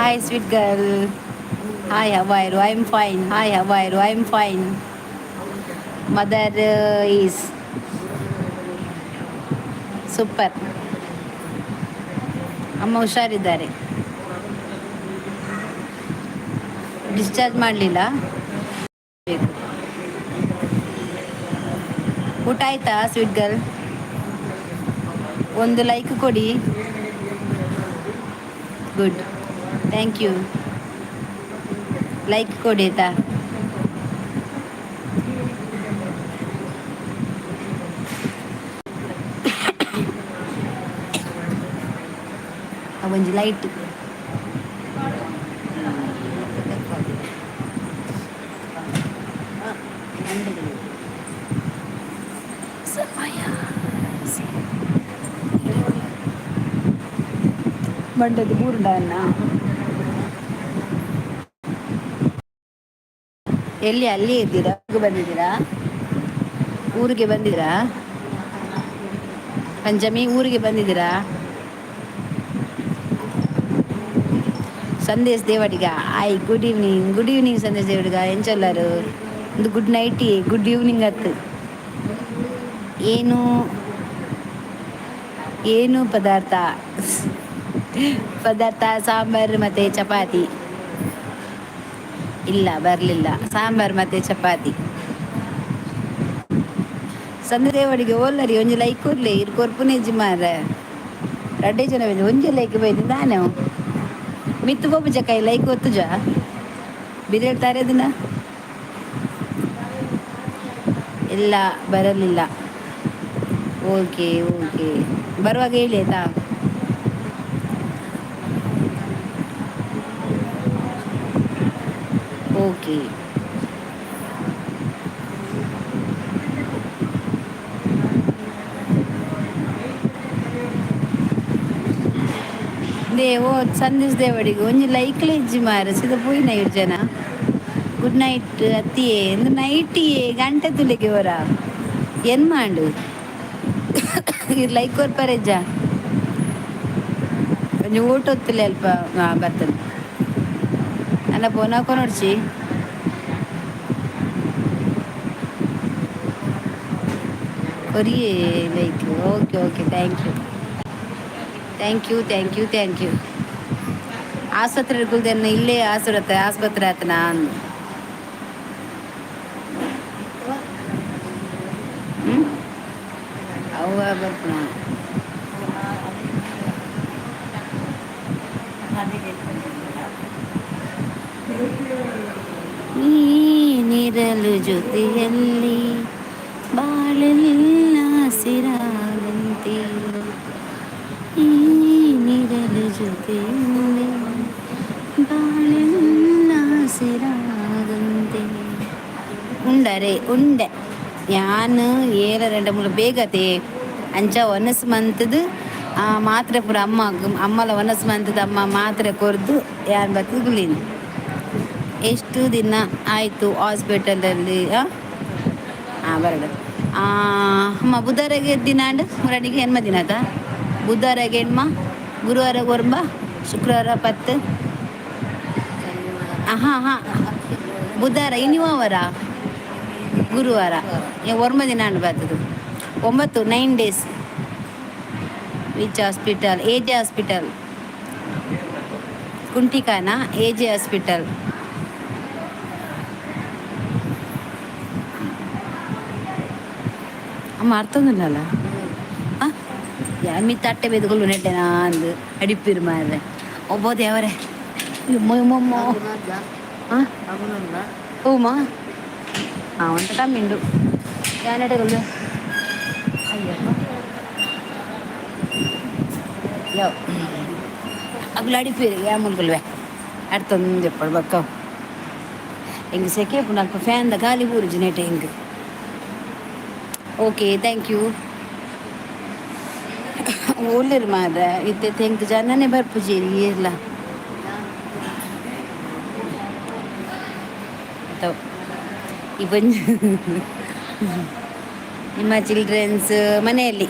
Hi, sweet girl. Hi, how are you? I am fine. Hi, how are you? I am fine. Mother is super. ಅಮ್ಮ ಹುಷಾರಿದ್ದಾರೆ. Discharge ಮಾಡಲಿಲ್ಲ. ಊಟ ಆಯ್ತಾ sweet girl? ಒಂದು like ಕೊಡಿ. Good, thank you. Like ಕೊಡಿ ಆಯ್ತಾ? ಒಂಜಿ ಲೈಟ್. ಸಮಯ ಬಂಡದು ಬೂರ್ಡನ್ನ. ಎಲ್ಲಿ, ಅಲ್ಲಿ ಇದ್ದೀರಾ? ಊರಿಗೆ ಬಂದಿದ್ದೀರಾ? ಊರಿಗೆ ಬಂದಿದ್ದೀರಾ? ಪಂಚಮಿ, ಊರಿಗೆ ಬಂದಿದ್ದೀರಾ? Sandesh Devadiga, hi, good evening, good evening. Sandesh Devadiga, ಎಂಚೊಲ್ಲರು? ಒಂದು ಗುಡ್ ನೈಟ್, ಗುಡ್ ಈವ್ನಿಂಗ್ ಅತ್ತು. ಏನು ಏನು ಪದಾರ್ಥ? ಪದಾರ್ಥ ಸಾಂಬಾರು ಮತ್ತು ಚಪಾತಿ. ಇಲ್ಲ, ಬರಲಿಲ್ಲ. ಸಾಂಬಾರು ಮತ್ತು ಚಪಾತಿ. ಸಂದೇವಡಿಗೆ ಓಲ್ಲರಿ, ಒಂಜಿ ಲೈಕ್ ಕೊರ್ಲೆ. ಇರ್ ಕೊರ್ಪುನೆಜ್ಜಿ ಮಾರ್ರೆ. ರಡ್ಡೆ ಜನ ಬೈದು, ಒಂಜಿ ಲೈಕ್ ಬೈದು ದಾನೆ. ಮಿತ್ತು ಪೋಪುಜ ಕೈ ಲೈಕ್ ಒತ್ತುಜ ಬಿರೇಳ್ತಾರೆ ಅದನ್ನ. ಇಲ್ಲ, ಬರಲಿಲ್ಲ. ಓಕೆ ಓಕೆ, ಬರುವಾಗ ಹೇಳಿ ಆಯ್ತಾ? ಓಕೆ. ದೇವೋ ಸಂದೇಶ್ ದೇವಡಿಗೆ ಒಂಜಿ ಲೈಕ್ಲ ಇಜ್ಜಿ ಮಾರ. ಸೀದಾ ಪೋಯಿನ ಇರು ಜನ. ಗುಡ್ ನೈಟ್ ಅತ್ತಿಯೇ. ಒಂದು ನೈಟಿಯೇ ಗಂಟೆ ತುಲಿಗೆ ಅವರ ಏನ್ ಮಾಂಡು? ಇರ್ ಲೈಕ್ ಕೊರ್ಪರೆಜ್ಜ. ಒಂಜಿ ಊಟ ಹೊತ್ತಿಲ್ಲ ಅಲ್ಪ. ಹಾಂ, ಬರ್ತದೆ ಅಲ್ಲ. ಫೋನ್ ಹಾಕೋ ನೋಡ್ಸಿ. ಕೊರಿಯೇ like. Okay okay, thank you, thank you, thank you, thank you. ಆಸ್ಪತ್ರೆ ಕುಲ್ದೆನ್ನ ಇಲ್ಲೇ ಆಸುರತ್ತೆ ಆಸ್ಪತ್ರೆ ಆತನ. ಹ್ಞೂ, ಅವ ಬರ್ಪುಣ. ನೀನಿರಲು ಜೊತೆಯಲ್ಲಿ ಬಾಳೆಲ್ಲ ಹಸಿರಾದಂತೆ. ನೀನಿರಲು ಜೊತೆಯಲ್ಲಿ ಬಾಳೆಲ್ಲ ಹಸಿರಾದಂತೆ. ಉಂಡರೆ ಉಂಡೆ. ಯಾನ್ ಏರ ರೆಂಡ ಮೂಲ ಬೇಗತೆ. ಅಂಚ ಒನಸ್ ಮಂತದು ಮಾತ್ರೆ ಪೂರ ಅಮ್ಮ ಅಮ್ಮಲ ಒನಸ್ ಮಂತದ. ಅಮ್ಮ ಮಾತ್ರೆ ಕೊರ್ದು ಯಾನ್ ಬತ್ತದ ಗುಲ್ಲಿನಿ. ಎಷ್ಟು ದಿನ ಆಯಿತು ಹಾಸ್ಪಿಟಲಲ್ಲಿ? ಹಾಂ ಹಾಂ, ಬರಡ. ಅಮ್ಮ, ಬುಧವಾರಗೆ ದಿನ ಅಂಡ್ ಮುರಣಿಗೆ ಎನ್ಮ ದಿನ ಆತ. ಬುಧವಾರಗೆ ಎಣ್ಮ, ಗುರುವಾರ ಒರ್ಂಬ, ಶುಕ್ರವಾರ 10. ಹಾಂ ಹಾಂ, ಬುಧವಾರ ಇನಿವಾರ ಗುರುವಾರ ಒರ್ಮ ದಿನ ಅಂಡ್ ಬರ್ತದೆ. 9, 9 days. Which hospital? A J hospital. Kuntikana A J hospital. ಅಮ್ಮ, ಅರ್ಥೊಂದುಲ್ಲಲ್ಲ? ಯಾಮಿ ತಟ್ಟೆ ಬೆದುಗಳು ನೆಟ್ಟೆನಾ ಅಂದು ಅಡಿಪಿರು ಮಾರ್ರೆ. ಒಬ್ಬ ದೇವರೇ, ಯಮ್ಮ. ಹಾಂ, ಹೂಮಾ. ಹಾಂ, ಒಂಟ ಕಮ್ಮಿಂಡು ಯಾನೆಟಗಲ್ಲು. ಅಯ್ಯಪ್ಪ, ಯಾವ ಅಗುಲು ಅಡಿಪೇರು ಯಾ ಮುಲ್ಕಲ್ವೆ ಅಡ್ತೊಂದು ಎಪ್ಪಡು ಬಕ್ಕ. ಎಂಗ್ ಸೆಕೆ ಪುನಲ್ಪ ಫ್ಯಾನ್ದ ಗಾಲಿ ಬೂರುಜಿ ನೆಟೆ ಎಂಗ್. Okay, thank you. ಓಲ್ಲೆರ್ ಮಾರ್ರೆ? ಇತ್ತೆ ತೆಂಕ್ ಜನನೇ ಬರ್ಪುಜೆರ್ ಏರ್ಲ. ಈ ಬಂಜ್ ನಿಮ್ಮ ಚಿಲ್ಡ್ರನ್ಸ್ ಮನೆಯಲ್ಲಿ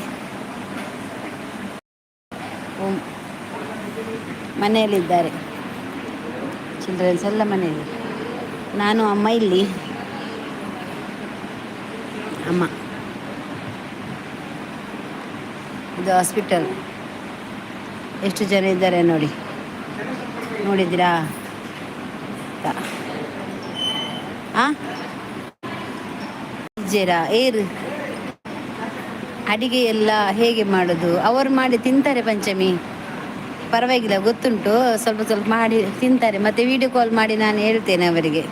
ಮನೆಯಲ್ಲಿದ್ದಾರೆ. ಚಿಲ್ಡ್ರನ್ಸ್ ಎಲ್ಲ ಮನೆಯಲ್ಲಿ, ನಾನು ಅಮ್ಮ ಇಲ್ಲಿ. ಅಮ್ಮ, ಇದು ಹಾಸ್ಪಿಟಲ್. ಎಷ್ಟು ಜನ ಇದ್ದಾರೆ ನೋಡಿ. ನೋಡಿದ್ದೀರಾ? ಆ ಇಜ್ಜೇರಾ ಏರು? ಅಡಿಗೆ ಎಲ್ಲ ಹೇಗೆ ಮಾಡೋದು? ಅವರು ಮಾಡಿ ತಿಂತಾರೆ ಪಂಚಮಿ, ಪರವಾಗಿಲ್ಲ. ಗೊತ್ತುಂಟು, ಸ್ವಲ್ಪ ಸ್ವಲ್ಪ ಮಾಡಿ ತಿಂತಾರೆ. ಮತ್ತೆ ವಿಡಿಯೋ ಕಾಲ್ ಮಾಡಿ ನಾನು ಹೇಳ್ತೇನೆ ಅವರಿಗೆ.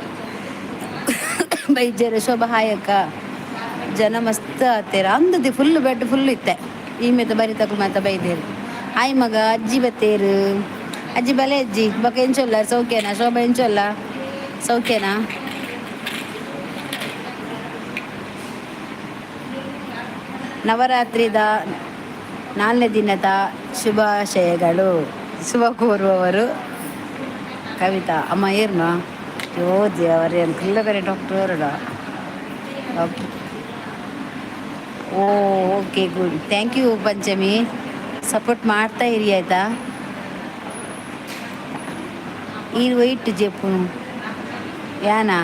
ಬೈಜರು ಶೋಭಾ, ಹಾಯಕ್ಕ. ಜನ ಮಸ್ತ್ ಆತೇರ ಅಂದದಿ. ಫುಲ್ ಬೆಡ್ ಫುಲ್ ಇತ್ತೆ. ಈ ಮೇತ ಬರಿ ತಕು ಮಾತ ಬೈದೇರು. ಹಾಯ್ ಮಗ. ಅಜ್ಜಿ ಬತ್ತೇರು. ಅಜ್ಜಿ ಬಲೆ ಅಜ್ಜಿ. ಬೊಕ ಎಂಚೊಲ್ಲ? ಸೌಖ್ಯನಾ? ಶೋಭಾ, ಎಂಚೊಲ್ಲ? ಸೌಖ್ಯನಾ? ನವರಾತ್ರಿದ ನಾಲ್ನೇ ದಿನದ ಶುಭಾಶಯಗಳು. ಶುಭ ಕೋರುವವರು ಕವಿತಾ ಅಮ್ಮ. ಏರ್ನ ಯೋ ದೇವರೇ, ಕರೆ doctor doctor. Oh, okay, good. Thank you Panchami. Support ಮಾಡ್ತಾ ಇರಿ, ಆಯಿತಾ? ಈ ವೈಟ್ ಜೆಪ್ಪುನು ಯಾನಾ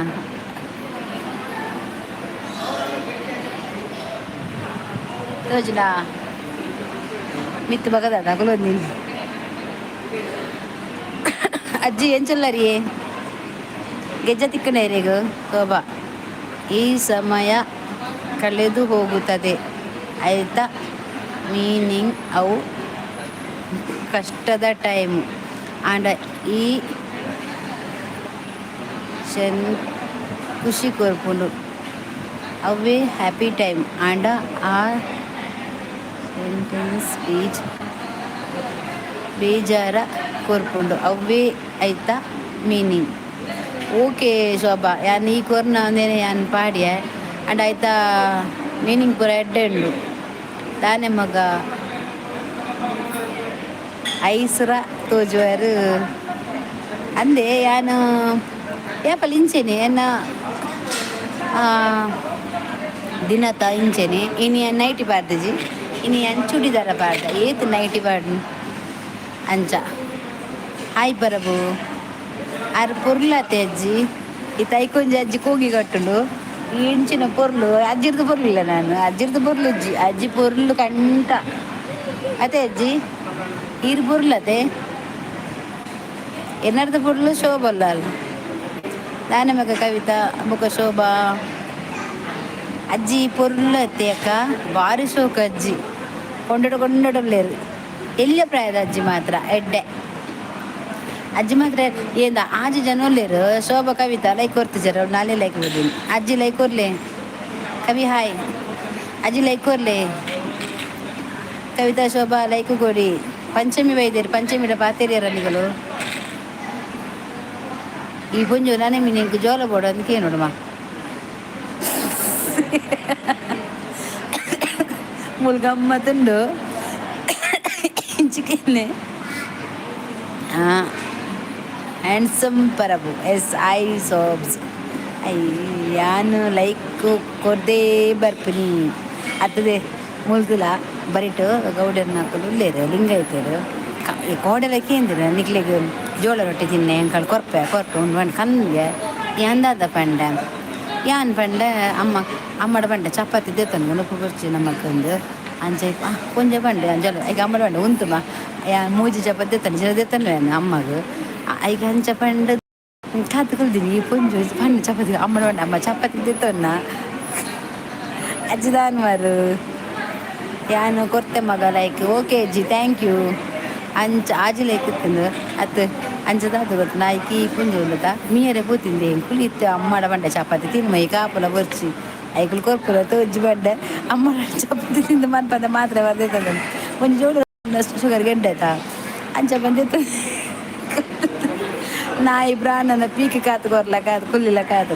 ತೋಜುಲಾ ಮಿತ್ತು ಬಗದ ತಗುಲೊಂದಿನಿ. ಅಜ್ಜಿ, ಎಂಚೊಲ್ಲರಿ? ಗೆಜ್ಜ ತಿಕ್ಕಣೇರಿಗ ಶೋಭಾ. ಈ ಸಮಯ ಕಳೆದು ಹೋಗುತ್ತದೆ ಆಯ್ತಾ? ಮೀನಿಂಗ್ ಅವು ಕಷ್ಟದ ಟೈಮ್ ಆಂಡ ಈ ಶನ್ ಖುಷಿ ಕೊರ್ಪುಂಡು. ಅವೇ ಹ್ಯಾಪಿ ಟೈಮ್ ಆಂಡ ಆ ಸೆಂಟೆನ್ಸ್ ಸ್ಪೀಚ್ ಬೇಜಾರ ಕೊರ್ಪುಂಡು. ಅವೇ ಐತ ಮೀನಿಂಗ್. ಓಕೆ ಶೋಭಾ, ಯಾನ್ ಈ ಕೊರ್ನ ಅಂದೇನೆ ಯಾನ್ ಪಾಡ್ಯೆ. ಅಂಡ್ ಐತ ಮೀನಿಂಗ್ ಪೂರ ಎಡ್ಡೆ ಉಂಡು ದಾನೆ ಮಗ? ಐಸ್ರ ತೋಜುವರು ಅಂದೆ. ಯಾನ್ ಏಪಲ್ ಇಂಚೆನೆ ಎನ್ನ ದಿನತ ಇಂಚೆನೆ. ಇನಿ ನೈಟಿ ಪಾಡ್ದಿಜಿ, ಇನಿ ಯಾನ್ ಚೂಡಿದಾರ ಪಾಡ್ದ. ಏತ್ ನೈಟಿ ಪಾಡ್ನು ಅಂಚ. ಹಾಯ್ ಪರಬು. ಆರ್ ಪೊರ್ಲಾತೆ ಅಜ್ಜಿ. ಈ ತೈಕೊಂಜಿ ಅಜ್ಜಿ ಕೋಗಿ ಕಟ್ಟುಂಡು. ಈ ಇಂಚಿನ ಪೊರ್ಲು ಅಜ್ಜಿರ್ದು ಪೊರ್ಲಿಲ್ಲ ನಾನು. ಅಜ್ಜಿರ್ದು ಪೊರ್ಲು ಅಜ್ಜಿ. ಅಜ್ಜಿ ಪೊರ್ಲು ಕಂಟ ಅದೇ. ಅಜ್ಜಿ, ಈರ್ ಪೊರ್ಲತೆ. ಎನ್ನರ್ದು ಪೊರ್ಲು ಶೋಭಲ್ಲ ಅಲ್ಲ ದಾನೆ ಮಗ? ಕವಿತಾ ಬೊಕ ಶೋಭಾ. ಅಜ್ಜಿ ಪೊರ್ಲು ಅತ್ತೆ ಅಕ್ಕ. ಬಾರಿ ಶೋಕ ಅಜ್ಜಿ. ಕೊಂಡಡು ಕೊಂಡೊಡಲ್ಲೇರು. ಎಲ್ಯ ಪ್ರಾಯದ ಅಜ್ಜಿ ಮಾತ್ರ ಎಡ್ಡೆ. ಅಜ್ಜಿ ಮಾತ್ರ ಏಂದ ಆಜಿ ಜನ ಉಲ್ಲೇರು. ಶೋಭಾ, ಕವಿತಾ ಲೈಕ್ ಕೊರ್ತಿಜಾರ. ನಾನೇ ಲೈಕ್ ಕೊರ್ತೀನಿ. ಅಜ್ಜಿ ಲೈಕ್ ಕೊರ್ಲೆ. ಕವಿ ಹಾಯ್. ಅಜ್ಜಿ ಲೈಕ್ ಕೊರ್ಲೆ. ಕವಿತಾ, ಶೋಭಾ, ಲೈಕ್ ಕೊಡಿ. ಪಂಚಮಿ ಬೈದೇರು. ಪಂಚಮಿಡ ಪಾತೆರಿಯರ ನಿಗಲು. ಈ ಪುಂಜು ನನೆ ಮಿನಿ ಜೋಲ ಬೋಡು ಅಂದ್ ನೋಡುಮ. ಮುಲ್ ಗಮ್ಮತ್ತುಂಡು ಇಂಚಿಕೆನೆ. ಹ್ಯಾಂಡ್ಸಮ್ ಪರಬು. ಎಸ್ I ಸೋಬ್ಸ್. I ಯಾನ್ ಲೈಕ್ ಕೊರ್ದೇ ಬರ್ಪಿನಿ ಅತ್ತದೆ. ಮುಲ್ತುಲ ಬರಿಟ್ ಗೌಡರ್ನಕುಲು ಉಲ್ಲೇರು, ಲಿಂಗಾಯತೆರ್. ಕೋಡೆಲ ಕೇಂದಿರ, ನಿಕ್ಲೆಗ್ ಜೋಳ ರೊಟ್ಟಿ ತಿನ್ನೆ, ಎಂಕಲ್ ಕೊರ್ಪೆ ಕೊರ್ಪೆ ಉಂಡು ಪಂಡ್ ಕನ್ಗೆ. ಯಾನ್ ದಾದ ಪಂಡೆ? ಯಾನ್ ಪಂಡೆ, ಅಮ್ಮ ಅಮ್ಮಡ ಪಂಡೆ, ಚಪಾತಿ ದೇತೊಂದು ಉಣುಪು ಬೊರ್ಚಿ ನಮಕ್ ಅಂಚ ಒಂಜೆ ಪಂಡೆ ಅಂಚ. ಐಕ್ ಅಮ್ಮಡ ಪಂಡೆ, ಉಂತುಮ, ಯಾನ್ ಮೂಜಿ ಚಪಾತಿ ದೆತ್ತೊಂಡು ಇಜ್ಜಿಂಡ ದೆತ್ತೊನುವೆ ಅಮ್ಮಗ್. ಐಕ್ ಅಂಚ ಪಂಡ ಕಾತ್ ಕುಲ್ದಿನಿ. ಈ ಪೊಂಜು ಪಂಡ ಚಪಾತಿ. ಅಮ್ಮಡ ಪಂಡೆ, ಅಮ್ಮ ಚಪಾತಿ ದೆತ್ತೊನ್ನ. ಅಜ್ಜಿ ದಾನ್ವಾರು? ಯಾನ್ ಕೊರ್ತೆ ಮಗ ಲೈಕ್. ಓಕೆ ಅಜ್ಜಿ, thank you. ಅಂಚ ಆಜಿ ಲೈಕ್ ಇತ್ತುಂಡು ಅತ್. ಅಂಚ ದಾದ ಗೊತ್ತು ನಾಯ್ಕಿ ಪುಂಜು ಉಲ್ಲುತ ಮೀಯರೆ ಪೂತಿಂದೆ. ಎಂಕುಲು ಇತ್ತೆ ಅಮ್ಮಡ ಪಂಡೆ, ಚಪಾತಿ ತಿನ್ಮ ಈ ಕಾಪುಲ ಬೊರ್ಚಿ, ಐಕುಲು ಕೊರ್ಪುಲ ತೋಜಿ ಪಂಡೆ. ಅಮ್ಮಡ ಚಪಾತಿ ತಿಂದು ಮನ್ಪಂದೆ ಮಾತ್ರೆ ಬಂದಿತ್ತದ. ಒಂಜಿ ಜೋಡು ಶುಗರ್ ಗೆಡ್ಡೆ ಆಯ್ತಾ ಅಂಚ ಬಂದಿತ್ತು. ನಾಯಿ ಪ್ರಾಣನ ಪೀಕ್ ಕಾತು ಕೊರ್ಲ ಕಾತು ಕುಲ್ಲಿಲ ಕಾತು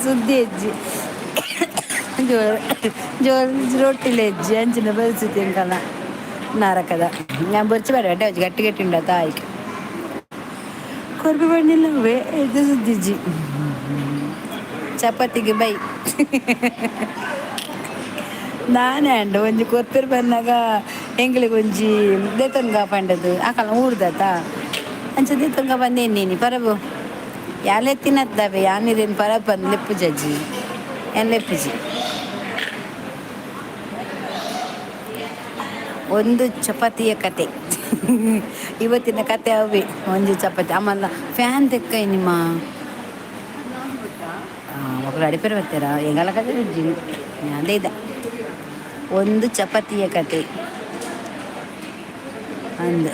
ಸುದ್ದಿ ಅಜ್ಜಿ. ಜೋರು ಜೋರು ರೊಟ್ಟಿಲೆ ಅಜ್ಜಿ. ಅಂಚಿನ ಪರಿಸ್ಥಿತಿ ಎಂಕಲ್ನ ನರಕದ. ഞാൻ ಬೊರ್ಚಿ ಬೇಡ ಎಡ್ಡೆ ಗಟ್ಟಿ ಗಟ್ಟಿ ಉಂಡತ ಆಯ್ಕೆ ಕೊರ್ಪಿ ಬಣ್ಣಿಲ್ಲವೇ ಇದು ಸುದ್ದಿಜ್ಜಿ. ಚಪಾತಿಗೆ ಬೈ ನಾನೇ ಅಂಡ. ಒಂಜಿ ಕೊರ್ಪೆರ್ ಬನ್ನಗ ಎಂಕ್ಲೆಗ್ ಒಂಜಿ ದೇತೊನ್ಗ ಪಂಡದು ಆಕಲ್ನ ಊರ್ದತ. ಅಂಚ ತುಂಗ ಬಂದೇನಿ ಪರಬು ಯಾಲೆತ್ತಿನದ್ದಾವೆ ಯಾನಿರೇನು ಪರಬ್ ಬಂದು ಲೆಪ್ಪು ಜಜ್ಜಿ ಏನು ಲೆಪ್ಪುಜಿ. ಒಂದು ಚಪಾತಿಯ ಕತೆ. ಇವತ್ತಿನ ಕತೆ ಅವೇ ಒಂದು ಚಪಾತಿ. ಆಮಲ್ಲ ಫ್ಯಾನ್ ತೆಕ್ಕ ನಿಮ್ಮ ಮಕ್ಕಳು ಅಡಿಪೇರು ಬರ್ತೀರಾ ಎಂಗಲ ಕತೆ ಅದೇ ಇದೆ. ಒಂದು ಚಪಾತಿಯ ಕತೆ ಅಂದು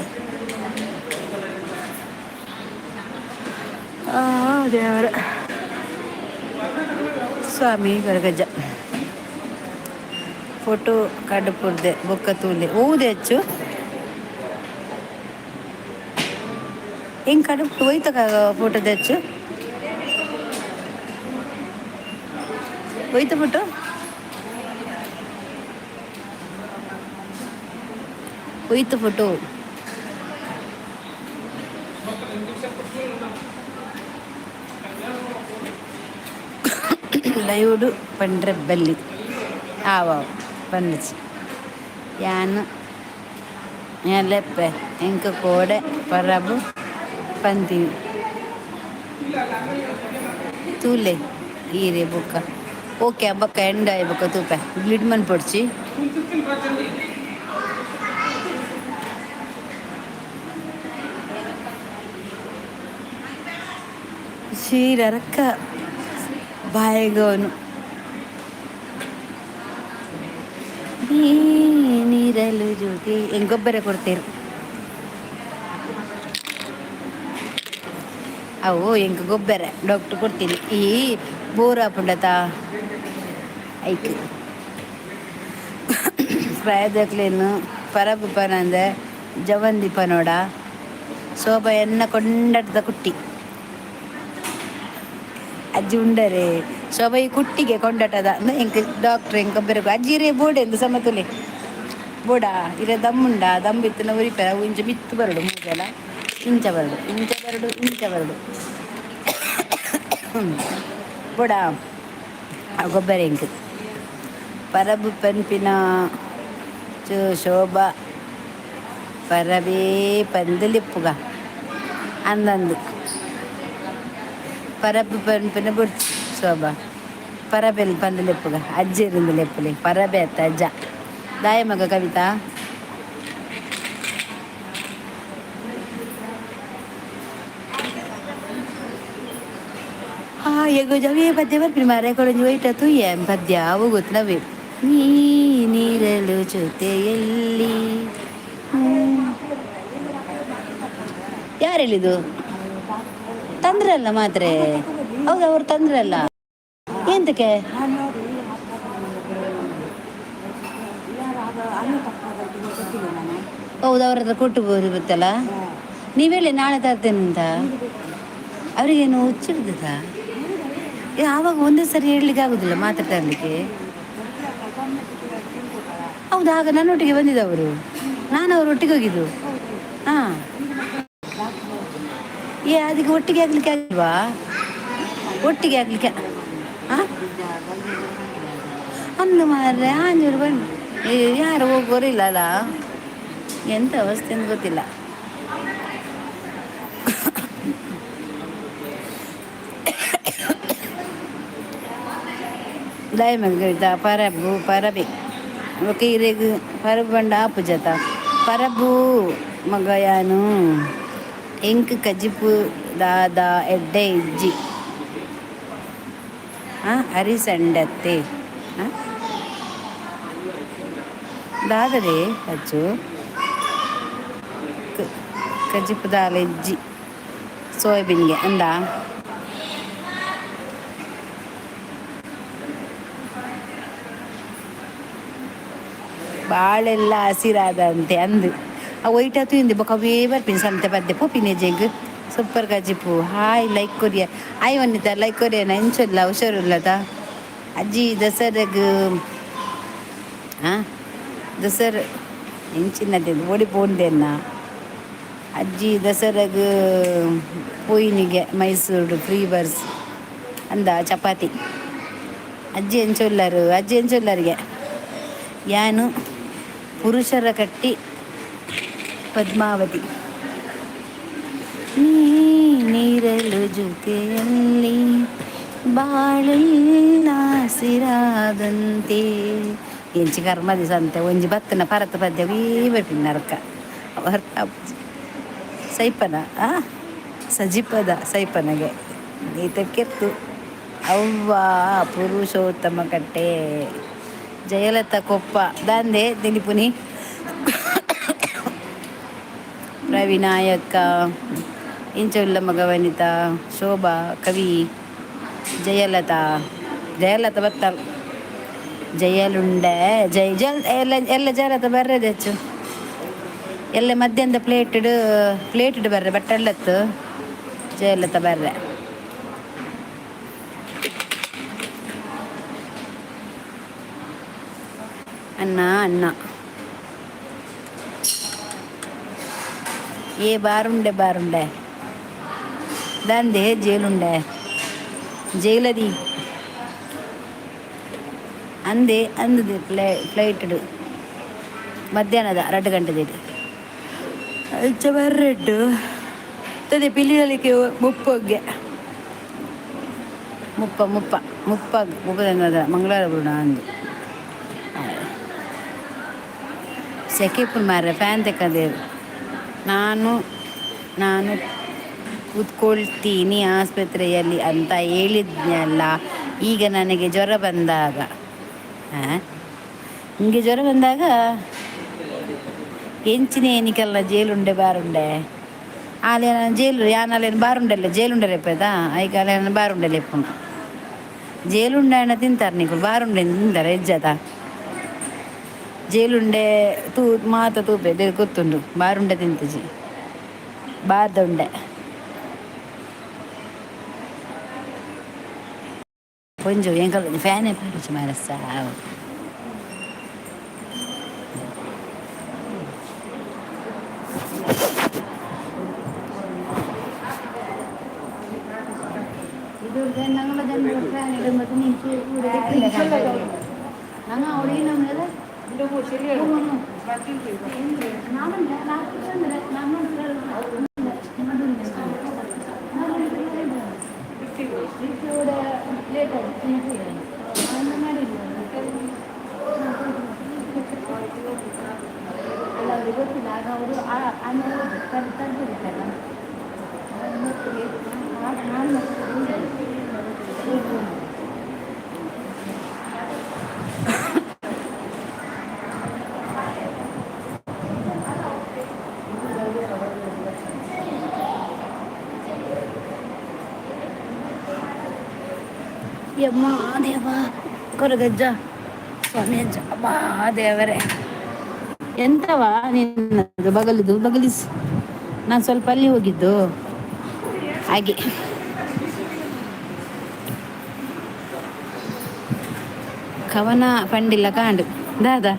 ದೇವರ ಸ್ವಾಮಿ ಗರಗಜ್ಜ ಫೋಟೋ ಕಡುಪುರ್ದೆ ಬೊಕ್ಕ ತೂಲೆ ಓದೆ ಹೆಚ್ಚು ಹೆಂಗೆ ಕಡುಪು ಹೋಯ್ತ ಫೋಟೋ ಹೆಚ್ಚು ಹೋಯ್ತ ಫೋಟೋ ಹೋಯ್ತು ಫೋಟೋ. ಲೈವ್ಡು ಪಂಡ್ರೆ ಬಲ್ಲಿ ಆವ ಪಂಡಿಚಿ ಯಾನ್ ಲೆಪ್ಪೆ ಎಂಕ ಕೋಡೆ ಪರಬು ಪಂತಿ ತೂಲೆ ಈರೆ ಬೊಕ್ಕ ಓಕೆ ಬೊಕ್ಕ ಎಂಡ ಬೊಕ್ಕ ತೂಪೆ ಬ್ಲಿಡ್ ಮನ್ ಪೊಡ್ಚಿ. ಶೀರರಕ್ಕ ಬಾಯಿಗೋನು ನೀರಲು ಜೊತೆ ಹೆಂಗ್ ಗೊಬ್ಬರ ಕೊಡ್ತೀರಿ ಅವು ಎಂಕ್ ಗೊಬ್ಬರ ಡಾಕ್ಟ್ರ್ ಕೊಡ್ತೀನಿ ಈ ಬೋರ್ ಆಪುಂಡತ ಐಕ್ ಪ್ರಾಯದಕ್ಲೇನು ಪರಬು ಪನಂದೆ ಜವಂದಿ ಪನೋಡ ಶೋಭ ಎನ್ನ ಕೊಂಡಾಟದ ಕುಟ್ಟಿ ಅಜ್ಜಿ ಉಂಡರೆ ಶೋಭ ಈ ಕುಟ್ಟಿಗೆ ಕೊಂಡಾಟದ ಎಂಕ್ ಡಾಕ್ಟ್ರ್ ಎಂಕ್ ಗೊಬ್ಬರ ಅಜ್ಜಿ ರೇ ಬೋಡೆ ಎಂದು ಸಮತುಲೆ ಬೋಡ ಇರೆ ದಮ್ಮುಂಡ ದಮ್ಮಿತ್ತನ ಉರಿಪೆರ ಅವು ಇಂಚ ಮಿತ್ತು ಬರಡು ಮೂಜಲ ಇಂಚ ಬರಡು ಇಂಚ ಬರಡು ಇಂಚ ಬರಡು ಬೋಡ ಆ ಗೊಬ್ಬರ ಎಂಕ್ ಪರಬು ಪನ್ಪಿನ ಚು ಶೋಭಾ ಪರಬೇ ಪಂದಲಿಪ್ಪುಗ ಅಂದಂದು ಪರಬು ಪನ್ಪಿನ ಬುಡ್ಚಿ ಶೋಭಾ ಪರಬೆಲ್ ಪಂದಲಿಪ್ಪುಗ ಅಜ್ಜಿ ಲೆಪ್ಪುಲೆ ಪರಬೆ ಅತ್ತ ಅಜ್ಜ ದಾಯ ಮಗ ಕವಿತಾ. ಎಗು ಜವೇ ಪದ್ಯ ಬರ್ಪಿನಿ ಮಾರೆ ಕೊಡಂಜಿ ಒಯ್ಟ ತೂಯೆ ಪದ್ಯ ಅವು ಗೊತ್ತನವೇ ನೀನಿರಲು ಜೊತೆಯಲ್ಲಿ. ಯಾರು ಹೇಳಿದ್ದು? ತಂದ್ರಲ್ಲ ಮಾತ್ರೆ. ಹೌದು, ಅವ್ರು ತಂದ್ರಲ್ಲ. ಎಂತಕ್ಕೆ? ಹೌದು, ಅವ್ರ ಹತ್ರ ಕೊಟ್ಟು ಗೊತ್ತಲ್ಲ. ನೀವು ಹೇಳಿ ನಾಳೆ ತರ್ತೇನೆ ಅಂತ. ಅವರಿಗೇನು ಹುಚ್ಚಿಡ್ತದ? ಆವಾಗ ಒಂದೇ ಸರಿ ಹೇಳಲಿಕ್ಕೆ ಆಗುದಿಲ್ಲ ಮಾತ್ರೆ ತರಲಿಕ್ಕೆ. ಹೌದು, ಆಗ ನನ್ನೊಟ್ಟಿಗೆ ಬಂದಿದ್ದವರು, ನಾನು ಅವ್ರ ಒಟ್ಟಿಗೆ ಹೋಗಿದ್ದು. ಹಾಂ, ಏ ಅದಕ್ಕೆ ಒಟ್ಟಿಗೆ ಆಗ್ಲಿಕ್ಕೆ ಆಗಿಲ್ವಾ? ಒಟ್ಟಿಗೆ ಆಗ್ಲಿಕ್ಕೆ ಹಾಂ ಅಂದು ಮಾರ್ರೆ ಆಂಜೂರು ಬನ್ನಿ ಯಾರು ಹೋಗೋರಿಲ್ಲ ಅಲ್ಲ, ಎಂತ ಅವಸ್ಥೆ ಅಂತ ಗೊತ್ತಿಲ್ಲ. ದಯಮಗ ಪರಬು ಪರಬೆ ಬೊಕ ಇರೆಗ್ ಪರಬು ಪಂಡ ಆಪುಜತ ಪರಬು ಮಗಯಾನು ಎಂಕ್ ಕಜಿಪು ದಾದ ಎಡ್ಡೆ ಇಜ್ಜಿ ಅರಿಸಂಡತ್ತೆ ದಾದದೆ ಅಚ್ಚು ಕಜಿಪು ದಾಲ ಇಜ್ಜಿ ಸೋಯಾಬೀನ್ಗೆ ಅಂದ. ಬಾಳೆಲ್ಲ ಹಸಿರಾದಂತೆ ಅಂದು ಆ ವೈಟ್ ಆತು ಇಂದು ಬೊಕ ಅವೇ ಬರ್ಪಿನಿ ಸಂತೆ ಪದ್ದೆ ಪೋಪಿನಿ ಜೆಗ್ ಸೂಪರ್ ಕಜಿಪು. ಹಾಯ್ ಲೈಕ್ ಕೊರಿಯ ಆಯ್ ವನ್ನಿತ ಲೈಕ್ ಕೊರಿಯನ ಎಂಚೊಲ್ಲ ಹುಷಾರುಲ್ಲದ ಅಜ್ಜಿ ದಸರಾಗ್ ಹಾಂ ದಸರ ಎಂಚಿನದೆ ಓಡಿ ಪೋಂದೆನ್ನ ಅಜ್ಜಿ ದಸರಾಗ್ ಪೋಯಿನಿಗೆ ಮೈಸೂರು ಫ್ರೀ ಬರ್ಸ್ ಅಂದ ಚಪಾತಿ ಅಜ್ಜಿ ಎಂಚೊಲ್ಲರು ಅಜ್ಜಿ ಎಂಚೊಲ್ಲರಿಗೆ ಯಾನು ಪುರುಷರ ಕಟ್ಟಿ ಪದ್ಮಾವತಿ. ನೀನಿರಲು ಜೊತೆಯಲ್ಲಿ ಬಾಳೆಲ್ಲ ಹಸಿರಾದಂತೆ. ಎಂಚಿ ಕರ್ಮದಿ ಸಂತೆ ಒಂಜಿ ಬತ್ತನ ಪರತ ಪದ್ಯ ವೀ ಬರ್ಪಿನ ನರಕ ಸೈಪನ ಆ ಸಜಿಪದ ಸೈಪನಗೆ ಈತ ಕೆತ್ತು ಅವ್ವ ಪುರುಷೋತ್ತಮ ಕಟ್ಟೆ ಜಯಲತಾ ಕೊಪ್ಪ ದಾಂದೆ ದಿಲಿಪುನಿ ರವಿನಾಯಕ ಇಂಚವುಲ್ಲ ಮಗ ವನಿತಾ ಶೋಭಾ ಕವಿ ಜಯಲತಾ ಜಯಲತಾ ಬತ್ತಲ್ ಜಯಲುಂಡೆ ಜೈ ಜಲ್ ಎಲ್ಲ ಎಲ್ಲ ಜಯಲತಾ ಬರ್ರೆದೆ ಹೆಚ್ಚು ಎಲ್ಲ ಮಧ್ಯಾಹ್ನದ ಪ್ಲೇಟೆಡ್ ಪ್ಲೇಟೆಡ್ ಬರ್ರೆ ಬಟ್ ಎಲ್ಲತ್ತು ಜಯಲತಾ ಬರ್ರೆ. ಅಣ್ಣ ಅಣ್ಣ ಏ ಬಾರುಂಡೆ ಬಾರುಂಡೆ ದಂದೆ ಜೇಲುಂಡೆ ಜೈಲದಿ ಅಂದೆ ಅಂದದೆ ಫ್ಲೈಟ್ಡ್ ಮಧ್ಯಾಹ್ನದ 2 ಗಂಟೆದ ಅಂಚ ಬರ್ರೆಡ್ಡು ತದೆ ಪಿಲಿಯಲಿಕ್ಕೆ ಮುಪ್ಪೊಗ್ಗೆ ಮುಪ್ಪ ಮುಪ್ಪ ಮುಪ್ಪ ಮುಪ್ಪದ ಮಂಗಳವಾರ ಬುಡ ಅಂದು ಸೆಕೆ ಮಾರ್ರೆ ಫ್ಯಾನ್ ತೆಕ್ಕದೇರು. ನಾನು ನಾನು ಕೂತ್ಕೊಳ್ತೀನಿ ಆಸ್ಪತ್ರೆಯಲ್ಲಿ ಅಂತ ಹೇಳಿದ್ನಲ್ಲ. ಈಗ ನನಗೆ ಜ್ವರ ಬಂದಾಗ, ಹಾಂ, ನಿಮಗೆ ಜ್ವರ ಬಂದಾಗ ಎಂಚಿನ ಏನಿಕಲ್ಲ ಜೇಲುಂಡೆ ಬಾರುಂಡೆ ಆಲೇನ ಜೈಲು ಯಾನಲ್ಲೇನು ಬಾರುಂಡೆಲ್ಲ ಜೈಲುಂಡೆ ಲೇಪದ ಐಕ ಅಲೇನ ಬಾರುಂಡೆ ಲೇಪುಂಡು. ಜೇಲುಂಡೆ ಅಣ್ಣ ತಿಂತಾರೆ ನಿಕುಲು, ಬಾರುಂಡೆ ತಿಂತಾರೆ ಎಜ್ಜದ ಜೇಲುಂಡೆ ತೂ ಮಾತ ತೂಪೆ ಗೊತ್ತುಂಡು. ಬಾರುಂಡೆ ತಿಂತಜಿ ಬಾರ್ದ ಉಂಡೆ ಪೊಂಜು ಎಂಕಲ್ ಫ್ಯಾನ್ ಮಾರ ಸಾವು. ಗೊತ್ತಿಲ್ಲ, ಆಗ ಅವರು ಆಮೇಲೆ ತರ್ಬೋದಿತ್ತಲ್ಲ. ನಾನು ಯಮ್ಮ ದೇವ ಕೊರಗಜ್ಜ ಸ್ವಾಮಿ ಅಜ್ಜ ಅಬ್ಬಾ ದೇವರೇ. ಎಂತವಾ ನಿನ್ನದು ಬಗಲಿದು ಬಗಲಿಸ್. ನಾನು ಸ್ವಲ್ಪ ಅಲ್ಲಿ ಹೋಗಿದ್ದು ಹಾಗೆ. ಕವನ ಪಂಡಿಲ್ಲ ಕಾಂಡು ದಾದಾ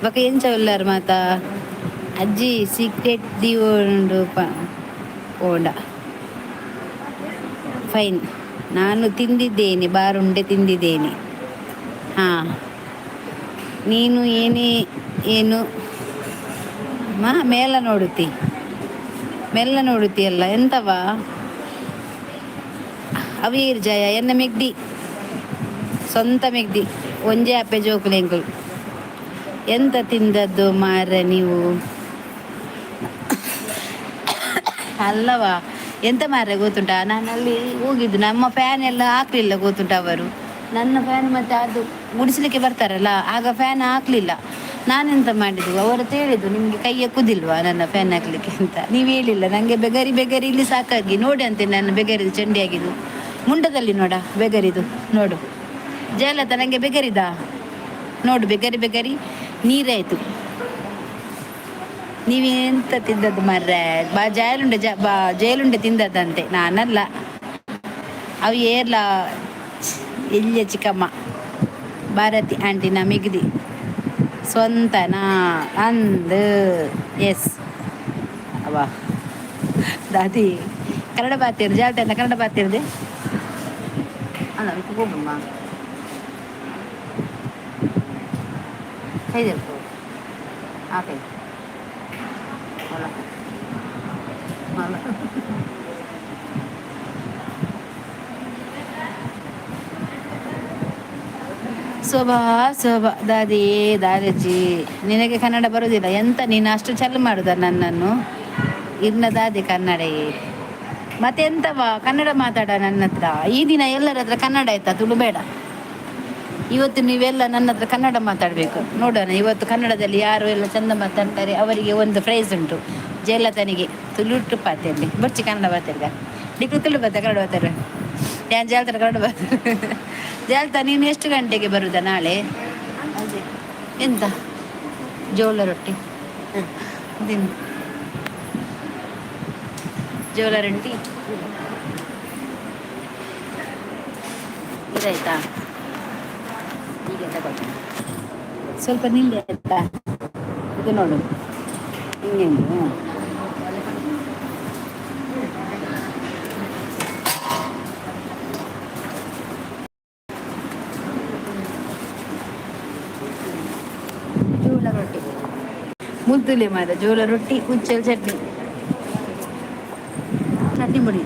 ಬಕ ಎಂಚ ಉಲ್ಲಾರು ಮಾತ. ಅಜ್ಜಿ ಸೀಕ್ರೆಟ್ ದೀವೊಂಡು ಪೋಂಡ. ಫೈನ್, ನಾನು ತಿಂದಿದ್ದೇನೆ, ಬಾರುಂಡೆ ತಿಂದಿದ್ದೇನೆ. ಹಾಂ, ನೀನು ಏನೇ ಏನು ಮಾ ಮೇಲ ನೋಡುತ್ತಿ ಮೆಲ್ಲ ನೋಡುತ್ತೀಯಲ್ಲ ಎಂತವಾ? ಅವೀರ್ ಜಯ ಎನ್ನ ಮೆಗ್ದಿ, ಸ್ವಂತ ಮೆಗ್ದಿ, ಒಂಜೆ ಅಪ್ಪೆ ಜೋಕುಲು ಎಂಕುಲು. ಎಂತ ತಿಂದದ್ದು ಮಾರ್ರೆ ನೀವು? ಅಲ್ಲವಾ, ಎಂತ ಮಾರ್ರೆ ಗೊತ್ತುಂಟಾ? ನಾನು ಅಲ್ಲಿ ಹೋಗಿದ್ದು, ನಮ್ಮ ಫ್ಯಾನ್ ಎಲ್ಲ ಹಾಕ್ಲಿಲ್ಲ ಗೊತ್ತುಂಟ ಅವರು. ನನ್ನ ಫ್ಯಾನ್ ಮತ್ತೆ ಅದು ಗುಡಿಸಲಿಕ್ಕೆ ಬರ್ತಾರಲ್ಲ, ಆಗ ಫ್ಯಾನ್ ಹಾಕ್ಲಿಲ್ಲ. ನಾನೆಂತ ಮಾಡಿದ್ದು, ಅವರ ಹೇಳಿದ್ದು ನಿಮಗೆ ಕೈ ಕುದಿಲ್ವಾ ನನ್ನ ಫ್ಯಾನ್ ಹಾಕ್ಲಿಕ್ಕೆ ಅಂತ. ನೀವು ಹೇಳಿಲ್ಲ ನನಗೆ. ಬೆಗರಿ ಬೆಗರಿ ಇಲ್ಲಿ ಸಾಕಾಗಿ ನೋಡಿ ಅಂತೆ. ನನ್ನ ಬೆಗರಿದು ಚಂಡಿ ಆಗಿದ್ದು ಮುಂಡದಲ್ಲಿ ನೋಡ, ಬೆಗರಿದು ನೋಡು ಜಯಲತಾ. ನನಗೆ ಬೆಗರಿದ ನೋಡು, ಬೆಗರಿ ಬೆಗರಿ ನೀರಾಯ್ತು. ನೀವೆಂತ ತಿಂದದ್ದು ಮಾರ್ರೆ? ಬಾ ಜಯಲುಂಡೆ ಜ ಬಾ ಜೈಲುಂಡೆ ತಿಂದದ್ದಂತೆ, ನಾನಲ್ಲ. ಅವು ಏರ್ಲ ಎಲ್ಲಿಯ ಚಿಕ್ಕಮ್ಮ ಭಾರತಿ ಆಂಟಿ ಮಿಗದಿ ಸ್ವಂತನಾ ಅಂದ್. ಎಸ್ ಅವ ದಾದಿ ಕನ್ನಡ ಬಾತಿರ್ ಜಾಲ್ತೆ ಕನ್ನಡ ಬಾತಿರ್ದೆ ಅಲ್ಲ ಹೋಗಮ್ಮ ಕೈ ಆ ಕೈ. ಶೋಭಾ ಶೋಭಾ ದಾದಿ ದಾದಜ್ಜಿ, ನಿನಗೆ ಕನ್ನಡ ಬರುವುದಿಲ್ಲ ಎಂತ ನೀನು ಅಷ್ಟು ಚಲ್ ಮಾಡುದ ನನ್ನನ್ನು? ಇರ್ನ ದಾದಿ ಕನ್ನಡ. ಮತ್ತೆ ಎಂತವಾ ಕನ್ನಡ ಮಾತಾಡ ನನ್ನ ಹತ್ರ ಈ ದಿನ? ಎಲ್ಲರ ಹತ್ರ ಕನ್ನಡ ಆಯ್ತಾ? ತುಳು ಬೇಡ ಇವತ್ತು. ನೀವೆಲ್ಲ ನನ್ನ ಹತ್ರ ಕನ್ನಡ ಮಾತಾಡಬೇಕು. ನೋಡೋಣ, ಇವತ್ತು ಕನ್ನಡದಲ್ಲಿ ಯಾರು ಎಲ್ಲ ಚಂದ ಮಾತಾಡ್ತಾರೆ, ಅವರಿಗೆ ಒಂದು ಪ್ರೈಸ್ ಉಂಟು. ಜಯಲತನಿಗೆ ತುಳುಟು ಪಾತೆರ್ಲಿ ಬೊರ್ಚಿ, ಕನ್ನಡ ಪಾತೆರ್ಗ. ನಿಕ್ಲು ತುಳು ಬತ್ತ, ಕನ್ನಡ ಪಾತೆರ? ಯಾನ್ ಜಾಲ್ತರ ಕನ್ನಡ ಪಾತೆರ. ಜಾಲ್ತ, ನೀನು ಎಷ್ಟು ಗಂಟೆಗೆ ಬರುದಾ ನಾಳೆ? ಅದೇ. ಎಂತ? ಜೋಳ ರೊಟ್ಟಿ ತಿನ್ನು, ಜೋಳ ರೊಟ್ಟಿ. ಇದಾಯ್ತಾ? ಈಗ ತಗೊಳ್ತೀನಿ, ಸ್ವಲ್ಪ ನಿಲ್ಲಿ ಆಯ್ತಾ? ಇದು ನೋಡು, ಹಿಂಗೆ ಉಂಟು. ಜೋಳ ರೊಟ್ಟಿ ಮುದ್ದುಲೆ ಮಾರ. ಜೋಳ ರೊಟ್ಟಿ, ಉಚ್ಚಲ್ ಚಟ್ನಿ, ಚಟ್ನಿ ಪುಡಿ.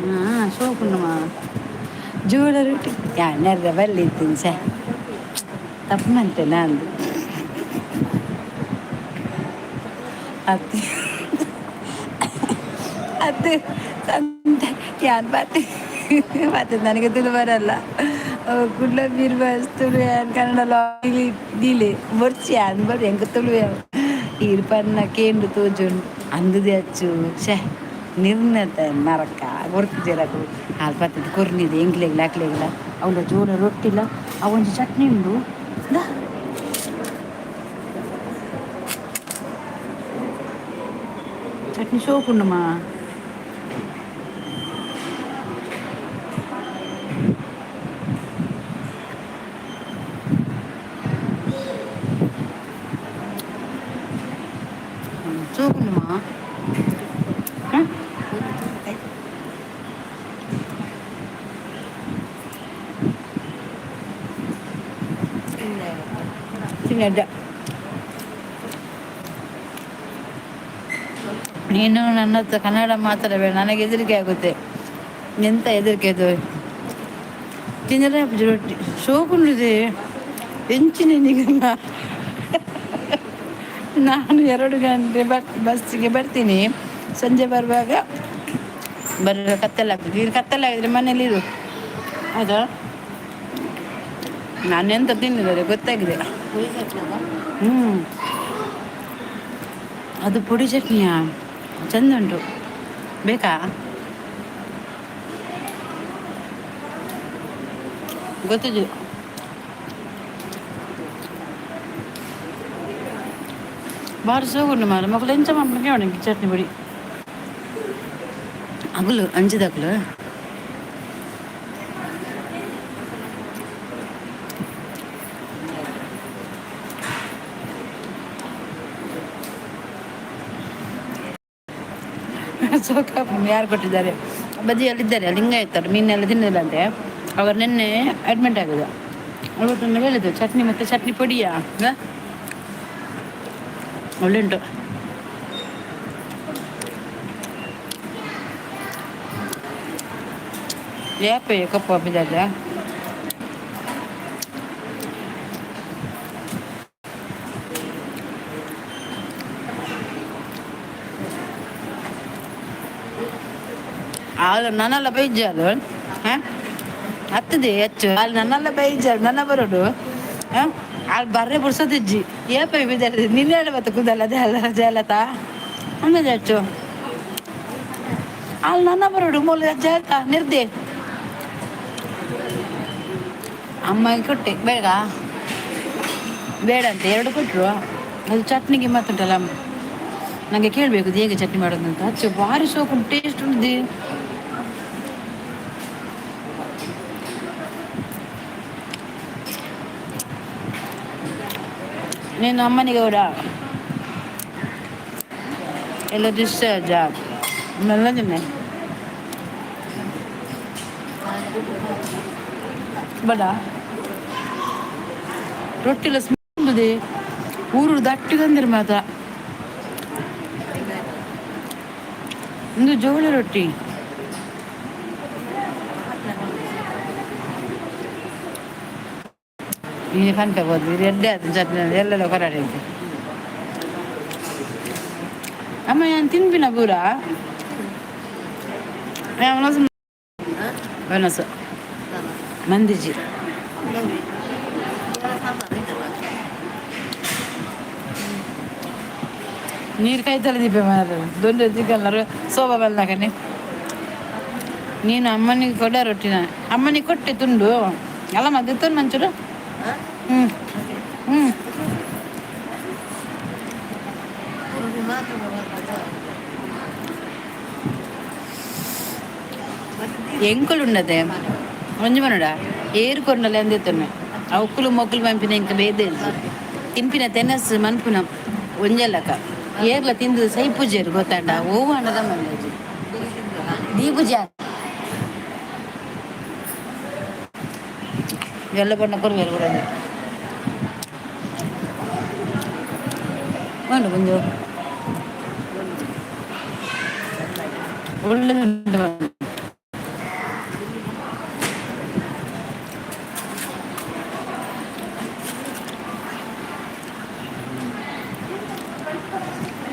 ಹಾಂ, ಸೋಪುಂಡು ಜೋಳ ರೊಟ್ಟಿ. ಯಾ ನೆರ್ದ ಬಲ್ಲಿ ತಿನ್ಸ ತಪ್ಪು ಮಂತೆ ನಂದು. ಅತ್ತೆ ಅತ್ತೆ ತಂದೆ ಯಾನ್ ಬಾತೆ ಮತ್ತೆ ನನಗೆ ತುಳು ಬರಲ್ಲ. ಕುಡ್ಲ ಬೀರ್ಬಸ್ ತುಳು ಯಾನ್ ಕನ್ನಡ ದೀಲೆ ಬೊರ್ಚಿ ಯಾನ್ ಬರ್ ಎಂಕ ತುಳು ಯಾವ ಈರ್ ಪನ್ನ ಕೇಂಡು ತೋಜುಂಡು ಅಂದದೆ ಅಚ್ಚು. ಶೇ ನಿರ್ಣತ ನರಕ ಕೊರ್ತಿಜೆರಕು ಹಾಲು ಪತ್ತದ ಕೊರ್ನಿದೆ ಎಂಕ್ಲೆಗ್ಲ ಅಕ್ಲೆಗ್ಲ. ಅವಳ ಜೋಳ ರೊಟ್ಟಿಲ ಆ ಒಂಜಿ ಚಟ್ನಿ ಉಂಡು ದಾ. ಚಟ್ನಿ ಸೋಪುಂಡುಮಾ. ಸೋಪುಂಡುಮಾ. ಹಾಂ, ತಿನ್ನಡ್ಡ. ನೀನು ನನ್ನ ಹತ್ರ ಕನ್ನಡ ಮಾತಾಡಬೇಡ, ನನಗೆ ಹೆದರಿಕೆ ಆಗುತ್ತೆ. ಎಂತ ಹೆದರಿಕೆ ಅದು? ತಿಂದರೆ ರೊಟ್ಟಿ ಸೋಕುಂಡಿದೆ ಎಂಚಿನ. ನಾನು 2 ಗಂಟೆ ಬಸ್ಸಿಗೆ ಬರ್ತೀನಿ. ಸಂಜೆ ಬರುವಾಗ ಬರುವ ಕತ್ತಲಾಗ್ತದೆ. ನೀನು ಕತ್ತಲಾಗಿದ್ರೆ ಮನೇಲಿ ಇರು, ಹೌದಾ? ನಾನು ಎಂತ ತಿನ್ನಿದ್ದಾರೆ ಗೊತ್ತಾಗಿದೆ. ಪುಡಿ ಚಟ್ನಿ. ಹ್ಞೂ, ಅದು ಪುಡಿ ಚಟ್ನಿಯಾ? ಚಂದ ಉಂಟು, ಬೇಕಾ? ಗೊತ್ತಿದ್ದು ಬಾರಿ ಸೋಗುಂಡು ಮಾರ. ಮಕ್ಕಳು ಎಂಚ ಮಾಡ್ಲಿಕ್ಕೆ ಅವನಿಗೆ ಚಟ್ನಿ ಪುಡಿ ಅಗಲು ಅಂಚಿದಕ್ಲು. ಸೋಕ ಯಾರು ಕೊಟ್ಟಿದ್ದಾರೆ? ಬದಿಯಲ್ಲಿದ್ದಾರೆ ಲಿಂಗಾಯತರು, ಮೀನೆಲ್ಲ ತಿನ್ನೋದಿಲ್ಲಂತೆ. ಅವರು ನಿನ್ನೆ ಅಡ್ಮಿಟ್ ಆಗಿದೆ. ಅವತ್ತು ಹೇಳಿದ್ದು ಚಟ್ನಿ ಮತ್ತು ಚಟ್ನಿ ಪೊಡಿಯಾ? ಹ? ಒಳ್ಳೆ ಉಂಟು. ಯಾಪೆ ಕಪ್ಪು ಬಿದ್ದ. ಹಾಲು ನನ್ನೆಲ್ಲ ಬೈಜಾರು. ಹಾಂ, ಹತ್ತದೆ ಹೆಚ್ಚು ಅಲ್ಲಿ. ನನ್ನೆಲ್ಲ ಬೈಜಾರು ನನ್ನ ಬರೋಡು. ಹಾಂ, ಅಲ್ಲಿ ಬರ್ರೆ ಬುಡ್ಸೋದಿಜ್ಜಿ. ಏಪ ಬಿದ್ದಾರೆ ನಿನ್ನೆ ಮತ್ತೆ ಕುದಲ್ಲ ಜಲ ಜಲತ ಅನ್ನದ ಹೆಚ್ಚು ಅಲ್ಲಿ ನನ್ನ ಬರೋಡು ಮೂಲ ಜಲತ ನಿರ್ದೆ. ಅಮ್ಮಗೆ ಕೊಟ್ಟೆ, ಬೇಡ ಬೇಡ ಅಂತ ಎರಡು ಕೊಟ್ಟರು. ಅದು ಚಟ್ನಿಗೆ ಮತ್ತುಂಟಲ್ಲ, ನನಗೆ ಕೇಳಬೇಕು ಇದು ಹೇಗೆ ಚಟ್ನಿ ಮಾಡೋದು ಅಂತ. ಹಚ್ಚು ಭಾರಿ ಸೋಕು ಟೇಸ್ಟ್ ಉಂಟು. ನೀನು ಅಮ್ಮನಿಗೆ ಕೂಡ ಎಲ್ಲ ಡಿಸ್ಚಾರ್ಜ್ ಮೆಲ್ಲದಿನ್ನೆ ಬಡ ರೊಟ್ಟಿಲ ಸ್ಮೆಲ್ ಊರು ದಟ್ಟಿಗಂದ್ರೆ ಮಾತ್ರ. ಇಂದು ಜೋಳ ರೊಟ್ಟಿ. ಈ ಪನ್ಪೆ ಬೋದು ಎಡ್ಡೆ ಆತು ಚಟ್ನಿ ಎಲ್ಲೆಲ್ಲ ಕೊರಾಡಿ. ಅಮ್ಮ, ಯಾನ್ ತಿನ್ಪಿನ ಪೂರ ಒಣಸು ಮಂದಿಜಿ. ನೀರು ಕೈ ದೀಪೆ ಮಾರ ದೊಡ್ಡ ಚಿಕನ್ ಸೋಬಾ ಬಲ್ನಾಕನೆ. ನೀನು ಅಮ್ಮನಿಗೆ ಕೊಡ ರೊಟ್ಟಿನ. ಅಮ್ಮನಿಗೆ ಕೊಟ್ಟೆ ತುಂಡು ಅಲ್ಲ ಮತ್ತೆ ಮಂಚೂರು. ಹ್ಞೂ ಹ್ಞೂ. ಎಂಕುಲು ಉಂಡದೆ ಒಂಜಿ ಮನುಡ ಏರು ಕೊರ್ನಲೆ ಅಂದಿತ್ತೊಮ್ಮೆ ಅವಕ್ಕುಲು ಮೊಕ್ಕಲು ಪಂಪಿನ ಇಂಕ ಬೇದೆ ತಿನ್ಪಿನ ತೆನಸ್ ಮನ್ಪುನ ಒಂಜಲ್ಲಕ ಏರ್ಲ ತಿಂದು ಸೈಪೂಜೆರು ಗೊತ್ತಾಂಡ ಓವು ಅಂಡದ ಮಂದಜಿ ದೀಪುಜ ಎಲ್ಲ ಬಣ್ಣ ಕೊರ್ವೇರು ಕೂಡ ಉಂಡು ಒಂದು ಒಳ್ಳೆದುಂಟು.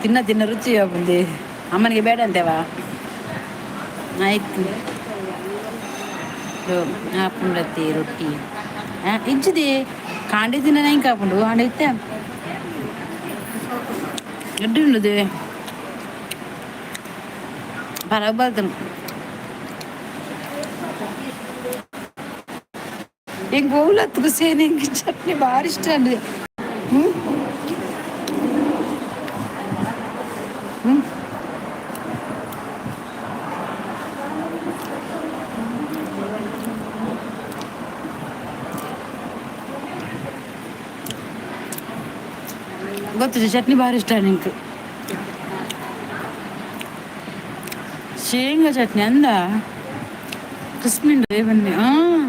ತಿನ್ನ ತಿನ್ನ ರುಚಿ ಬಂದಿ. ಅಮ್ಮನಿಗೆ ಬೇಡ ಅಂತೇವಾ? ಆಯ್ತು, ಆಪುಂಡತ್ತಿ ರೊಟ್ಟಿ ಇಜ್ಜಿದೆ. ಕಾಂಡೆ ತಿನ್ನ ಇಂಕ ಆಪುಂಡು ಆಂಡ ಇತ್ತೆ ಎಡ್ಡೆ ಉಂಡುದೆ ಬರಬಾರ್ದು. ಎಂಕ್ ಓಲತ್ಕು ಸೇನೆ ಎಂಕ್ ಚಟ್ನಿ ಭಾರಿ ಇಷ್ಟ ಅಂಡ್. ಹ್ಞೂ ಹ್ಞೂ. ಗೊತ್ತಿದೆ, ಚಟ್ನಿ ಭಾರಿ ಇಷ್ಟ ನಿಂಗೆ. ಶೇಂಗಾ ಚಟ್ನಿ ಅಂದ ಕ್ರಿಸ್ಪಿ ಬನ್ನಿ. ಹಾಂ,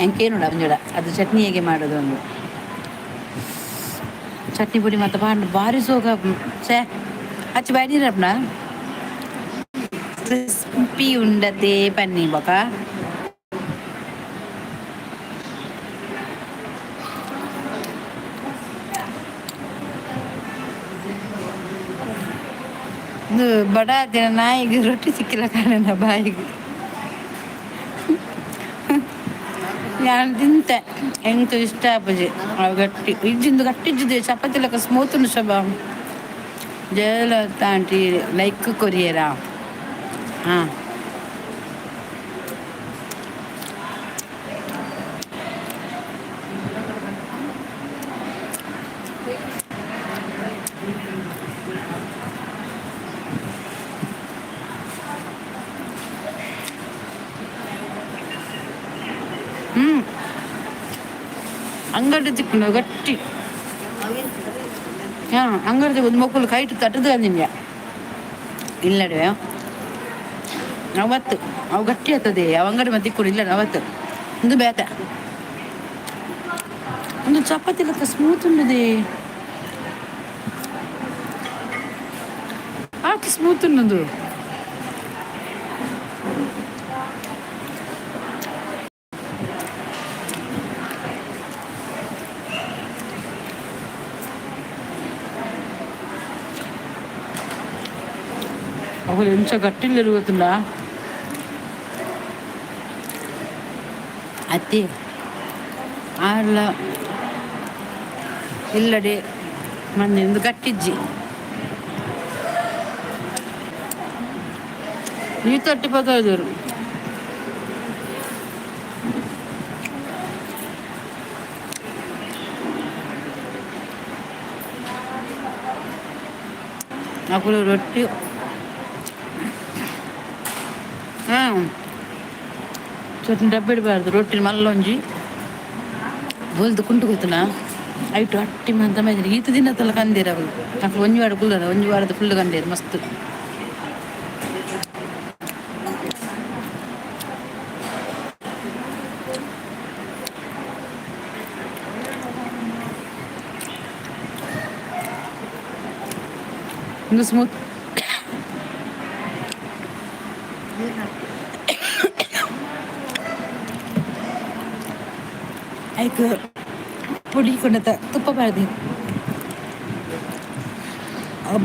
ಎಂಕೇನುಡ ಮಂಜುಡ ಅದು ಚಟ್ನಿ ಹೇಗೆ ಮಾಡೋದು ಒಂದು ಚಟ್ನಿ ಪುಡಿ ಮತ್ತೆ ಬಾಂಡ್ ಭಾರಿ ಸೋಕ ಸೇ ಅಚ್ಚ ಬಾಡಿರಪ್ನ ಕ್ರಿಸ್ಪಿ ಉಂಡತೆ ಪನ್ನಿ ಬೊಕ. ಇದು ಬಡ ದಿನ ನಾಯಿಗೆ ರೊಟ್ಟಿ ಸಿಕ್ಕಿಲ್ಲ ಕಾರಣ ಬಾಯಿಗೆ. ನಾನು ತಿಂತೆ, ಎಂತ ಇಷ್ಟ ಆಪುಜಿ. ಅವು ಗಟ್ಟಿ ಇಜ್ಜಿಂದು ಗಟ್ಟಿ ಇಜ್ಜಿದೆ. ಚಪಾತಿ ಲೆಕ್ಕ ಸ್ಮೂತ್ ಉಂಡು. ಶೋಭಾ ಜಯಲಲಿತಾ ಆಂಟಿ ಲೈಕ್ ಕೊರಿಯರಾ? ಹಾಂ. ಹ್ಞೂ, ಅಂಗಡಿ ತಿಕ್ಕುಂಡು ಗಟ್ಟಿ. ಹಾಂ, ಅಂಗಡಿ ಒಂದು ಮೊಕ್ಕಲು ಕೈಟ್ ತಟ್ಟದು ಅಂದಿನ ಇಲ್ಲಡೆ ಅವತ್ತು ಅವು ಗಟ್ಟಿ ಆಗ್ತದೆ. ಅವು ಅಂಗಡಿ ಮತ್ತೆ ತಿಕ್ಕೊಂಡು ಇಲ್ಲ ಅವತ್ತು. ಒಂದು ಬೇತ ಒಂದು ಚಪಾತಿ ಲೆಕ್ಕ ಸ್ಮೂತ್ ಉಂಡದೆ. ಆಕೆ ಸ್ಮೂತ್ ಉನ್ನದು. ಅವು ಎಂಚ ಗಟ್ಟಿಲ್ಲ ಗೊತ್ತುಂಡ ಅತ್ತಿ ಆರ್ಲ ಇಲ್ಲಡೆ ಮೊನ್ನೆ ಒಂದು ಗಟ್ಟಿಜ್ಜಿ ಈ ತಟ್ಟಿ ಪದಾದ್ರು. ಅಕುಲು ರೊಟ್ಟಿ. ಹಾಂ, ಚಟ್ನಿ ಡಬ್ಬೆ ಇಡಬಾರ್ದು. ರೊಟ್ಟಿ ಮಲ್ಲೊಂಜಿ ಬೋಲ್ದು ಕುಂಟು ಗೊತ್ತುನ ಐಟು ಅಟ್ಟಿ ಮಂತ ಮೈದಿನಿ. ಈತ ದಿನ ತಲ ಕಂದೇರು ಅವಳು. ಅಕ್ಲು ಒಂಜಿ ವಾರ ಕುಲ್ಲದ, ಒಂಜಿ ವಾರದ ಫುಲ್ ಕಂದೇರು ಮಸ್ತ್. ಒಂದು ಸ್ಮೂತ್. ಐಕ್ ಪುಡಿ ಕೊಂಡತ ತುಪ್ಪ ಪಾಡ್ದಿ.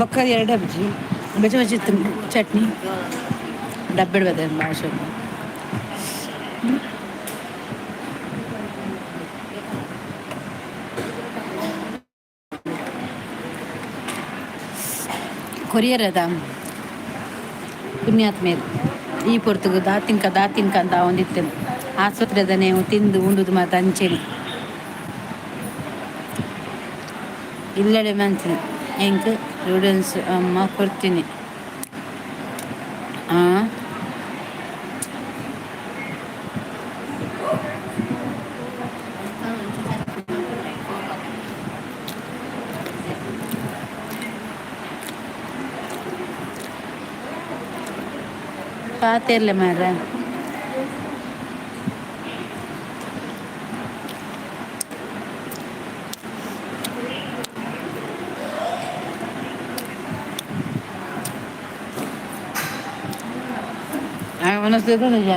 ಬೊಕ್ಕ ಎರಡು ಅಬ್ಜಿ ಬೆಚ್ಚ ಬೆಚ್ಚ ಚಟ್ನಿ ಡಬ್ಬೆಡ್ ಬರ್ತದೆ ಭಾಷೆ. ಕೊರಿಯರ್ ಅದ ಪುಣ್ಯಾತ್ಮೇರು ಈ ಪೊರ್ತುಗು ದಾತಿನ್ಕ ದಾತಿನ್ಕ ಅಂತ ಒಂದಿತ್ತು ಆಸ್ಪತ್ರೆದ ನೀವು ತಿಂದು ಉಂಡುದು ಮಾತ ಅಂಚೆನೆ ಇಲ್ಲಡೆ ಮಂತಿನ ಎಂಕ್ ನೂಡಲ್ಸ್ ಅಮ್ಮ ಕೊಡ್ತೀನಿ. ಆ ಪಾತೆರ್ಲೆ ಮಾರ್ರೆ. ಮನಸ್ಸು ನಿಜ.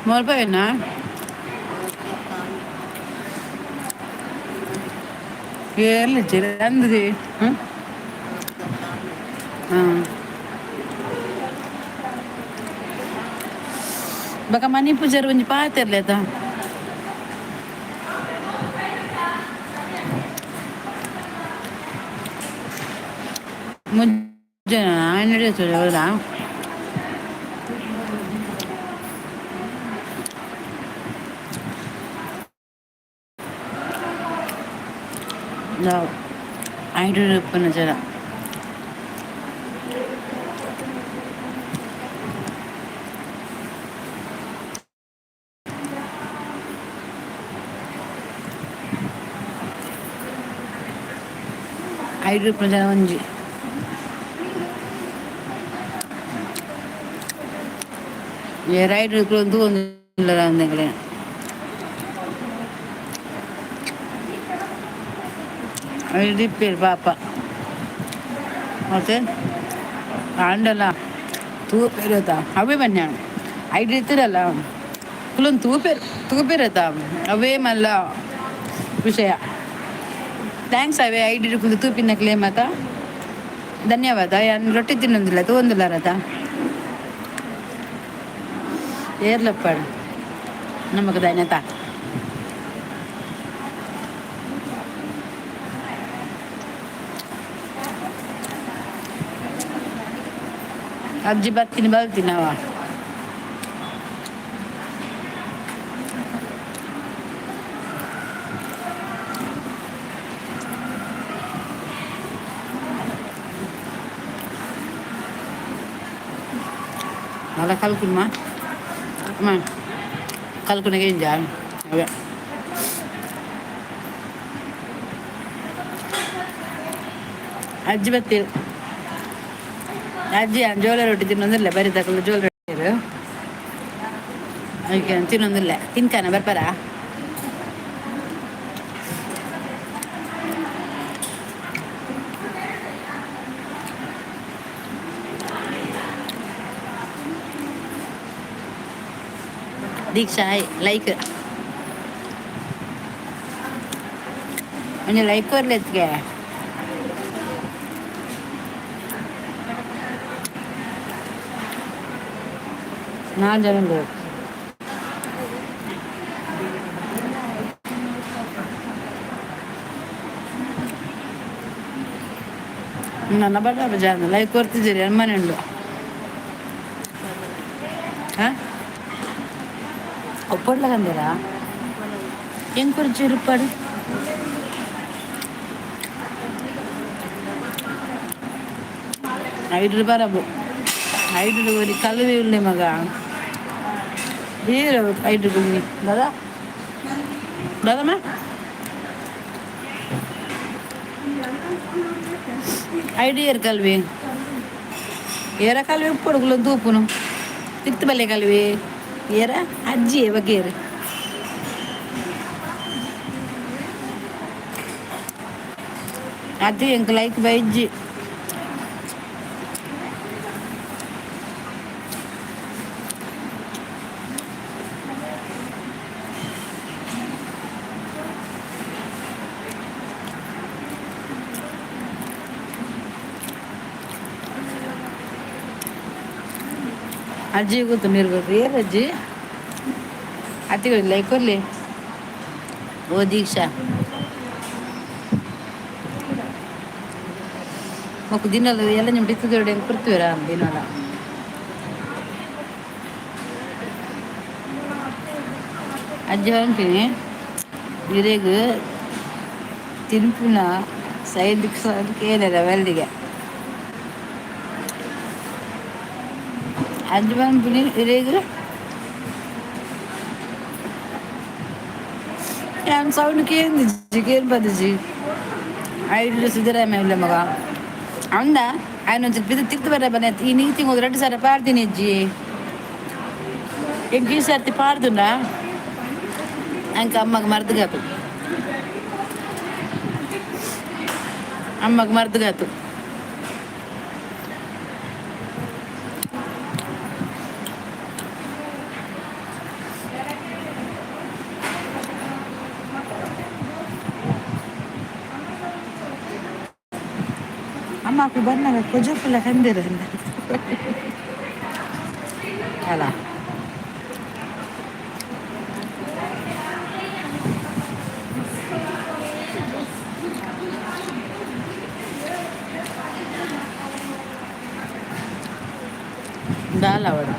ಮಲ್ಪವೇನಾ? ಏರ್ಲಿಜ್ಜಿ ಅಂದ್ರಿ. ಹ್ಞೂ ಹಾಂ, ಬೊಕ ಮನಿ ಪೂಜಾರಿ ಒಂಜಿ ಪಾತೆರ್ಲೆ ಆತ. ಮುಜ್ಜನ ನಡೆಯುತ್ತದೆ ಹೌದಾ? ನಾವು 5 ರೂಪಾಯಿನ ಜನ. 5 ರೂಪಾಯಿ ಜನ ಒಂಜಿ. ಏರ್ 5 ರೂಪಾಯಿ ಒಂದು ಒಂದು ಅಂದಂಗಲೆ. ಐದು ಪಾಪ. ಮತ್ತೆ ಆಂಡಲ ತೂಪೆರತ ಅವೇ ಬನ್ನಿ. ಐದು ಇರ್ತಿರಲ್ಲ ಕುಲೊಂದು ತೂಪೆರ್ ತೂಪೆರತ ಅವೇ ಮಲ್ಲ ವಿಷಯ. Thanks ಅವೇ ಐಡಿ ಕುಂದು ತೂಪಿನ ಕ್ಲೇಮ್ ಮಾತ. ಧನ್ಯವಾದ. ಯಾನ್ ರೊಟ್ಟಿ ತಿನ್ನೊಂದಿಲ್ಲ ತೂವೊಂದಿಲ್ಲ ರಥ ಏರ್ಲಪ್ಪಾಡು ನಮಕ್ ದಾನೆತ. ಅಜ್ಜಿ ಬರ್ತೀನಿ ಬರ್ತೀನವ. ಮಲ್ಲ ಕಲ್ಕುನ್ಮ ಅಮ್ಮ ಕಲ್ಕುನಗೆ ಇಂಜ ಅವೇ. ಅಜ್ಜಿ ಬತ್ತೀರು. ಅಜ್ಜಿ ಜೋಳ ರೊಟ್ಟಿ ತಿನ್ನೊಂದಿಲ್ಲ ಬರಿ ತಕಲು ಜೋಳ ರೊಟ್ಟಿ ಅದಕ್ಕೆ ತಿನ್ನೊಂದಿಲ್ಲ. ತಿನ್ಕಾನ ಬರ್ಪಾರ? ದೀಕ್ಷಾ ಲೈಕ್ ಒಂಜಿ ಲೈಕ್ ಕೊರ್ಲೆತ್ಗೆ. ನಾಲ್ ಜನ ಉಲ್ಲೆರ್. ನನ್ನ ಬಡ ಜನ ಲೈಕ್ ಕೊರ್ತಿದ್ದೀರಿ ಅಮ್ಮನೆ ಉಂಡು. ಹಾಂ, ಒಪ್ಪಡ್ಲಗಂದಿರಾ? ಹೆಂಗ್ ಕೊರ್ಚಿ ಇರುಪಾಡು? 5 ರೂಪಾಯಿ ರಬ್ಬು 5 ರೂಪಾಯಿ ಕಲ್ವೆ ಉಲ್ಲೆ ಮಗ. ಏರು 5 ರೂಪಾಯಿ ದಾದಾ ದಾದಮ್ಮ 5 ಏರ್ ಕಲ್ವಿ ಏರ ಕಲ್ವೆ ಉಪ್ಪೊಡುಗುಲ ತೂಪುನು ತಿರ್ತು ಬಲ್ಲೆ ಕಲ್ವೆ ಏರ ಅಜ್ಜಿ ಬಗ್ಗೇರು. ಅದು ಎಂಕ್ ಲೈಕ್ ಬೈಜ್ಜಿ. ಅಜ್ಜಿ ಗೊತ್ತು ನೀರು ಗೊತ್ತು ಏರ್ ಅಜ್ಜಿ ಅತ್ತಿಗಳು ಲೈಕ್ ಕೊರ್ಲಿ. ಓ ದೀಕ್ಷಾ ಮೊಕ್ಕ ದಿನಲ್ಲ ಎಲ್ಲ ನಿಮ್ಮ ಡಿತ್ತದೊಡೆ ಹೆಂಗೆ ಕೊಡ್ತೀವರ ದಿನಲ್ಲ. ಅಜ್ಜಿ ಅಂತೀನಿ ಇರೆಗ್ ತಿನ್ಪುನ ಸೈಡ್ ಕೇನರ ವೆಲ್ದಿಗೆ ಅಜ್ಜಿ ಪನ್ಪಿನಿ ಇರೆಗ್ ಯಾನ್ ಸೌಂಡ್ ಕೇಂದಿಜ್ಜಿ ಕೇನ್ ಪದಿಜಿ ಐಡ್ಲು ಸಿದ್ದರಾಮಯ್ಯ ಉಲ್ಲೆ ಮಗ ಅಂದ ಆಯ್ನ ಒಂಚೂರು ಬಿದ್ದು ತಿರ್ತು ಬರ ಬನ್ನಿ ಈ ನೀತಿ ಹೋದ್ ರಡ್ಡು ಸಾರ ಪಾಡ್ತೀನಿ ಅಜ್ಜಿ. ಎಂಕ್ ಈ ಸರ್ತಿ ಪಾಡ್ದುಂಡ ಅಂಕ ಅಮ್ಮಗ್ ಮರ್ದ್ಗಾತು, ಅಮ್ಮಗ್ ಮರ್ದ್ಗಾತು. ಅಮ್ಮ ಅಕ್ಲು ಬನ್ನಗ ಕೊಜಪುಲ ಕಂದಿರ. ಅಲ್ಲ ದಾಲ್ ಅವಡು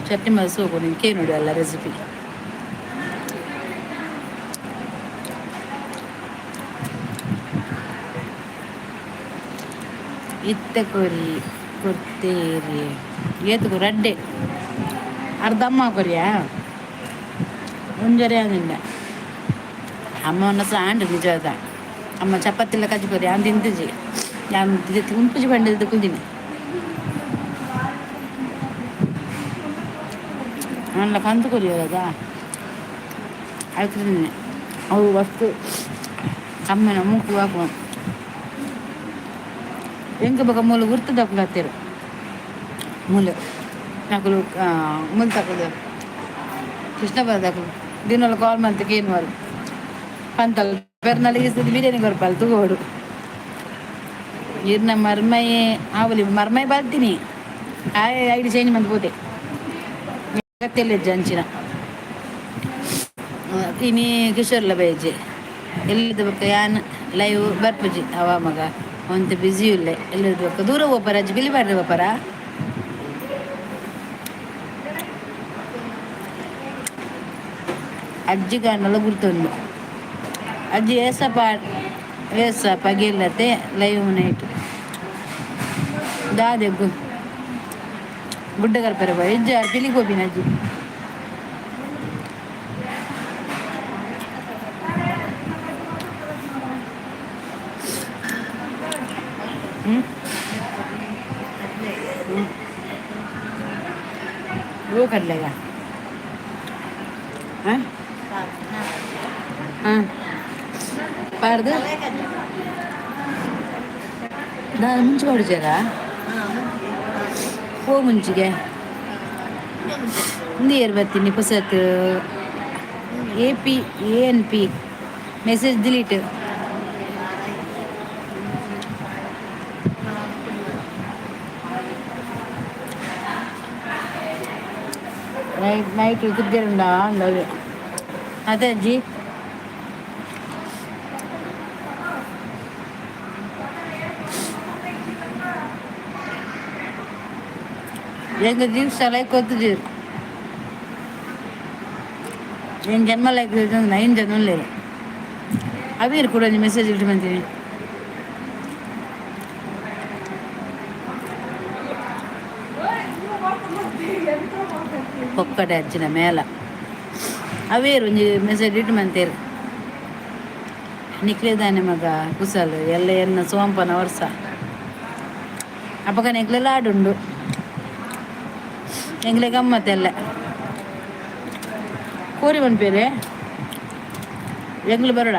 ಚಟ್ನಿ ಮಸೂಕು ನಿಂಗೆ ನೋಡಿ ಅಲ್ಲ ರೆಸಿಪಿ. ಇತ್ತೆ ಕೊರಿ ಕೊರ್ತೇರಿ ಏತುಕು ರಡ್ಡೆ ಅರ್ಧ ಅಮ್ಮ ಕೊರಿಯಾ ಒಂಜರೆ ಆನಿಲ್ಲ ಅಮ್ಮ ಒನ್ನಸ ಆಂಡ್ ನಿಜವಾದ ಅಮ್ಮ ಚಪಾತಿಲ್ಲ ಕಜ್ಜಿ ಕೊರಿ ಆನ್ ತಿಂತಿಜಿ ಯಾನ್ ಉಂಪುಜಿ ಬಂಡಿದ್ದು ಕುಲ್ದಿನಿ ಅಲ್ಲ ಕಂತು ಕೊರಿಯೋದ ಆಯ್ತು. ಅವು ವಸ್ತು ಕಮ್ಮಿನ ಮೂಕು ಹಾಕು ಎಂಕ ಬೊಕ ಮೂಲು ಗುರ್ತದಕುಲು ಅತ್ತೆರ್ ಮೂಲು ನಕುಲು ಮೂಲು ತಕುಲು ಕೃಷ್ಣಪುರದಕುಲು ದಿನೊಲ ಕಾಲ್ ಮಂತ್ ಕೇನುವರು ಪಂತಲ್ ಪೆರ್ನಲ್ ಈಸದ ಬಿರಿಯಾನಿ ಕೊರ್ಪಲ್ ತೂಗೋಡು ಇರ್ನ ಮರ್ಮಯೆ ಆವಲಿ ಮರ್ಮೈ ಬರ್ತೀನಿ ಆಯ್ ಐಡಿ ಚೇಂಜ್ ಮಂತ್ ಪೋತೆ ತೆಲ್ಲೆಜ್ಜ ಅಂಚಿನ ಇನಿ ಕಿಶೋರ್ಲ ಬೈಜೆ ಎಲ್ಲಿದ್ದ ಬೊಕ್ಕ ಯಾನ್ ಲೈವ್ ಬರ್ಪುಜಿ ಅವ ಮಗ ಒಂತೆ ಬ್ಯುಸಿ ಉಲ್ಲೆ. ಎಲ್ಲದ ಬೊಕ್ಕ ದೂರ ಪೋಪರ ಅಜ್ಜಿ ಬಿಲಿ ಬಾರ್ರೆ ಪೋಪರ. ಅಜ್ಜಿ ಕಾಂಡಲ ಗುರ್ತುಂಡು ಅಜ್ಜಿ ಏಸ ಪಾ ಏಸ ಪಗೆಲ್ಲತೆ ಲೈವ್ ನೈಟ್ ದಾದೆಗ್ಗು ಗುಡ್ಡ ಕರ್ಪೆರೆ ಬಾಯ್ ಇಜ್ಜ ಪಿಲಿ ಗೋಪಿನ ಅಜ್ಜಿ. हम्म? हम्म। वो कर लेगा। हाँ हाँ ಪಾಡ್ದು ದಾದ ಮುಂಚೆ ಪಾಡುಜರಾ ಪೋ ಮುಂಚಿಗೆ ಇಂದು ಏರ್ ಬತ್ತೀನಿ ಪುಸತ್ A P A N P message delete Night night ಕುದ್ದಿರುಂಡ ಅಂದವು ಅದೇ ಅಜ್ಜಿ. ಎಂಗ ದಿವಸ ಲೈಕ್ ಒತ್ತುಜೀರ್ ಏನ್ ಜನ್ಮ ಲೈಕ್ ನೈನ್ ಜನ ಉಲ್ಲೇರು ಅವೇರು ಕೂಡ ಒಂಜಿ ಮೆಸೇಜ್ ಇಟ್ಟು ಬಂತೀನಿ. ಪೊಕ್ಕಡೆ ಅಜ್ಜಿನ ಮೇಲ ಅವೇರು ಒಂಜಿ ಮೆಸೇಜ್ ಇಟ್ಟು ಮಂತೇರು ನಿಕ್ಲೇದಾನೆ ಮಗ ಕುಸಲ್ ಎಲ್ಲ ಎನ್ನ ಸೋಂಪನ ವರ್ಷ ಅಪಗ ನಿಕ್ಲೆ ಲಾಡುಂಡು ಎಂಗ್ಲೆ ಗಮ್ಮತ್ತೆಲ್ಲ ಕೋರಿ ಪನ್ಪೇರೆ ಎಂಗ್ಲು ಬರೋಡ.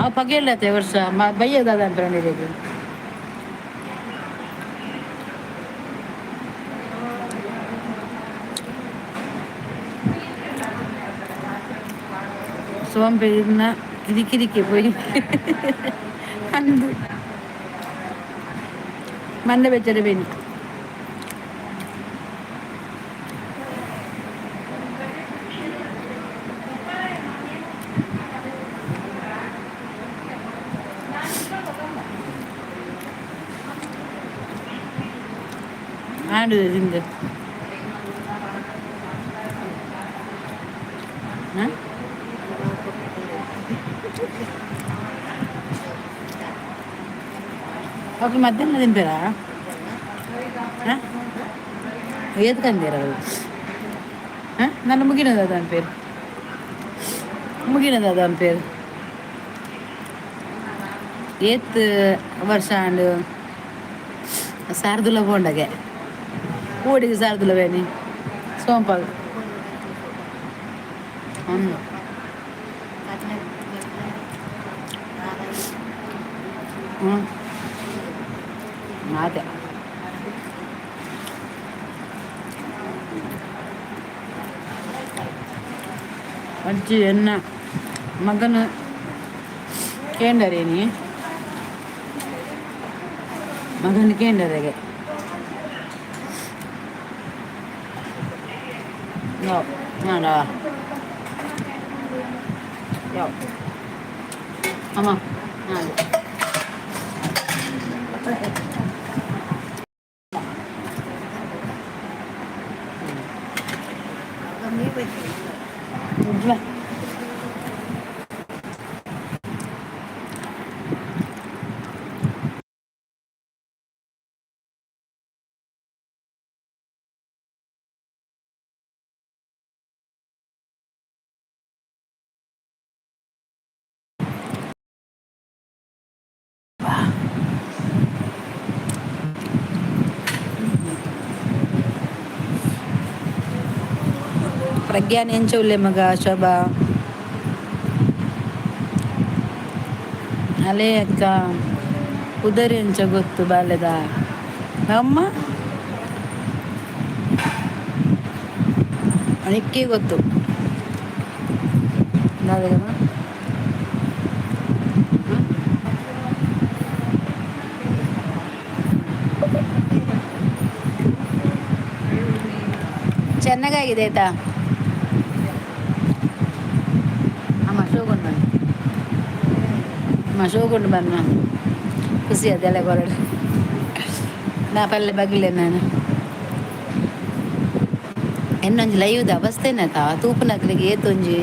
ಆ ಪಗೆಲ್ಲತ್ತೆ ವರ್ಷ ಬಯ್ಯದಾದ ಅಂತ. ಸೋಂಪೆ ಕಿರಿಕಿರಿಕೆ ಪೋಯಿ ಅಂದು ಮಂಡೆ ಬೆಚ್ಚರೆ ಬೇನಿ. ಆಡು ಹಾಂ ఒక మధ్యాహ్నం తింటారా? ఏది కందేరా? నన్ను ముగినదా దాని పేరు? ముగినదా దాని పేరు? ಏತ್ ವರ್ಷ ಆಂಡ್ ಸಾರ್ದುಲ ಬೋಂಡಗೆ ಓಡಿಗೆ ಸಾರ್ದುಲ ಬೇನಿ ಸೋಂಪಾಗ. ಹ್ಞೂ ಹ್ಞೂ ಅದೇ ಅಜ್ಜಿ ಎನ್ನ ಮಗನ ಕೇಂಡರೇನಿ ಮಗನ ಕೇಂಡರೆಗೆ ನಾಡ ಯಾವ ಅಮ್ಮ ಹಾಂ. ಪ್ರಜ್ಞಾನ ಎಂಚ ಮಗ ಶೋಭಾ. ಅಲೇ ಅಕ್ಕ, ಉದರಿ ಎಂಚ ಗೊತ್ತು ಬಾಲ್ಯದ ಅಮ್ಮ ಅಣಿಕೆ ಗೊತ್ತು. ಚೆನ್ನಾಗಾಗಿದೆ ಆಯ್ತಾ? ಅಮ್ಮ ಶೋಗೊಂಡು ಬನ್ನಿ, ಅಮ್ಮ ಶೋಗೊಂಡು ಬನ್ನ. ಖುಷಿ ಅದೆಲ್ಲ ಕೊರಡು ನಾ ಪಲ್ಲೆ ಬಗ್ಲೆ ನಾನು ಎನ್ನೊಂಜಿ ಲೈವ್ದ ಅವಸ್ಥೆನತ ತೂಪುನಕ್ಲಿಗೆ ಏತೊಂಜಿ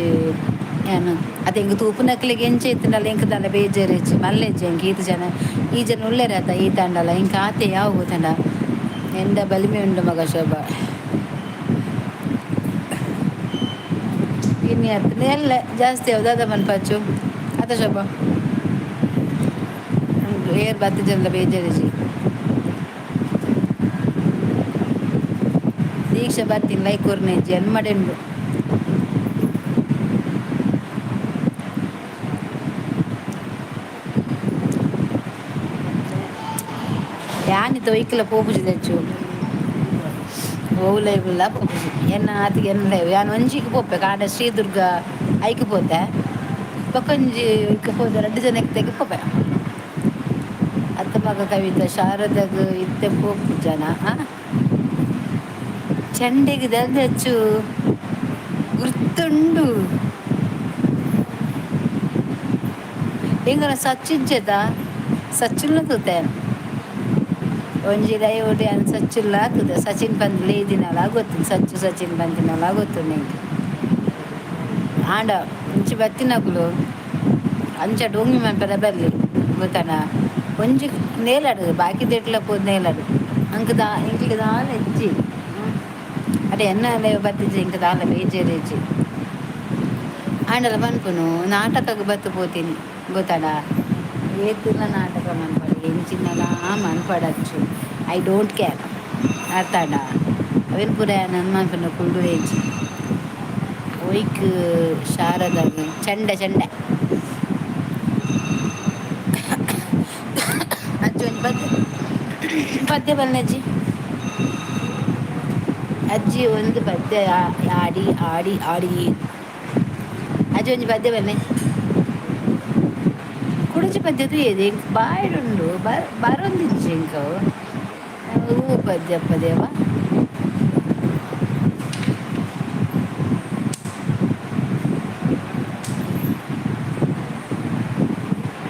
ಏನು ಅತ್ತೆ ಎಂಕ್ ತೂಪುನಕ್ಲಿಗೆ ಎಂಚ ಇತ್ತಿನಲ್ಲ. ಎಂಕ್ ದಾಲ ಬೇಜಾರು ಮಲ್ಲೆಜ್ಜಿ. ಎಂಕ್ ಈತ್ ಜನ ಈ ಜನ ಉಲ್ಲೇರ ಈ ತಾಂಡಲ ಎಂಕ್ ಆತೆ ಯಾವ ಗೊತ್ತಂಡ ಎಂದ ಬಲಿಮೆ ಉಂಡು ಮಗ ಶೋಭಾ. ಇನ್ನು ಅತ್ತನೆ ಎಲ್ಲ ಜಾಸ್ತಿ ಯಾವ್ದಾದ ಮನ್ಪಚ್ಚು ಅತ ಶೋಭಾ. ಏರ್ ಬತ್ತ ಜನಲ ಬೇಜಾರಿಜಿ. ದೀಕ್ಷಾ ಬತ್ತಿನ ಲೈಕ್ ಕೊರ್ನೆ ಜನ್ಮಡೆಂಡು. ಯಾನಿತ ಒಯ್ಕಲ ಪೋಪುಜಿ ದಚ್ಚು ಓ ಲೈವ್ಲ ಪೋಪುಜಿ. ಎನ್ನ ಆತಿಗೆ ಎನ್ನ ಲೈವ್ ಯಾನ್ ಒಂಜಿಗೆ ಪೋಪೆ ಕಾಂಡ ಶ್ರೀದುರ್ಗ ಐಕ್ ಪೋತೆ. ಬೊಕೊಂಜಿ ಇಕ್ ಪೋತೆ, ರಡ್ಡ್ ಜನಕ್ಕೆ ತೆಗೆ ಪೋಪೆ. ಅತ್ತ ಮಗ ಕವಿತ ಶಾರದಾಗ ಇತ್ತೆ ಪೋಪು ಜನ. ಚಂಡೆಗೆ ದಚ್ಚು ಗುರ್ತುಂಡು. ಎಂಗನ ಸಚ್ಚಿಜ್ಜದ ಸಚ್ಚಿಲ್ಲ ತೂತೆ ಒಂಜಿ ಲೈವ್ ಯಾನ್ ಸಚ್ಚಿಲ್ಲ ತೂತೆ. ಸಚಿನ್ ಪಂದ್ ಲೇದಿನಲ ಗೊತ್ತು, ಸಚ್ಚು ಸಚಿನ್ ಪಂತಿನಲ ಗೊತ್ತು ನಿಂಗೆ. ಆಂಡ ಇಂಚಿ ಬತ್ತಿನಕುಲು ಅಂಚ ಡೊಂಗಿ ಮನ್ಪೆರೆ ಬರ್ಲಿ ಗೊತ್ತನ. ಒಂಜಿ ನೇಲಾಡು ಬಾಕಿ ದೆಟ್ಲ ಪೋದು ನೇಲಾಡು ಅಂಕ ದಾ ಎಂಕ್ಲಿಗೆ ದಾಲ ಇಜ್ಜಿ. ಅಡೆ ಎನ್ನ ಲೈವ್ ಬತ್ತಿಜ್ಜಿ, ಇಂಕ ದಾಲ ಬೇಜಾರಿಜ್ಜಿ. ಆಂಡಲ ಪನ್ಪುನು ನಾಟಕಕ್ಕೆ ಬತ್ತು ಪೋತೀನಿ ಗೊತ್ತಡ. ಏತಿಲ್ಲ ನಾಟಕ ಮನ್ಪಡ ಎಂಚಿನಲ ಮನ್ಪಡಚ್ಚು, I don't care ಅರ್ಥಾಡ. ಅವೇನು ಪೂರ ನನ್ನ ಮನ್ಪುನ ಕುಲ್ಡು ಏಜಿ ಒಯ್ಕ್ ಶಾರದಾಗ ಚಂಡ ಚಂಡ. ಅಜ್ಜಿ ಒಂಜಿ ಪದ್ಯ ಪದ್ಯ ಬಲ್ಲೆ ಅಜ್ಜಿ. ಅಜ್ಜಿ ಒಂದು ಪದ್ಯ ಆಡಿ ಆಡಿ ಆಡಿ. ಅಜ್ಜಿ ಒಂಜಿ ಪದ್ಯ ಬನ್ನಿ. ಕುಡಚಿ ಪದ್ಯ ಇದೆ ಬಾಯಿಡುಂಡು ಬರೊಂದಿಜ್ಜಿ ಇಂಕವು. ಹೂ ಪದ್ಯ ಪದೇವ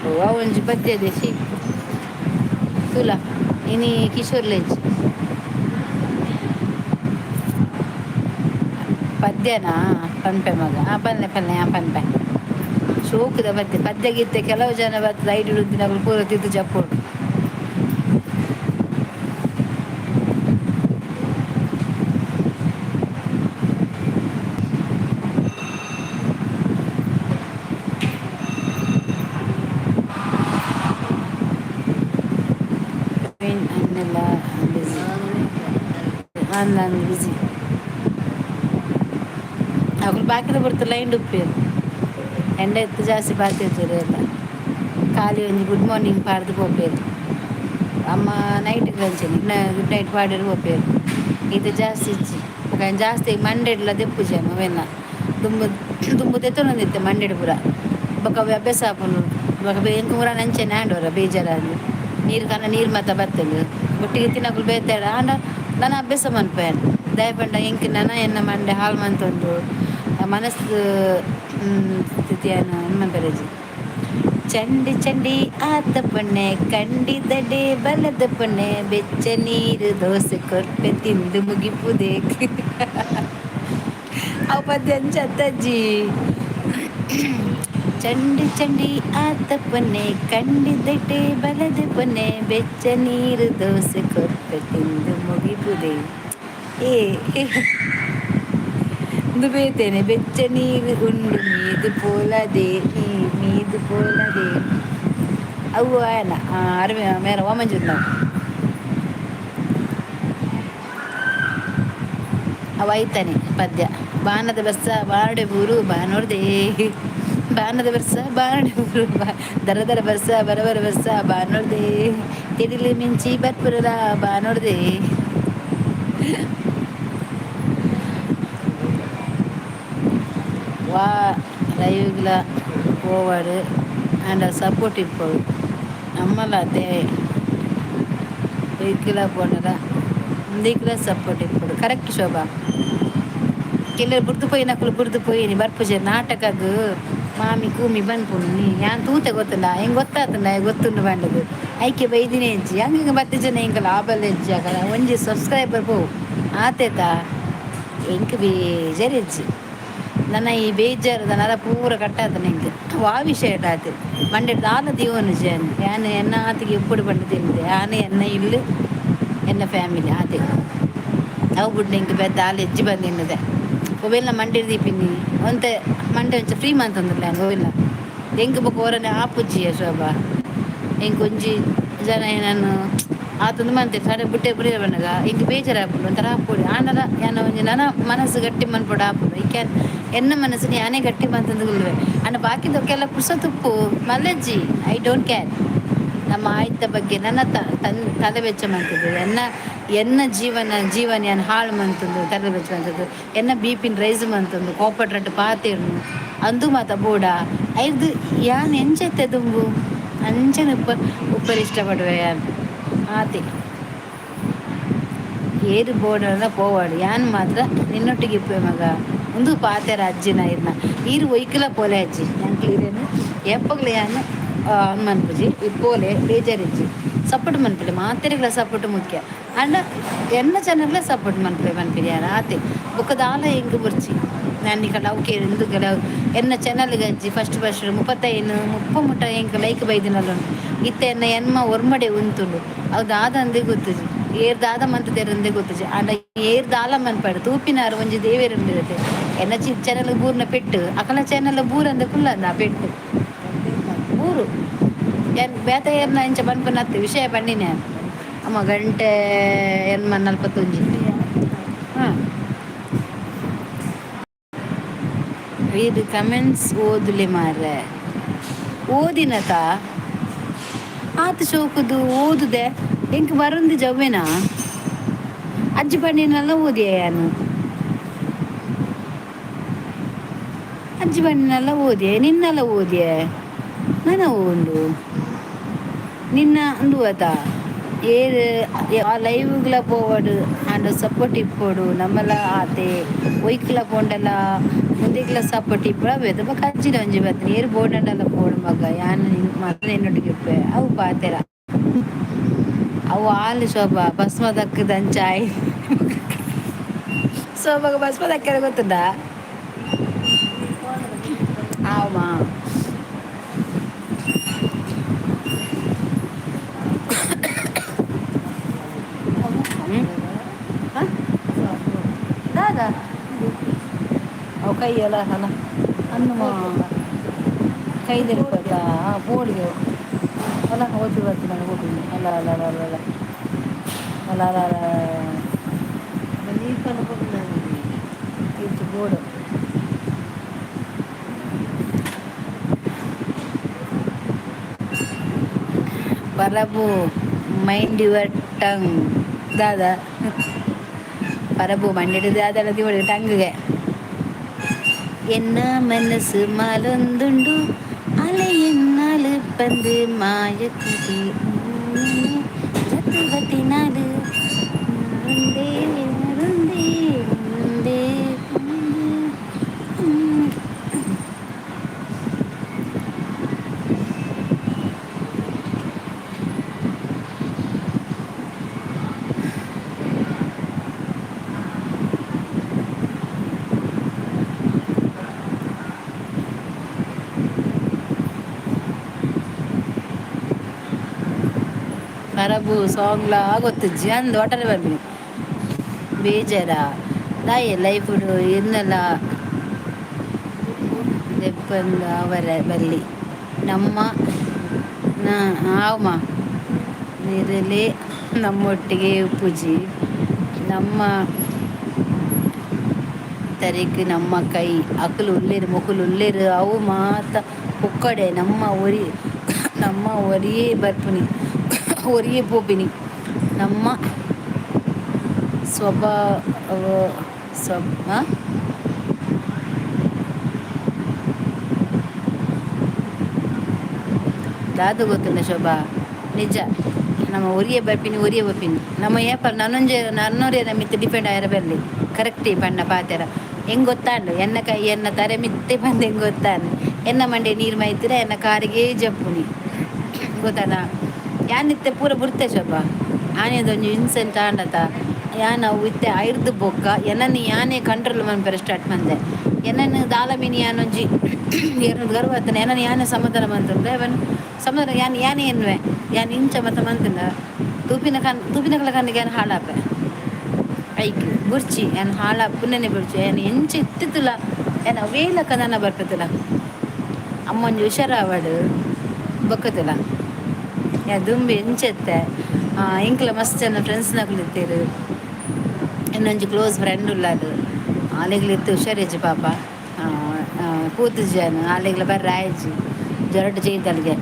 ಹೂವ ಒಂಜಿ ಪದ್ಯ ದೇಶಿ ತುಲಾ ಇನಿ ಕಿಶೋರ್ ಲೆಂಚ್ ಪದ್ಯನಾ ಪನ್ಪೆ ಮಗ. ಆ ಪನ್ಲೆ ಪನ್ಲೆ, ಆ ಪನ್ಪೆ ಶೋಕುದ ಪದ್ಯ. ಪದ್ಯ ಗೀತೆ ಕೆಲವು ಜನ ಬತ್ ಲೈಟ್ ಉದ್ದಿನಕುಲು ಪೂರ ತಿದ್ದು ಜಪ್ಪೋಡು. ಅನ್ನೆಲ್ಲ ಬಿಸಿ ಅನ್ನ ಬಿಸಿ. ಅಕುಲು ಬಾಕಿದ ಬರ್ತಲ್ಲ ಲೈನ್ ಉಪ್ಪೇರು ಎಂಡ ಎತ್ತು ಜಾಸ್ತಿ ಪಾತೆರ್ಜೆರ್ ಎಲ್ಲ. ಖಾಲಿ ಒಂಜಿ ಗುಡ್ ಮಾರ್ನಿಂಗ್ ಪಾಡ್ದು ಪೋಪೇರು. ಅಮ್ಮ ನೈಟ್ ಅಂಚೆನೆ ಗುಡ್ ನೈಟ್ ಪಾಡೆರ್ ಪೋಪೇರು. ಇತ್ತೆ ಜಾಸ್ತಿ ಇಜ್ಜಿ. ಬೊಕ ಜಾಸ್ತಿ ಮಂಡೆಡ್ಲ ದೆಪ್ಪುಜಿ ಅವೆಲ್ಲ. ದುಂಬು ದುಂಬು ದೆತ್ತೊಂದಿತ್ತೆ ಮಂಡೆಡ್ ಪೂರ. ಬೊಕ ಅವೆ ಅಭ್ಯಾಸ ಆಪುಂಡು. ಬೊಕ ಎಂಕ್ ಪೂರ ಅಂಚೆನೆ ಆಂಡ್ ಒರ ಬೇಜಾರಾದ್. ನೀರು ಕನ ನೀರು ಮಾತ ಬತ್ತುಂಡು. ಒಟ್ಟಿಗೆ ತಿನ್ನಕುಲು ಬೇತೆ ಆಂಡ ನನ ಅಭ್ಯಾಸ ಮನ್ಪುವೆ. ದಾಯೆ ಪಂಡ ಎಂಕ್ ನನ ಎನ್ನ ಮಂಡೆ ಹಾಳು ಮಂತೊಂದು ಮನಸ್ಸು ಸ್ಥಿತಿಯನ್ನು ಮನ್ಪೆರೆಜಿ. ಚಂಡಿ ಚಂಡಿ ಆತ ಪೊಣ್ಣೆ ಕಂಡಿದಡೆ ಬಲದ ಪೊಣ್ಣೆ ಬೆಚ್ಚ ನೀರು ದೋಸೆ ಕೊರ್ಪೆ ತಿಂದು ಮುಗಿಪುದೆ. ಅವು ಪದ್ಯ ಅಂಚ ಅತ್ತಜ್ಜಿ. ಚಂಡಿ ಚಂಡಿ ಆತ ಪೊನ್ನೆ ಕಂಡಿದಟೆ ಬಲದ ಪೊನ್ನೆ ಬೆಚ್ಚ ನೀರು ದೋಸೆ ಕೊರ್ಪೆ ತಿಂದು ಮುಗಿಪುದೆ. ಏ ಇಂದು ಬೇತೇನೆ ಬೆಚ್ಚ ನೀರು ಉಂಡು ಮೀದು ಪೋಲದೆ ಈ ಮೀದು ಪೋಲದೆ. ಅವು ಆಯನ ಅರವಿ ಮೇರ ವಾಮಂಜೂರ್ ನಾವು ಅವು ಐತಾನೆ ಪದ್ಯ. ಬಾನದ ಬರ್ಸ ಬಾರಡೆ ಬೂರು ಬಾನೋರ್ದೆ, ಬಾನದ ಬರ್ಸ ಬಾರಡೆ ಬೂರು ಬಾ ದರ ದರ ಬರ್ಸ ಬರ ಬರ ಬರ್ಸ ಬಾನೋರ್ದೆ, ತಿಡಿಲು ಮಿಂಚಿ ಬರ್ಪುರಲ ಬಾನೋರ್ದೆ. ವಾ ಲೈವ್ಗ್ಲ ಪೋವಡ್ ಆಂಡ ಸಪೋರ್ಟ್ ಇಪ್ಪೊಡು ನಮ್ಮಲ ಅದೇ ಒಯ್ಕ್ಲ ಪೋಂಡಲ ಉಂದೆಕ್ಲ ಸಪೋರ್ಟ್ ಇಪ್ಪೊಡು. ಕರೆಕ್ಟ್ ಶೋಭಾ. ಕೆಲವು ಬುಡ್ದು ಪೋಯಿನಕುಲು ಬುಡ್ದು ಪೋಯಿನಿ ಬರ್ಪುಜೆರ್ ನಾಟಕಗ್. ಮಾಮಿ ಕೂಮಿ ಬನ್ಪುಂಡು ನೀ ಯಾನ್ ತೂತೆ ಗೊತ್ತುಂಡ ಎಂಕ್ ಗೊತ್ತಾತುಂಡ ಗೊತ್ತುಂಡು ಪಂಡುದು ಐಕೆ ಬೈದಿನೇ ಇಜ್ಜಿ. ಹಂಗೆ ಬತ್ತಿ ಜನ ಎಂಕ್ ಲಾಭ ಇಜ್ಜಿ. ಅಕಲ ಒಂಜಿ ಸಬ್ಸ್ಕ್ರೈಬರ್ ಪೋವು ಆತೇತ ಎಂಕ್ ಬೇಜಾರ್ ಇಜ್ಜಿ. ನನ್ನ ಈ ಬೇಜಾರದ ನರ ಪೂರ ಕಟ್ಟಾತನ ಎಂಕ್ ವಾ ವಿಷಯ ಆತು ಮಂಡೆ ದಾಲ ದೀವೊನುಜಿ ಯಾನ್. ಯಾನ್ ಎನ್ನ ಆತಿಗೆ ಇಪ್ಪುಡು ಪಂಡ ತಿಂದೆ ಯಾನ್ ಎನ್ನ ಇಲ್ಲು ಎನ್ನ ಫ್ಯಾಮಿಲಿ ಆತೆ. ಅವು ಬುಡ್ಡು ಎಂಕ್ ಬೇತೆ ದಾಲ ಎಜ್ಜಿ ಬಂದಿನ್ನದೆ. ಒವೆಲ್ಲ ಮಂಡೆಡ್ ದೀಪಿನಿ ಒಂತೆ ಮಂಡೆ ಒಂಚ ಫ್ರೀ ಮಂತೊಂದುಲ್ಲೆ ಯಾನ್. ಒವೆಲ್ಲ ಎಂಕ್ ಬೊಕ ಒರನೆ ಆಪುಜ್ಜಿಯೇ ಶೋಭಾ. ಎಂಕ್ ಒಂಜಿ ಜನ ನಾನು ಆತೊಂದು ಮಂತೆ ಸಡೆ ಬುಟ್ಟೆ ಬುಡಿರ ಬನ್ನಗ ಎಂಕ್ ಬೇಜಾರು ಆಪುಂಡು ಒಂಥರ ಆಪುಂಡು. ಆಂಡಲ ಯಾನ್ ಒಂಜಿ ನನ ಮನಸ್ಸು ಗಟ್ಟಿ ಮನ್ಪೊಡು ಆಪುಂಡು. ಐಕೆ ಎನ್ನ ಮನಸ್ಸುನು ಯಾನೇ ಗಟ್ಟಿ ಮಂತೊಂದು ಕುಲ್ಲುವೆ. ಆಂಡ ಬಾಕಿದಕ್ಕೆಲ್ಲ ಪುರ್ಸೊತುಪ್ಪು ಮಲ್ಲಜ್ಜಿ. I don't care. ನಮ್ಮ ಆಯ್ತ ಬಗ್ಗೆ ನನ್ನ ತನ್ ತಲೆ ಬೆಚ್ಚ ಮಂತದ್ದು. ಎನ್ನ ಎನ್ನ ಜೀವನ ಜೀವನ ಯಾನ್ ಹಾಳು ಮಂತೊಂದು ತಲೆ ಬೆಚ್ಚ ಮಂತದ್ದು. ಎನ್ನ ಬಿಪಿನ್ ರೈಸ್ ಮಂತೊಂದು ಕೋಪಟ್ರಟ್ಟು ಪಾತೆರ್ನು ಅಂದು ಮಾತ ಬೋಡ ಐದು ಯಾನ್ ಎಂಚೆತ್ತೆ ದುಂಬು ಅಂಚನೆ ಉಪ್ಪ ಉಪ್ಪರೆ ಇಷ್ಟಪಡುವೆ ಯಾನ್ ಆತೆ. ಏರು ಬೋಡಲ್ಲ ಪೋವಾಡು ಯಾನ್ ಮಾತ್ರ ನಿನ್ನೊಟ್ಟಿಗೆ ಇಪ್ಪುವೆ ಮಗ. ಉಂದು ಪಾತೆರ ಅಜ್ಜಿನ ಇರ್ನ. ಈರ್ ಒಯ್ಕಲ ಪೋಲೆ ಅಜ್ಜಿ ಎಂಕ್ಲು ಇರೇನು ಏಪಗ್ಲ ಯಾನ್ ಮನ್ಪುಜಿ ಪೋಲೆ ಬೇಜಾರಿಜ್ಜಿ. ಸಪೋರ್ಟ್ ಮನ್ಪುಲೆ ಮಾತೆರೆಗ್ಲ ಸಪೋರ್ಟ್ ಮುಖ್ಯ. ಆಂಡ ಎನ್ನ ಚಾನಲ್ಲ ಸಪೋರ್ಟ್ ಮನ್ಪುಲೆ ಪನ್ಪಿನಿ ಯಾನ್ ಆತೆ. ಬೊಕ್ಕ ದಾಲ ಎಂಕ್ ಬೊರ್ಚಿ ಯಾನ್ ನಿಕಲ್ನ ಅವು ಕೇಂದ್ ಕೆಲವು ಎನ್ನ ಚಾನಲ್ಗ್ ಅಜ್ಜಿ ಫಸ್ಟ್ ಫಸ್ಟ್ 35 30 ಮುಟ್ಟ ಎಂಕ್ ಲೈಕ್ ಬೈದಿನಲ್ಲ. ಇತ್ತೆ ಎನ್ನ ಎನ್ಮ ಒರ್ಮಡೆ ಉಂತುಂಡು. ಅವು ದಾದ ಅಂದೇ ಗೊತ್ತುಜಿ. ಏರ್ ದಾದ ಮಂತುದೆರ್ ಅಂದೇ ಗೊತ್ತುಜಿ. ಆಂಡ ಏರ್ ದಾಲ ಮನ್ಪಡ್ ತೂಪಿನಾರ್ ಒಂಜಿ ದೇವೆರ್ ಉಂಡಿರತೆ. ಎನ್ನ ಚಿ ಚಾನಲ್ ಬೂರ್ನ ಪೆಟ್ಟು ಅಕಲ್ನ ಚಾನಲ್ ಬೂರಂದೆ ಕುಲ್ಲಂದ ಆ ಪೆಟ್ಟು ಬೂರು. ಯಾನ್ ಬೇತೆ ಏರ್ನ ಇಂಚ ಪನ್ಪುನತ್ತ್ ವಿಷಯ ಪಂಡಿನಿ ಯಾನ್. ಅಮ್ಮ ಗಂಟೆ 8:41. ಹಾಂ ಇದು ಕಮೆಂಟ್ಸ್ ಓದುಲೆ ಮಾರ್ರೆ. ಓದಿನತ ಆತ್ ಶೋಕುದು ಓದುದೆ ಎಂಕ್ ಬರಂದು ಜವ್ವೇನಾ ಅಜ್ಜಿ ಪಂಡಿನೆಲ್ಲ ಓದಿಯೆ ಯಾನು. ಅಜ್ಜಿ ಪಂಡಿನೆಲ್ಲ ಓದಿಯೆ, ನಿನ್ನೆಲ್ಲ ಓದಿಯೆ. ನನ ಉಂಡು ನಿನ್ನ ಅಂದು ಅತ ಏರ್ ಆ ಲೈವ್ಗ್ಲ ಪೋವಡ್ ಆಂಡ ಸಪೋರ್ಟ್ ಇಪ್ಪೊಡು ನಮ್ಮಲ ಆತೆ ಒಯ್ಕ್ಲ ಪೋಂಡಲ ಮುಂದೆಗ್ಲ ಸಪೋರ್ಟ್ ಇಪ್ಪೊಡು ಅವೆ ಬೊಕ ಅಜ್ಜಿನ ಒಂಜಿ ಬತ್ತಿನಿ ಏರ್ ಬೋಡಂಡಲ ಪೋಡು ಮಗ ಯಾನ್ ಮಗ ನಿನ್ನೊಟ್ಟಿಗೆ ಇಪ್ಪೆ ಅವು ಪಾತೆರ ಅವು ಆಲ್ ಶೋಭಾ ಭಸ್ಮ ದಕ್ಕದ ಅಂಚ ಆಯ್ ಶೋಭಾಗ ಭಸ್ಮ ದಕ್ಕರೆ ಗೊತ್ತುಂಡಾ? ಆವ. ಹ್ಮ್ ದಾದಾ ಅವು ಕೈಯೆಲ್ಲ ಅಲ್ಲ ಅನ್ನು ಕೈ ದೆರ್ಪದ ಪೋಡಿಗೆ ಅಲ್ಲ ಓತಿ ಬರ್ತೀನಿ ಹೋಗಿ ಅಲ್ಲ ಅಲ್ಲ ಅಲ್ಲ ಅಲ್ಲ ಅಲ್ಲ ಅಲ್ಲ ಅಲ್ಲ ಅಲ್ಲ. ನೀರು ಪನ್ಪುಂಡು. ಇದು ಬೋಡು. ಪರಬು ಮೈಂಡ್ your tongue ದಾದಾ ಪರಬು ಮಂಡೆಡ್ ದಾದಲ ದಿವಡು ಟಂಗ್ಗೆ. ಎನ್ನ ಮನಸ್ಸು ಮಾಲೊಂದುಂಡು ಅಲೆ ಎನ್ನಾಲು ಪಂದು ಮಾಯಕುದಿ ರತ್ತು ಬತ್ತಿನಾಲು ಉಂದೇ ಉಂದೇ ಉಂದೇ. ಪರಬು ಸಾಂಗ್ಲಾ ಗೊತ್ತಿಜ್ಜಿ ಅಂದ್ ಒಟರೆ ಬರ್ಬಿನಿ ಬೇಜಾರ ದಾಯೆ ಲೈಫುಡು ಎನ್ನಲ ದೆಪ್ಪಂದು ಅವರ ಬಲ್ಲಿ ನಮ್ಮ ಆವಮ ನಿರಲೆ ನಮ್ಮೊಟ್ಟಿಗೆ ಉಪ್ಪುಜಿ ನಮ್ಮ ತರೆಕ್ ನಮ್ಮ ಕೈ ಅಕುಲು ಉಲ್ಲೇರು ಮೊಕುಲು ಉಲ್ಲೇರು ಅವು ಮಾತ ಪೊಕ್ಕಡೆ ನಮ್ಮ ಒರಿ ನಮ್ಮ ಒರಿಯೇ ಬರ್ಪುನಿ ಒರಿಯೇ ಪೋಪಿನಿ ನಮ್ಮ ಸ್ವಭಾವ ಸ್ವಭ ದಾದ ಗೊತ್ತುಂಡ ಶೋಭಾ ನಿಜ ನಮ್ಮ ಒರಿಯೇ ಬರ್ಪಿನಿ ಒರಿಯೇ ಬರ್ಪಿನಿ ನಮ್ಮ ಏಪ ನನ್ನೊಂಜೆ ನನ್ನೊರಿಯ ಮಿತ್ತ ಡಿಪೆಂಡ್ ಆಯರ ಬರಲಿ ಕರೆಕ್ಟ್ ಬಣ್ಣ ಪಾತೆರ ಹೆಂಗ್ ಗೊತ್ತಾಂಡು ಎನ್ನ ಕೈ ಎನ್ನ ತರೆ ಮಿತ್ತೆ ಬಂದು ಹೆಂಗ್ ಗೊತ್ತಾಂಡು ಎನ್ನ ಮಂಡೆ ನೀರು ಮೈತಿರ ಎನ್ನ ಕಾರಿಗೆ ಜಪ್ಪುನಿ ಗೊತ್ತಾನ ಯಾನಿತ್ತೆ ಪೂರ ಬುಡ್ತೆ ಶೋಭಾ ಆನೆದೊಂಜಿ ಇನ್ಸೆಂಟ್ ಆಂಡತ ಯಾನ್ ಅವು ಇತ್ತೆ ಐರ್ದು ಬೊಕ್ಕ ಎನ್ನನ್ನು ಯಾನೇ ಕಂಟ್ರೋಲ್ ಮನ್ಪೆರೆ ಸ್ಟಾರ್ಟ್ ಮಂದೆ ಎನ್ನನ್ನು ದಾಲ ಮಿನಿ ಯಾನೊಂಜಿ ಏರ್ನ ಗರ್ವ ಆತನ ಎನ್ನನ್ನು ಯಾನೇ ಸಮಾಧಾನ ಮಂತುಂಡೆ ಅವನ್ ಸಮಾಧಾನ ಯಾನ್ ಯಾನೇ ಎನ್ನುವೆ ಯಾನ್ ಇಂಚ ಮತ ಮಂತುಂಡ ತೂಪಿನ ಕಣ್ ತೂಪಿನ ಕಣ್ಣಿಗೆ ಯಾನ್ ಹಾಳಾಪೆ ಐಕ್ ಬುರ್ಚಿ ಯಾನ್ ಹಾಳಾಪುನನೆ ಬುರ್ಚಿ ಯಾನ್ ಎಂಚ ಇತ್ತಿತ್ತುಲ ಯಾನ್ ಅವೇ ಲೆಕ್ಕ ನನ ಬರ್ಪೆತುಲ ಅಮ್ಮೊಂಜಿ ಹುಷಾರಾವಡ್ ಬೊಕ್ಕತುಲ ಯಾ ದುಂಬಿ ಎಂಚೆತ್ತೆ ಎಂಕ್ಲ ಮಸ್ತ್ ಜನ ಫ್ರೆಂಡ್ಸ್ನಕುಲು ಇತ್ತೆರ್ ಇನ್ನೊಂಜಿ ಕ್ಲೋಸ್ ಫ್ರೆಂಡ್ ಉಳ್ಳಾಲು ಆಲೆಗ್ಲ ಇತ್ತೆ ಹುಷಾರಿಜ್ಜಿ ಪಾಪ ಪೂತುಜಿ ಆಲೆಗ್ಲ ಬರ್ರೆ ಆಯ್ಜಿ ಜ್ವರಟ್ ಚೈತಲ್ಗೆ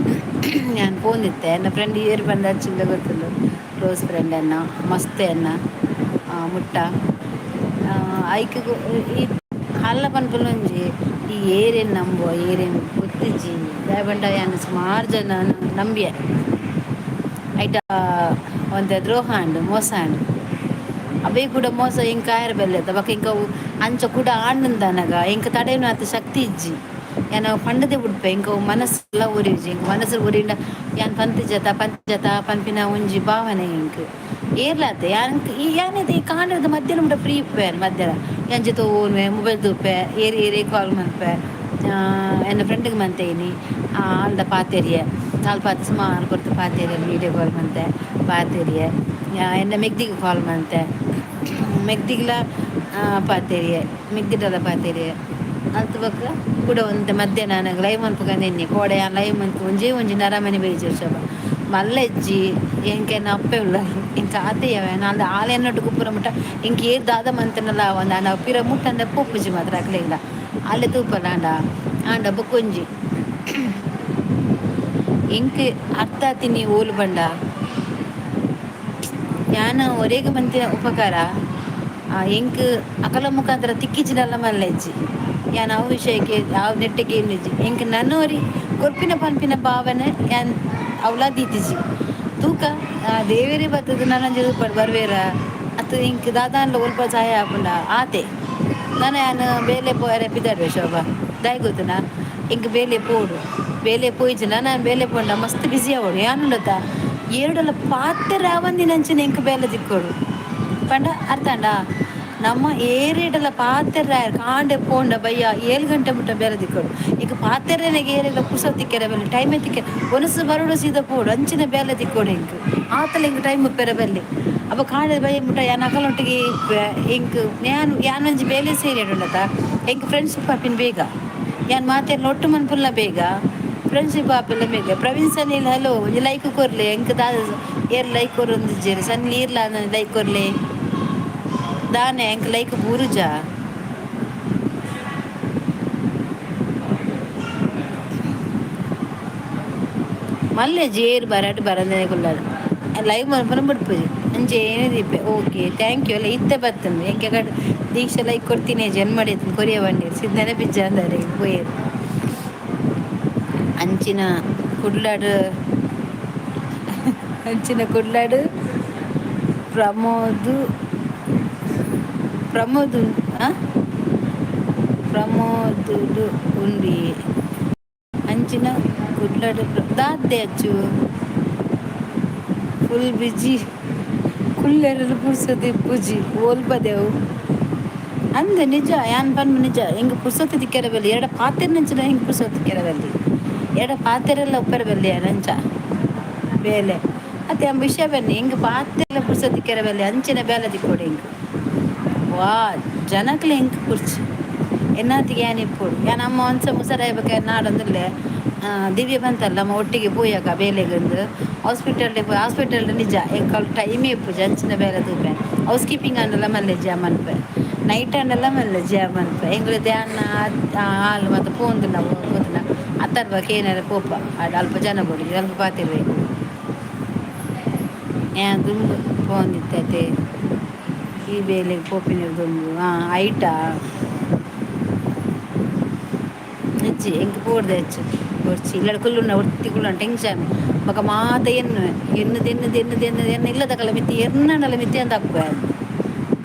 ಯಾನ್ ಪೋಂದಿತ್ತೆ ಎನ್ನ ಫ್ರೆಂಡ್ ಏರ್ ಬಂದ ಹಚ್ಚಿಂದ ಗೊತ್ತುಂಡು ಕ್ಲೋಸ್ ಫ್ರೆಂಡ್ ಎನ್ನ ಮಸ್ತ್ ಎನ್ನ ಮುಟ್ಟ ಐಕ್ ಈ ಹಲ್ಲ ಪನ್ಪುನ ಒಂಜಿ ಈ ಏರೇನು ನಂಬುವ ಏರೇನು ಗೊತ್ತಿಜ್ಜಿ ದಾಯೆ ಪಂಡ ಯಾನ್ ಸುಮಾರು ಜನ ನಂಬಿಯೆ ಐಟ ಒಂತೆ ದ್ರೋಹ ಆಂಡ್ ಮೋಸ ಆಂಡ್ ಅವೇ ಕೂಡ ಮೋಸ ಎಂಕ್ ಆಯೆರೆ ಬಲ್ಲೆತ ಬೊಕ ಎಂಕ್ ಅವು ಅಂಚ ಕುಡ ಆಂಡಂದನಗ ಎಂಕ್ ತಡೆಯುನಾತ್ ಶಕ್ತಿ ಇಜ್ಜಿ ಯಾನ್ ಅವು ಪಂಡದೇ ಬುಡ್ಪೆ ಎಂಕ್ ಅವು ಮನಸ್ಸುಲ ಒರಿಯುಜಿ ಎಂಕ್ ಮನಸ್ಸು ಒರಿಂಡ ಯಾನ್ ಪಂತಿಜತ ಪಂತಿಜತ ಪನ್ಪಿನ ಒಂಜಿ ಭಾವನೆ ಎಂಕ್ ಏರ್ಲಾತೆ ಯಾನ್ ಯಾನ್ ಈ ಕಾಂಡೆದ ಮಧ್ಯಾಹ್ನ ಮುಟ ಫ್ರೀ ಇಪ್ಪೆ ಮಧ್ಯಾಹ್ನ ಯಾನ್ ಜೊತೆ ಓನುವೆ ಮೊಬೈಲ್ ತೂಪೆ ಏರ್ ಏರೇ ಕಾಲ್ ಮನ್ಪೆ ಎನ್ನ ಫ್ರೆಂಡ್ಗೆ ಮಂತೇನಿ ಆಲ್ದ ಪಾತೆರಿಯೆ ಆಲ್ ಪಾತೆ ಸುಮಾರು ಪೊರ್ತು ಪಾತೆರಿಯೆ ವೀಡಿಯೋ ಕಾಲ್ ಮಂತೆ ಪಾತೆರಿಯೆ ಎನ್ನ ಮೆಗ್ದಿಗೆ ಕಾಲ್ ಮಂತೆ ಮೆಗ್ದಿಗ್ಲ ಪಾತೆರಿಯೆ ಮೆಗ್ದಿಡಲ ಪಾತೆರಿಯೆ ಅಲ್ತ್ ಬೊಕ್ಕ ಕುಡ ಒಂತೆ ಮಧ್ಯಾಹ್ನ ಆನಗ ಲೈವ್ ಮನ್ಪುಗಂದ್ ಎನ್ನಿ ಕೋಡೆ ಯಾನ್ ಲೈವ್ ಮನ್ಪು ಒಂಜೇ ಒಂಜಿ ನರಮನಿ ಬೈಜೆರ್ ಶೋಭಾ ಮಲ್ಲ ಇಜ್ಜಿ ಎಂಕ್ ಎನ್ನ ಅಪ್ಪೆ ಉಲ್ಲರ್ ಎಂಕ್ ಆತೆ ಯಾನ್ ಆಲ್ ಎನ್ನೊಟ್ಟುಗು ಪೂರ ಮುಟ್ಟ ಎಂಕ್ ಏರ್ ದಾದ ಮಂತುಂಡಲ ಆವಂದ್ ಆಂಡ ಪಿರ ಮುಟ್ಟಂದೆ ಪೋಪುಜಿ ಮಾತ್ರ ಅಕ್ಲೆಗ್ಲ ಆಲೆ ತೂಪಲ್ ಆಂಡ ಆಂಡ ಬೊಕೊಂಜಿ ಎಂಕ್ ಅರ್ಥ ಆತಿನಿ ಓಲು ಪಂಡ ಯಾನ್ ಒರೇಗ್ ಮಂತಿನ ಉಪಕಾರ ಎಂಕ್ ಅಕಲ ಮುಖಾಂತರ ತಿಕ್ಕಿಜಿಡಲ್ಲ ಮಲ್ಲೆಜ್ಜಿ. ಯಾನ್ ಅವು ವಿಷಯಕ್ಕೆ ಅವು ನೆಟ್ಟಿಗೆ ಏನಿಜ್ಜಿ. ಎಂಕ್ ನನೊರಿ ಕೊರ್ಪಿನ ಪನ್ಪಿನ ಭಾವನೆ ಯಾನ್ ಅವ್ಲಾ ದೀತಿಜಿ. ತೂಕ ದೇವೆರೇ ಬತ್ತುದು ನನೊಂಜಿ ರೂಪಡ್ ಬರ್ವೇರ ಅತ್ ಎಂಕ್ ದಾದಾಂಡಲ ಒಲ್ಪ ಸಹಾಯ ಆಪುಂಡ ಆತೆ. ನನ ಯಾನ್ ಬೇಲೆ ಪೋಯರೆ ಪಿದಡುವೆ ಶೋಭಾ. ದಾಯೆ ಗೊತ್ತುನಾ, ಎಂಕ್ ಬೇಲೆ ಪೋಡು. ಬೇಲೆ ಪೋಯಿಜಿಂಡ ನಾನ್ ಬೇಲೆ ಪೋಂಡ ಮಸ್ತ್ ಬಿಸಿ ಆವೊಡು. ಯಾನುಂಡತ ಏರ್ಡಲ ಪಾತೆರ ಆವಂದಿನಂಚನೆ ಎಂಕ್ ಬೇಲೆ ತಿಕ್ಕೊಡು. ಪಂಡ ಅರ್ಥ ಆಂಡಾ? ನಮ್ಮ ಏರಿಡಲ ಪಾತೆರ ಕಾಂಡೆ ಪೋಂಡ ಬಯ್ಯ 7 ಗಂಟೆ ಮುಟ್ಟ ಬೇಲೆ ತಿಕ್ಕೊಡು. ಈಗ ಪಾತೆರನೆಗೆ ಏರೆಗ್ಲ ಪುರ್ಸೊತ್ತು ತಿಕ್ಕೆರೆ ಬಲ್ಲಿ, ಟೈಮೇ ತಿಕ್ಕೆ ಒನಸು ಬರೋಡು ಸೀದಾ ಪೋಡು ಅಂಚಿನ ಬೇಲೆ ತಿಕ್ಕೊಡು ಎಂಕ್. ಆತಲ ಎಂಕ್ ಟೈಮ್ ಉಪ್ಪೆರೆ ಬಲ್ಲಿ. ಅಪ ಕಾಂಡೆ ಬಯ್ಯ ಮುಟ್ಟ ಯಾನ್ ಅಕಲ್ನೊಟ್ಟಿಗೆ ಇಪ್ಪೆ. ಎಂಕ್ ಯಾನ್ ಯಾನ್ ಒಂಜಿ ಬೇಲೆ ಸೇರಿಡುಂಡತ ಎಂಕ್ ಫ್ರೆಂಡ್ಶಿಪ್ ಆಪಿನ ಬೇಗ. ಯಾನ್ ಮಾತೆರ್ನ ಒಟ್ಟು ಮನ್ಪುನ್ಲ ಬೇಗ, ಫ್ರೆಂಡ್ಶಿಪ್ ಆಪಿನ್ಲ ಬೇಗ. ಪ್ರವೀಣ್ ಸನಿಲ್ ಹಲೋ, ಒಂಜಿ ಲೈಕ್ ಕೊರ್ಲೆ. ಎಂಕ್ ದಾದ ಏರ್ ಲೈಕ್ ಕೊರೊಂದಿಜ್ಜೆರ್. ಸನಿಲ್ ಈರ್ಲ ಲೈಕ್ ಕೊರ್ಲೆ. ದಾನೆ ಎಂಕ್ ಲೈಕ್ ಬೂರುಜ. ಮಲ್ಲೆ ಜೇರ್ ಬರಟ್ ಬರಂದನೆ ಕುಲ್ಲಡ್ ಲೈವ್ ಮನ್ಪುನ ಬುಡ್ಪುಜಿ ಅಂಚೆನೆ ದೀಪೆ. ಓಕೆ thank you ಅಲ್ಲ ಇತ್ತೆ ಬತ್ತುಂಡು. ಎಂಕ್ ಕಡ್ ದೀಕ್ಷಾ ಲೈಕ್ ಕೊರ್ತಿನೇ ಜನ್ಮಡಿತ್ತ್ಂಡ್ ಕೊರಿಯ ಬಂಡೀರ್ ಸಿದ್ದನೆ ಬಿಜ್ಜಾಂದಾರೆ ಪೋಯೆರ್. ಅಂಚಿನ ಕುಡ್ಲಡ್ ಅಂಚಿನ ಕುಡ್ಲಡ್ ಪ್ರಮೋದ್ ಪ್ರಮೋದ್ ಪ್ರಮೋದುಡು ಉಂಡಿ ಅಂಚಿನ ಕುಡ್ಲಡ್ ದಾದೆ ಅಚ್ಚು ಫುಲ್ ಬಿಜಿ ಕುಲ್ಲೆರೆ ಪುರ್ಸೊತ್ತು ಇಪ್ಪುಜಿ ಓಲ್ಪದೆವು ಅಂದ್ ನಿಜ ಯಾನ್ ಪನ್ಪು ನಿಜ. ಎಂಕ್ ಪುರ್ಸೊತ್ತು ತಿಕ್ಕೆರೆ ಬಲ್ಲಿ. ಎರಡ ಪಾತೆರ್ನಂಚಿನ ಎಂಕ್ ಪುರ್ಸೊತ್ತು ತಿಕ್ಕೆರೆ ಬಲ್ಲಿ. ಎರಡ ಪಾತೆರೆಲ್ಲ ಉಪ್ಪೆರೆ ಬಲ್ಲಿ ಯಾನ್ ಅಂಚ ಬೇಲೆ ಅತ್ತೆ ಯಾನ್ ವಿಷಯ ಬನ್ನಿ. ಎಂಕ್ ಪಾತೆರ್ಲ ಪುರ್ಸೊತ್ತು ತಿಕ್ಕೆರೆ ಬಲ್ಲಿ. ಅಂಚಿನ ಬೇಲೆ ತಿಕ್ಕೊಡು ಎಂಕ್. ವಾ ಜನಕ್ಲೆ ಎಂಕ್ ಕುರ್ಚಿ ಎನ್ನಾತಿಗೆ ಯಾನ್ ಇಪ್ಪೊಡು. ಯಾನ್ ಅಮ್ಮ ಒಂದ್ಸ ಮುಸರಾಯಿ ಬೊಕ ನಾಡೊಂದುಲ್ಲೆ. ದಿವ್ಯ ಬಂತಲ್ಲ ನಮ್ಮ ಒಟ್ಟಿಗೆ ಪೋಯಕ ಬೇಲೆಗಂದು ಹಾಸ್ಪಿಟಲ್ ಹಾಸ್ಪಿಟಲ್ ನಿಜ ಎಂಕ್ ಅವು ಟೈಮೇ ಇಪ್ಪುಜಿ ಅಂಚಿನ ಬೇಲೆ ತೂಪೆ. ಹೌಸ್ ಕೀಪಿಂಗ್ ಆಂಡಲ ಮಲ್ಲೆಜ್ಜಿ ಮನ್ಪೆ. ನೈಟ್ ಆಂಡಲ ಮಲ್ಲೆಜ್ಜಿ ಮನ್ಪೆ. ಎಂಕ್ಲೆ ಧ್ಯಾನ ಆಲ್ ಮಾತ ಪೋಂದುಲ್ಲ ಪೋತುನ ಅತ್ತರ್ಬ ಕೇನರೆ ಪೋಪ ಅಲ್ಪ ಜನ ಬೋಡು ಅಲ್ಪ ಪಾತೆರ್ವೆ. ಯಾನ್ ದುಂಬು ಪೋವೊಂದಿತ್ತೆ ಈ ಬೇಲೆಗ್ ಪೋಪಿನ ದುಂಬು ಐಟ ಇಜ್ಜಿ ಎಂಕ್ ಪೋಡ್ದೆ ಹೆಚ್ಚು ಬೊರ್ಚಿ. ಇಲ್ಲಡ್ ಕುಲ್ಲುನ ಒರ್ತಿ ಕುಲ್ಲುನ ಟೆನ್ಷನ್ ಬೊಕ ಮಾತ ಎನ್ನುವೆ. ಎನ್ನುದು ಎನ್ನುದು ಎನ್ನುದು ಎನ್ನುದು ಎನ್ನ ಇಲ್ಲದಕಲ ಮಿತ್ತ್ ಎರ್ನಂಡಲ ಮಿತ್ತ್ ಅಂದ್ ಅಪ್ಪೆ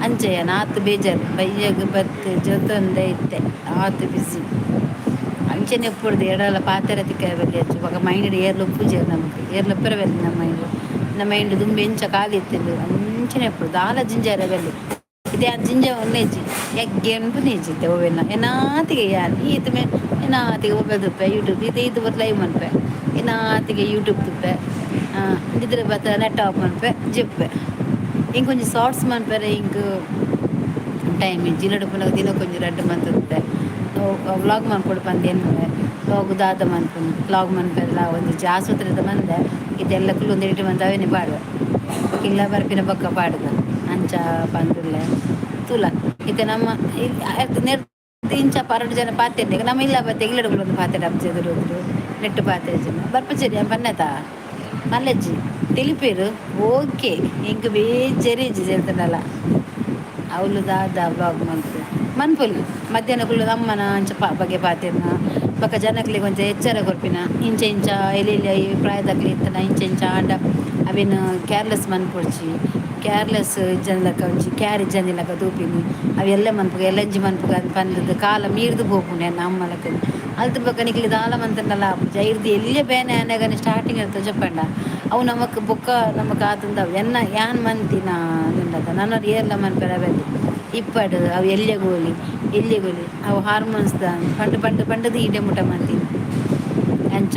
ಅಂಚ ಯಾನ್ ಆತ್ ಬೇಜಾರ್. ಬಯ್ಯಗ್ ಬತ್ತ್ ಜೊತೊಂದೆ ಇತ್ತೆ ಆತ್ ಬಿಸಿ ಅಂಚನೆ ಉಪ್ಪುಡ್ದು ಎಡಲ ಪಾತೆರ ತಿಕ್ಕರೆ ಬಲ್ಲಿ ಅಚ್ಚು. ಬೊಕ ಮೈಂಡ್ ಏರ್ಲ ಉಪ್ಪುಜೆರ್ ನಮಕ್. ಏರ್ಲ ಉಪ್ಪೆರೆ ಬಲ್ಲಿ ನಮ್ಮ ಮೈಂಡ್. ನಮ್ಮ ಮೈಂಡ್ ದುಂಬು ಎಂಚ ಖಾಲಿ ಇತ್ತುಂಡು ಅಂಚನೆ ಉಪ್ಪುಡು. ದಾಲ ಜಿಂಜಾರೆ ಬಲ್ಲಿ. ಇತ್ತೆ ಯಾನ್ ಜಿಂಜ ಉನ್ನೆಜ್ಜಿ ಎಗ್ಗೆ ಉನ್ಪುನೆಜ್ಜಿ ಇತ್ತೆ ಒವ್ವೆನ ಎನಾತಿಗೆ ಯಾನ್ ಈತ್ ಮೇ ಎನಾತಿಗೆ ಮೊಬೈಲ್ ತೂಪೆ ಯೂಟ್ಯೂಬ್ ಇತ್ತೆ ಈತ್ ಪೊರ್ತು ಲೈವ್ ಮನ್ಪೆ ಎನಾತಿಗೆ ಯೂಟ್ಯೂಬ್ ತೂಪೆ ನಿದ್ರೆ ಬತ್ತ ನೆಟ್ ಆಫ್ ಮನ್ಪೆ ಜೆಪ್ಪೆ. ಎಂಕ್ ಒಂಜಿ ಶಾರ್ಟ್ಸ್ ಮನ್ಪೆರೆ ಎಂಕ್ ಟೈಮ್ ಇಜ್ಜಿ. ಇಲ್ಲಡ್ ಉಪ್ಪುನಗ ದಿನಕ್ಕೊಂಜಿ ರಡ್ಡ್ ಮಂತುದೆ ವ್ಲಾಗ್ ಮನ್ಪೊಡು ಪಂದ್ ಎನ್ನುವೆ. ವ್ಲಾಗ್ ದಾದ ಮನ್ಪುನು ವ್ಲಾಗ್ ಮನ್ಪೆರೆಲ ಒಂಜಿ ಆಸ್ಪತ್ರೆದ ಮಂದೆ ಇತ್ತೆ ಕುಲ್ಲೊಂದು ಎಡಿಟ್ ಮಂತ್ ಅವೆನೆ ಪಾಡುವೆ. ಬೊಕ ಇಲ್ಲ ಬರ್ಪಿನ ಬೊಕ್ಕ ಪಾಡುದ ಅಂಚ ಪಂದುಲ್ಲೆ ತೂಲ. ಇತ್ತೆ ನಮ್ಮ ನೆರ್ದ್ ಇಂಚ ಪರಡು ಜನ ಪಾತೆರ್ನೆ ನಮ್ಮ ಇಲ್ಲ ಬತ್ತೆ ಇಲ್ಲಡ್ ಕುಲ್ಲೊಂದು ಪಾತೆರ ಎದುರು ನೆಟ್ಟ್ ಪಾತೆರ್ಜಿಂಡ ಬರ್ಪುಜೆರ್ ಯಾನ್ ಪನ್ನೆತ ಮಲ್ಲೆಜ್ಜಿ ತೆಲಿಪೆರ್ ಓಕೆ ಎಂಕ್ ಬೇಜಾರೇ ಇಜ್ಜಿ ಸೆಲ್ತಂಡಲ. ಅವ್ಲು ದಾದ ವ್ಲಾಗ್ ಮನ್ಪು ಮನ್ಪೊಲಿ ಮಧ್ಯಾಹ್ನ ಕುಲ್ಲುದು ಅಮ್ಮನ ಅಂಚ ಬಗ್ಗೆ ಪಾತೆರ್ನ ಬೊಕ ಜನಕ್ಲೆಗ್ ಒಂಜಿ ಎಚ್ಚರ ಕೊರ್ಪಿನ ಇಂಚ ಇಂಚ ಎಲ್ಯ ಎಲ್ಯ ಈ ಪ್ರಾಯದಕ್ಲ್ ಇತ್ತ್ಂಡ ಇಂಚ ಇಂಚ ಆಂಡ ಅವೆನ್ ಕೇರ್ಲೆಸ್ ಮನ್ಪೊಡ್ಚಿ. ಕೇರ್ಲೆಸ್ ಇಜ್ಜಂದಿಲಕ ಒಂಜಿ ಕೇರ್ ಇಜ್ಜಂದಿಲಕ ತೂಪಿನಿ ಅವೆಲ್ಲ ಮನ್ಪುಗ ಎಲ್ಲಂಜಿ ಮನ್ಪುಗ ಪಂದ್ ಕಾಲ ಮೀರ್ದ್ ಪೋಪುಂಡು ಎನ್ನ ಅಮ್ಮಲಕ. ಅಲ್ತ್ ಬೊಕ ನಿಕ್ಲ್ ದಾಲ ಮಂತ್ಂಡಲ ಆಪುಜಿ. ಐರ್ದ್ ಎಲ್ಯ ಬೇನೆ ಆನಗನೆ ಸ್ಟಾರ್ಟಿಂಗ್ ತೋಜಪಂಡ ಅವು ನಮಕ್ ಬೊಕ್ಕ ನಮಕ್ ಆತುಂಡ ಎನ್ನ ಯಾನ್ ಮಂತಿನ ಉಂಡತ ನನೊರ ಏರ್ಲ ಮನ್ಪೆರೆ ಬಲ್ಲಿ. ಇಪ್ಪಡ್ ಅವು ಎಲ್ಯ ಗೋಲಿ ಎಲ್ಯ ಗೋಲಿ ಅವು ಹಾರ್ಮೋನ್ಸ್ ದ ಪಂಡ್ ಪಂಡ್ ಪಂಡ್ದ್ ಈಡೆ ಮುಟ ಮಂತಿನಿ ಅಂಚ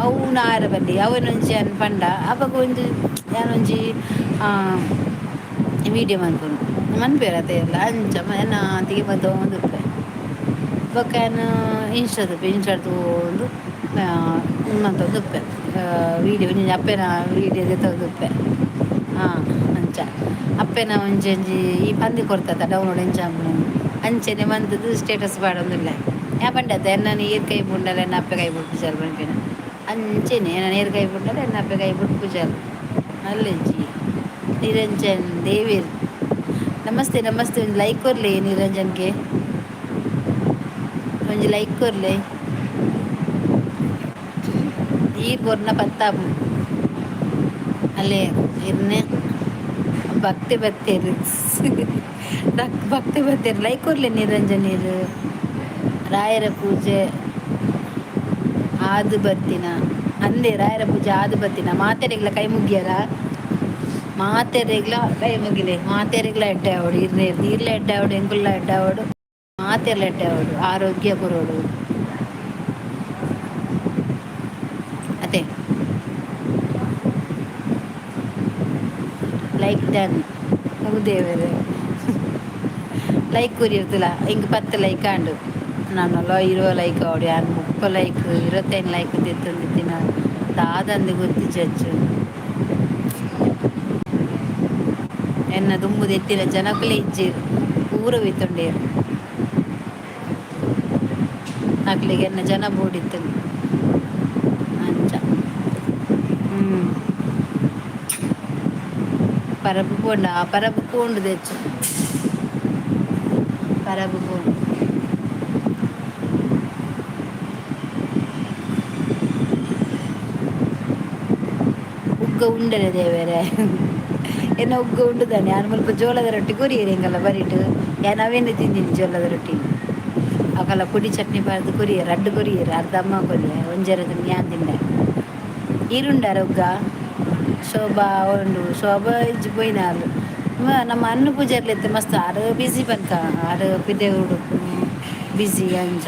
ಅವು ಆಯೆರೆ ಬಲ್ಲಿ. ಅವೆನೊಂಜಿ ಯಾನ್ ಪಂಡ ಅಪಗ ಒಂಜಿ ಯಾನೊಂಜಿ ವೀಡಿಯೋ ಮನ್ಪುನು ಮನ್ಪುವೆರ್ ಅತೆ ಏರ್ಲ ಅಂಚ ಎನ್ನಾತಿಗೆ ಬತ್ತೊಂದು ಉಪ್ಪೆ. ಬೊಕ ಯಾನ್ ಇನ್ಸ್ಟಾ ತೂಪೆ ಇನ್ಸ್ಟಾ ತೂವೊಂದು ಮಂತೊಂದು ಉಪ್ಪೆ ವೀಡಿಯೋ ಒಂಜಿ ಅಪ್ಪೆನ ವೀಡಿಯೋ ದೆತ್ತೊಂದು ಉಪ್ಪೆ. ಅಂಚ ಅಪ್ಪೆನ ಒಂಜಿ ಒಂಜಿ ಈ ಪಂದಿ ಕೊರ್ತತ ಡೌನ್ಲೋಡ್ ಎಂಚ ಆಪುಂಡು ಅಂಚನೆ ಮಂತುದು ಸ್ಟೇಟಸ್ ಪಾಡೊಂದುಲ್ಲೆ. ಯಾನ್ ಪಂಡೆ ಅತ್ತ ಎನ್ನನ್ ಈರ್ ಕೈ ಬುಡ್ಂಡಲ ಎನ್ನ ಅಪ್ಪೆ ಕೈ ಬುಡ್ಪುಜಲ್ ಪನ್ಪಿನ. ಅಂಚೆನೆ ನೇರ್ ಕೈ ಬುಡ್ಂಡಲ ಎನ್ನ ಅಪ್ಪೆ ಕೈ ಬುಡ್ಪುಜಲ್ ಮಲ್ಲೆಜ್ಜಿ. ನಿರಂಜನ್ ದೇವಿರ್ ನಮಸ್ತೆ ನಮಸ್ತೆ. ಒಂದು ಲೈಕ್ ಕೊರ್ಲೆ ನಿರಂಜನ್ಗೆ, ಒಂಜಿ ಲೈಕ್ ಕೊರ್ಲೆ. ಈರ್ ಕೊರ್ನ ಪತ್ತಾಪು ಅಲ್ಲೇ ಇರ್ನೆ ಭಕ್ತಿ ಬತ್ತೇರು, ಭಕ್ತಿ ಬತ್ತೇರು. ಲೈಕ್ ಕೊರ್ಲೆ ನಿರಂಜನ್. ನೀರು ರಾಯರ ಪೂಜೆ ಆದು ಬತ್ತಿನ ಅಂದೆ, ರಾಯರ ಪೂಜೆ ಆದು ಬತ್ತಿನ. ಮಾತೆರೆಗ್ಲ ಕೈ ಮುಗಿಯರ? ಮಾತೆರೆಗ್ಲ ಕೈ ಮುಗಿಲೆ. ಮಾತೆರೆಗ್ಲ ಎಡ್ಡೆ ಆವಡು. ಇರ್ನೆ ಈರ್ಲ ಎಡ್ಡೆ ಆವಡು, ಎಂಕುಲ್ಲ ಎಡ್ಡೆ ಆವಡು, ಮಾತೆರ್ಲ ಎಡ್ಡೆ ಆವಡು, ಆರೋಗ್ಯ ಕೊರೋಡು ಅದೇ. Like done. ದೇವರೇ, ಲೈಕ್ ಕೊರಿಯರ್ತಲ್ಲ ಹಿಂಗೆ 10 ಲೈಕ್ ಆಂಡು. ನಾನೆಲ್ಲ 20 ಲೈಕ್ ಆವಡು, ಯಾನ್ 30 ಲೈಕ್, 25 ಲೈಕ್ ದೆತ್ತೊಂದಿತ್ತಿನ. ದಾದಂದು ಗೊತ್ತಿಜ್ಜಚ್ಚು. ಎನ್ನ ದುಂಬು ದೆತ್ತಿನ ಜನಕುಲೇ ಇಜ್ಜೆರ್, ಪೂರ ಒಯ್ತೊಂಡೇರು. ಅಕ್ಲೆಗ್ ಎನ್ನ ಜನ ಬೋಡಿತ್ತುಂಡು ಅಂಚ. ಪರಬು ಪೋಂಡ, ಪರಬು ಪೋಂಡು ದೆಚ್ಚು, ಪರಬು ಪೋಂಡು. ಉಗ್ಗ ಉಂಡನೆ ದೇವರೇ, ಎನ್ನ ಉಗ್ಗ ಉಂಡುದಾನೆ. ಯಾನ್ ಮುಲ್ಪ ಜೋಳದ ರೊಟ್ಟಿ ಕೊರಿಯೆರ್ ಎಂಕಲ್ಲ ಬರಿಟ್. ಯಾನ್ ಅವೇನೆ ತಿಂದಿನಿ ಜೋಳದ ರೊಟ್ಟಿ. ಅಕಲ ಪೊಡಿ ಚಟ್ನಿ ಪಾಡ್ದ್ ಕೊರಿಯೆರ್, ರಡ್ಡ್ ಕೊರಿಯೆರ್. ಅರ್ಧ ಅಮ್ಮ ಕೊರಿಯೆ, ಒಂಜರೆ ಯಾನ್ ತಿಂಡೆ. ಈರುಂಡಾರ ಉಗ್ಗ? ಶೋಭಾ ಉಂಡು, ಶೋಭಾ ಇಜ್ಜಿ ಪೋಯಿನಾಲ್. ನಮ್ಮ ಅನ್ನು ಪೂಜಾರ್ಲು ಇತ್ತೆ ಮಸ್ತ್ ಆರ್ ಬಿಸಿ ಪನ್ಕ, ಆರ್ ಪಿದೆ ಉಡುಪುನು ಬಿಸಿ ಅಂಚ.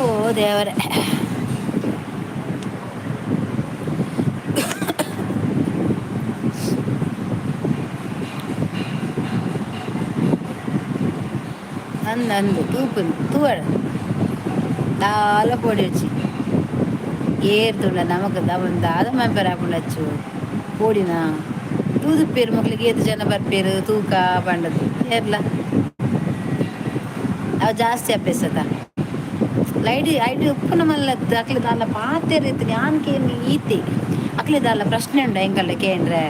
ಓ ದೇವರೇ. ಅಂದು ಅಂದು ತೂಪುನು ತೂವಡ್ ದಾಲ ಪೋಡಿಯೊಡ್ಚಿ. ಏರ್ ತೂಂಡ ನಮಕ್ ದಾದ ಮನ್ಪೆರೆ ಆಪುಂಡಚ್ಚು. ಪೋಡಿನ ತೂದುಪ್ಪೆರ್ ಮೊಕ್ಲೆಗ್ ಏತ್ ಜನ ಬರ್ಪೆರ್ ತೂಕ ಪಂಡದು. ಏರ್ಲ ಅವು ಜಾಸ್ತಿ ಅಭ್ಯಾಸದ ಲೈಟ್ ಐಟ್ ಉಪ್ಪುನ ಮಲ್ಲ. ಅಕ್ಲೆ ದಾಲ ಪಾತೆರ ಇತ್ತಿನಿ ಯಾನ್ ಕೇನ್ ಈತೆ. ಅಕ್ಲೆ ದಾಲ ಪ್ರಶ್ನೆ ಉಂಡ ಎಂಕಲ್ಡ ಕೇಂಡ್ರೆ?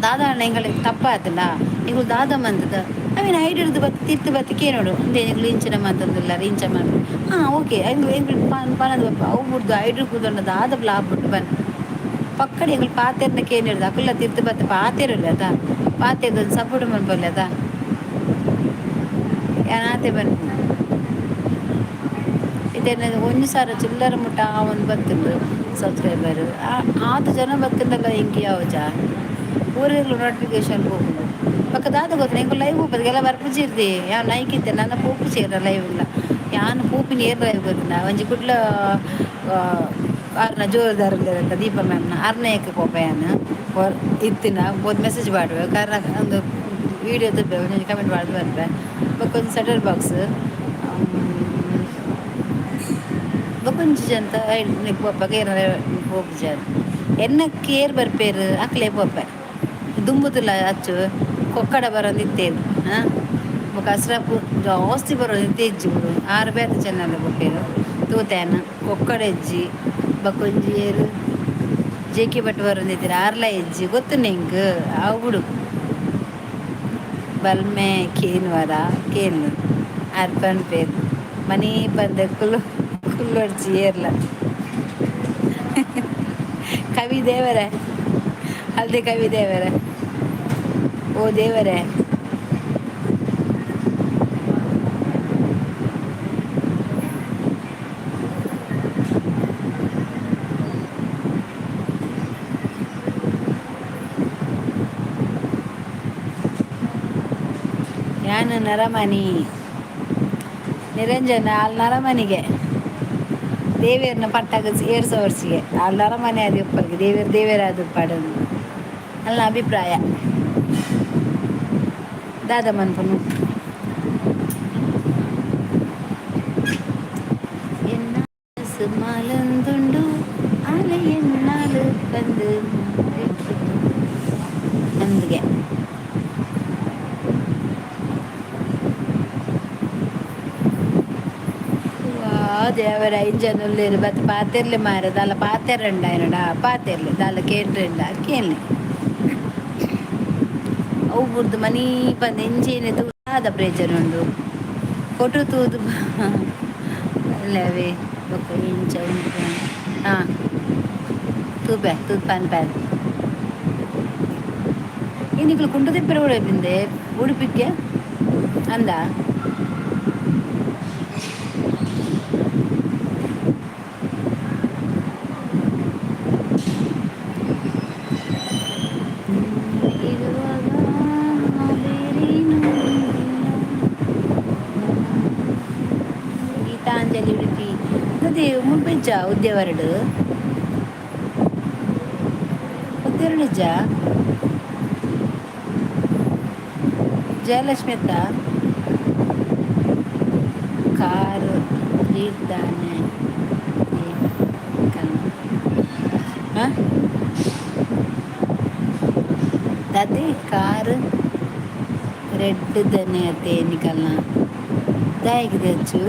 ದಾದ ಎಂಕಲ್ಡ ತಪ್ಪಾತುಂಡ ನಿಕುಲು ದಾದ ಮಂತುದ ಅವೇನ್ ಐಟ್ ಇರ್ದ್ ಬತ್ತ್ ತಿರ್ತ್ ಬತ್ತ್ ಕೇನೊಡು. ಉಂದೇ ನಿಕುಲು ಇಂಚಿನ ಮಂತೊಂದುಲ್ಲರ್, ಇಂಚ ಮನ್ಪುಲೆ. ಹಾ ಓಕೆ, ಎಂಕ್ಲು ಎಂಕ್ಲು ಪನೊಂದು ಬರ್ಪ. ಅವು ಬುಡ್ದು ಐಟ್ ಕುದೊಂಡ ದಾದ ಲಾಭ ಉಂಡು ಪನ್. ಪಕ್ಕಡೆ ಎಂಕುಲು ಪಾತೆರ್ನ ಕೇನಿಡ್ದು ಅಕುಲ್ಲ ತಿರ್ತ್ ಬತ್ತ್ ಪಾತೆರೊಲಿ ಅತ, ಪಾತೆರ್ದ್ ಒಂಜಿ ಸಪೋರ್ಟ್ ಮನ್ಪೊಲಿ ಅತ. ಯಾನ್ ಆತೆ ಪನ್ಪುನು. ಇತ್ತೆ ಒಂಜಿ ಸಾರ ಚಿಲ್ಲರೆ ಮುಟ್ಟ ಆವೊಂದು ಬತ್ತುಂಡು ಸಬ್ಸ್ಕ್ರೈಬರ್. ಆತ್ ಜನ ಬತ್ತುಂಡಲ ಎಂಕ್ ಯಾವುಜ? ಪೂರೆಗ್ಲ ನೋಟಿಫಿಕೇಶನ್ ಪೋಪುಂಡು. ಬೊಕ ದಾದ ಗೊತ್ತುಂಡ, ಎಂಕುಲು ಲೈವ್ ಪೋಪುಜ ಬರ್ಪುಜಿರ್ದೆ. ಯಾನ್ ನೈಕ್ ಇತ್ತೆ ನನ ಪೋಪುಜೆರ್ ಲೈವ್ಲ. ಯಾನ್ ಪೋಪಿನ ಏರ್ ಲೈವ್ ಗೊತ್ತುಂಡ? ಒಂಜಿ ಕುಡ್ಲ ಆರ್ನ ಜೋರದಾರ್ ಉಲ್ಲೆರತ್ತ ದೀಪ ಮ್ಯಾಮ್ನ, ಆರ್ನ ಏಕ್ ಪೋಪೆ ಯಾನ್. ಇತ್ತಿನ ಪೋದು ಮೆಸೇಜ್ ಪಾಡುವೆ, ಕಾರಣ ಒಂದು ವೀಡಿಯೋ ತೂಪೆ, ಒಂಜೊಂಜಿ ಕಮೆಂಟ್ ಪಾಡ್ದು ಬರ್ಪೆ. ಬೊಕ ಒಂಜಿ ಸೆಟಲ್ ಬಾಕ್ಸ್, ಬೊಕೊಂಜಿ ಜನ ಪೋಪ ಪೋಪುಜ. ಎನ್ನ ಕೇರ್ ಬರ್ಪೇರು ಅಕ್ಲೆ ಪೋಪೆ. ದುಂಬುದುಲ ಅಚ್ಚು ಕೊಕ್ಕಡ ಬರೊಂದಿತ್ತೇರು. ಹಾಂ, ಬೊಕ ಅಸ್ರಪು ಜಾಸ್ತಿ ಬರೋದು ಇಜ್ಜಿ ಬಿಡು. ಆರು ಬೇತೆ ಚೆನ್ನಲ್ಲ ಪೋಪೇರು ತೂತೇನ. ಕೊಕ್ಕಡ ಇಜ್ಜಿ. ಬೊಕೊಂಜಿ ಏರು ಜೆ ಕೆ ಭಟ್ ಬರೊಂದಿತ್ತೆರ್, ಆರ್ಲ ಇಜ್ಜಿ. ಗೊತ್ತುಂಡು ಎಂಕ್. ಅವು ಬುಡು. ಬಲ್ಮೆ ಕೇನುವರ ಕೇನು ಆರ್ ಪನ್ಪೆರ್ ಮನಿ ಪಂದೆ ಕುಲ್ಲು ಕುಲ್ಲೊಡ್ಚಿ ಏರ್ಲ. ಕವಿ ದೇವರೇ, ಅಲ್ದೆ ಕವಿ ದೇವರೇ, ಓ ದೇವರೇ. ಯಾನ್ ನರಮನಿ ನಿರಂಜನ ಆಲ್ ನರಮನಿಗೆ ದೇವೆರ್ನ ಪಟ್ಟಾಗ ಏರ್ಸವರ್ಸಿಗೆ ಆಲ್ ನರಮನೆ ಆದ್ ಉಪ್ಪರ್ಗೆ ದೇವೆರ್ ದೇವೆರಾದ್ ಉಪ್ಪಡ್ ಅಲ್ನ ಅಭಿಪ್ರಾಯ. ದಾದ ಮನ್ಪುನು? ಎನ್ನ ಮಲಂದುಂಡು ಆಲೆ ಎನ್ನಾಲು ಬಂದು ಅಂದ್ಗೆ. ವಾ ದೇವರ ಐದು ಜನ ಉಲ್ಲೇರು ಬತ್ ಪಾತೆರ್ಲೆ ಮಾರೆ ದಾಲ ಪಾತೆರಂಡ ಆಯನಡ ಪಾತೆರ್ಲೆ ದಾಲ ಕೇಂಡ್ರೆಂಡ ಕೇನ್ಲೆ. ಅವು ಬುಡ್ದು ಮನಿ ಪಂದ್ ಎಂಚೇನೆ ತೂದಾದ ಪ್ರೇಜನ ಉಂಡು ಫೋಟೋ ತೂದು ಅಲ್ಲವೇ ಬೊಕ್ಕ ಎಂಚ ಉಂಡು. ಹಾಂ, ತೂಪೆ ತೂದು ಪನ್ ಪ್ಯಾನ್ ಈ ನಿಕುಲು ಕುಂಟುದಿಪ್ಪೆರೆ ಕೂಡ ಬಿಂದೆ ಉಡುಪಿಕ್ಕೆ ಅಂದ. ಇರುವಾಗ ಬೇರೇನೂ ಇಲ್ಲ. ಗೀತಾಂಜಲಿ ಉಡುಪಿ ಅದೇ ಮುಲ್ಪೆಜ್ಜ ಉದ್ಯಾವರಡು ಉದ್ಯಾವರಡಿಜ್ಜ. ಜಯಲಕ್ಷ್ಮಿ ಅತ್ತ ಕಾರು ರೀಡ್ದಾನೆ. ಹಾಂ, ದಾದೆ ಕಾರ್ ರೆಡ್ ದನೆ ಅತ್ತೆ ನಿಕಲ್ನ ದಾಯೆಗ್ ದಚ್ಚು.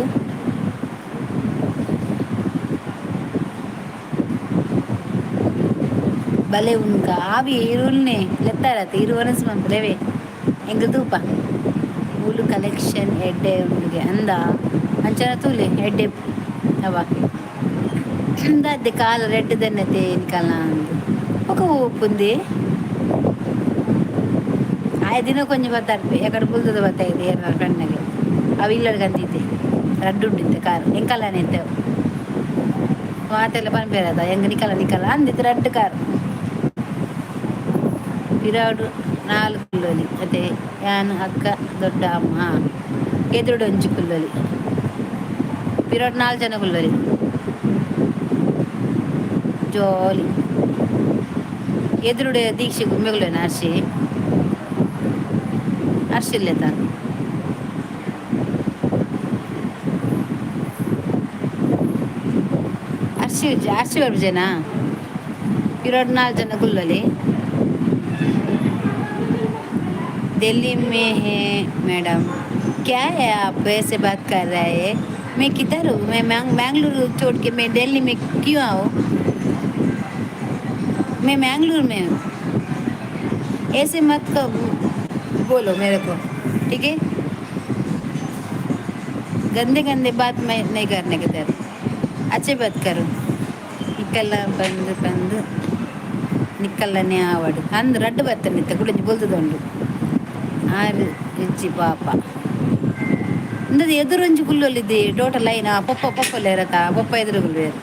ಬಲೆ ಉನ್ಕ ಆವಿ ಇರುಲ್ನೆ ಲೆತ್ತಾರತ್ತೆ ಇರು ವನಸ್ ಮನ್ಪುಲೆವೆ ಎಂಕ್ ತೂಪ ಮೂಲು ಕಲೆಕ್ಷನ್ ಎಡ್ಡೆ ಉಂಡುಗೆ ಅಂದ ಅಂಚನ ತೂಲೆ ಎಡ್ಡೆ ಅವ ದಾದೆ ಕಾಲ ರೆಡ್ ದನ್ನತೆ ನಿಕಲ್ನ ಅಂದ್ ಬೊಕ ಒಪ್ಪುಂದೆ ಆಯ ದಿನ ಕೊಂಚ ಬತ್ತಾರ್ಪೆ ಎಕಡೆ ಬುಲ್ದದ ಬತ್ತಾಯಿದೆ ಏರ್ನ ಫ್ರೆಂಡ್ನಗೆ ಅವು ಇಲ್ಲಡ್ ಕಂತಿದ್ದೆ ರಡ್ಡು ಉಂಡಿತ್ತೆ ಕಾರ್ ಎಂಕಲ್ಲಾನೆ ಇತ್ತೆವು ಮಾತೆಲ್ಲ ಪನ್ಪೇರದ ಎಂಕ್ ನಿಕಲ ನಿಕಲ ಅಂದಿತ್ತು ರಡ್ಡು ಕಾರ್. ಪಿರಾಡು ನಾಲ್ ಕುಲ್ಲೊಲಿ ಅತೆ ಯಾನ್ ಅಕ್ಕ ದೊಡ್ಡ ಅಮ್ಮ ಎದುರುಡು ಒಂಜಿ ಕುಲ್ಲೊಲಿ ಪಿರಾಡ್ ನಾಲ್ ಜನ ಕುಲ್ಲೊಲಿ ಜಾಲಿ. ಎದುರುಡೆ ದೀಕ್ಷೆ ಗುಮ್ಮೆಗುಲೇನ ಹರ್ಷಿ ಹರ್ಷಿಲ್ಲೇತ ಹರ್ಷಿ ಹರ್ಷಿ ಬರ್ಜೇನಾ ಪಿರಾಡ್ ನಾಲ್ ಜನ ಕುಲ್ಲೊಲಿ. दिल्ली में है मैडम। क्या है, आप ऐसे बात कर रहे हैं? मैं किधर हूँ? मैं बैंगलुरु छोड़ के मैं दिल्ली में क्यों आऊँ? मैं बैंगलुरु में हूँ। ऐसे मत बोलो मेरे को, ठीक है? गंदे गंदे बात मैं नहीं करने के दर अच्छे बात करो. ನಿಕ್ಕಲ್ಲ ಬಂದು ಬಂದು ನಿಕ್ಕಲ್ಲನೇ ಆವಡು ಅಂದ್ ರಡ್ಡು ಬತ್ತನಿತ್ತ ಕುಡಂಜಿ ಬೊಲ್ತುದುಂಡು ಆರು ಇಜ್ಜಿ ಪಾಪ. ಇಂದದ ಎದುರೊಂಜಿ ಕುಲ್ಲೊಲಿದ್ದಿ ಟೋಟಲ್ ಐನ ಪೊಪ್ಪ ಪೊಪ್ಪಲೇರತ ಪೊಪ್ಪ ಎದುರು ಕುಲ್ವೇರು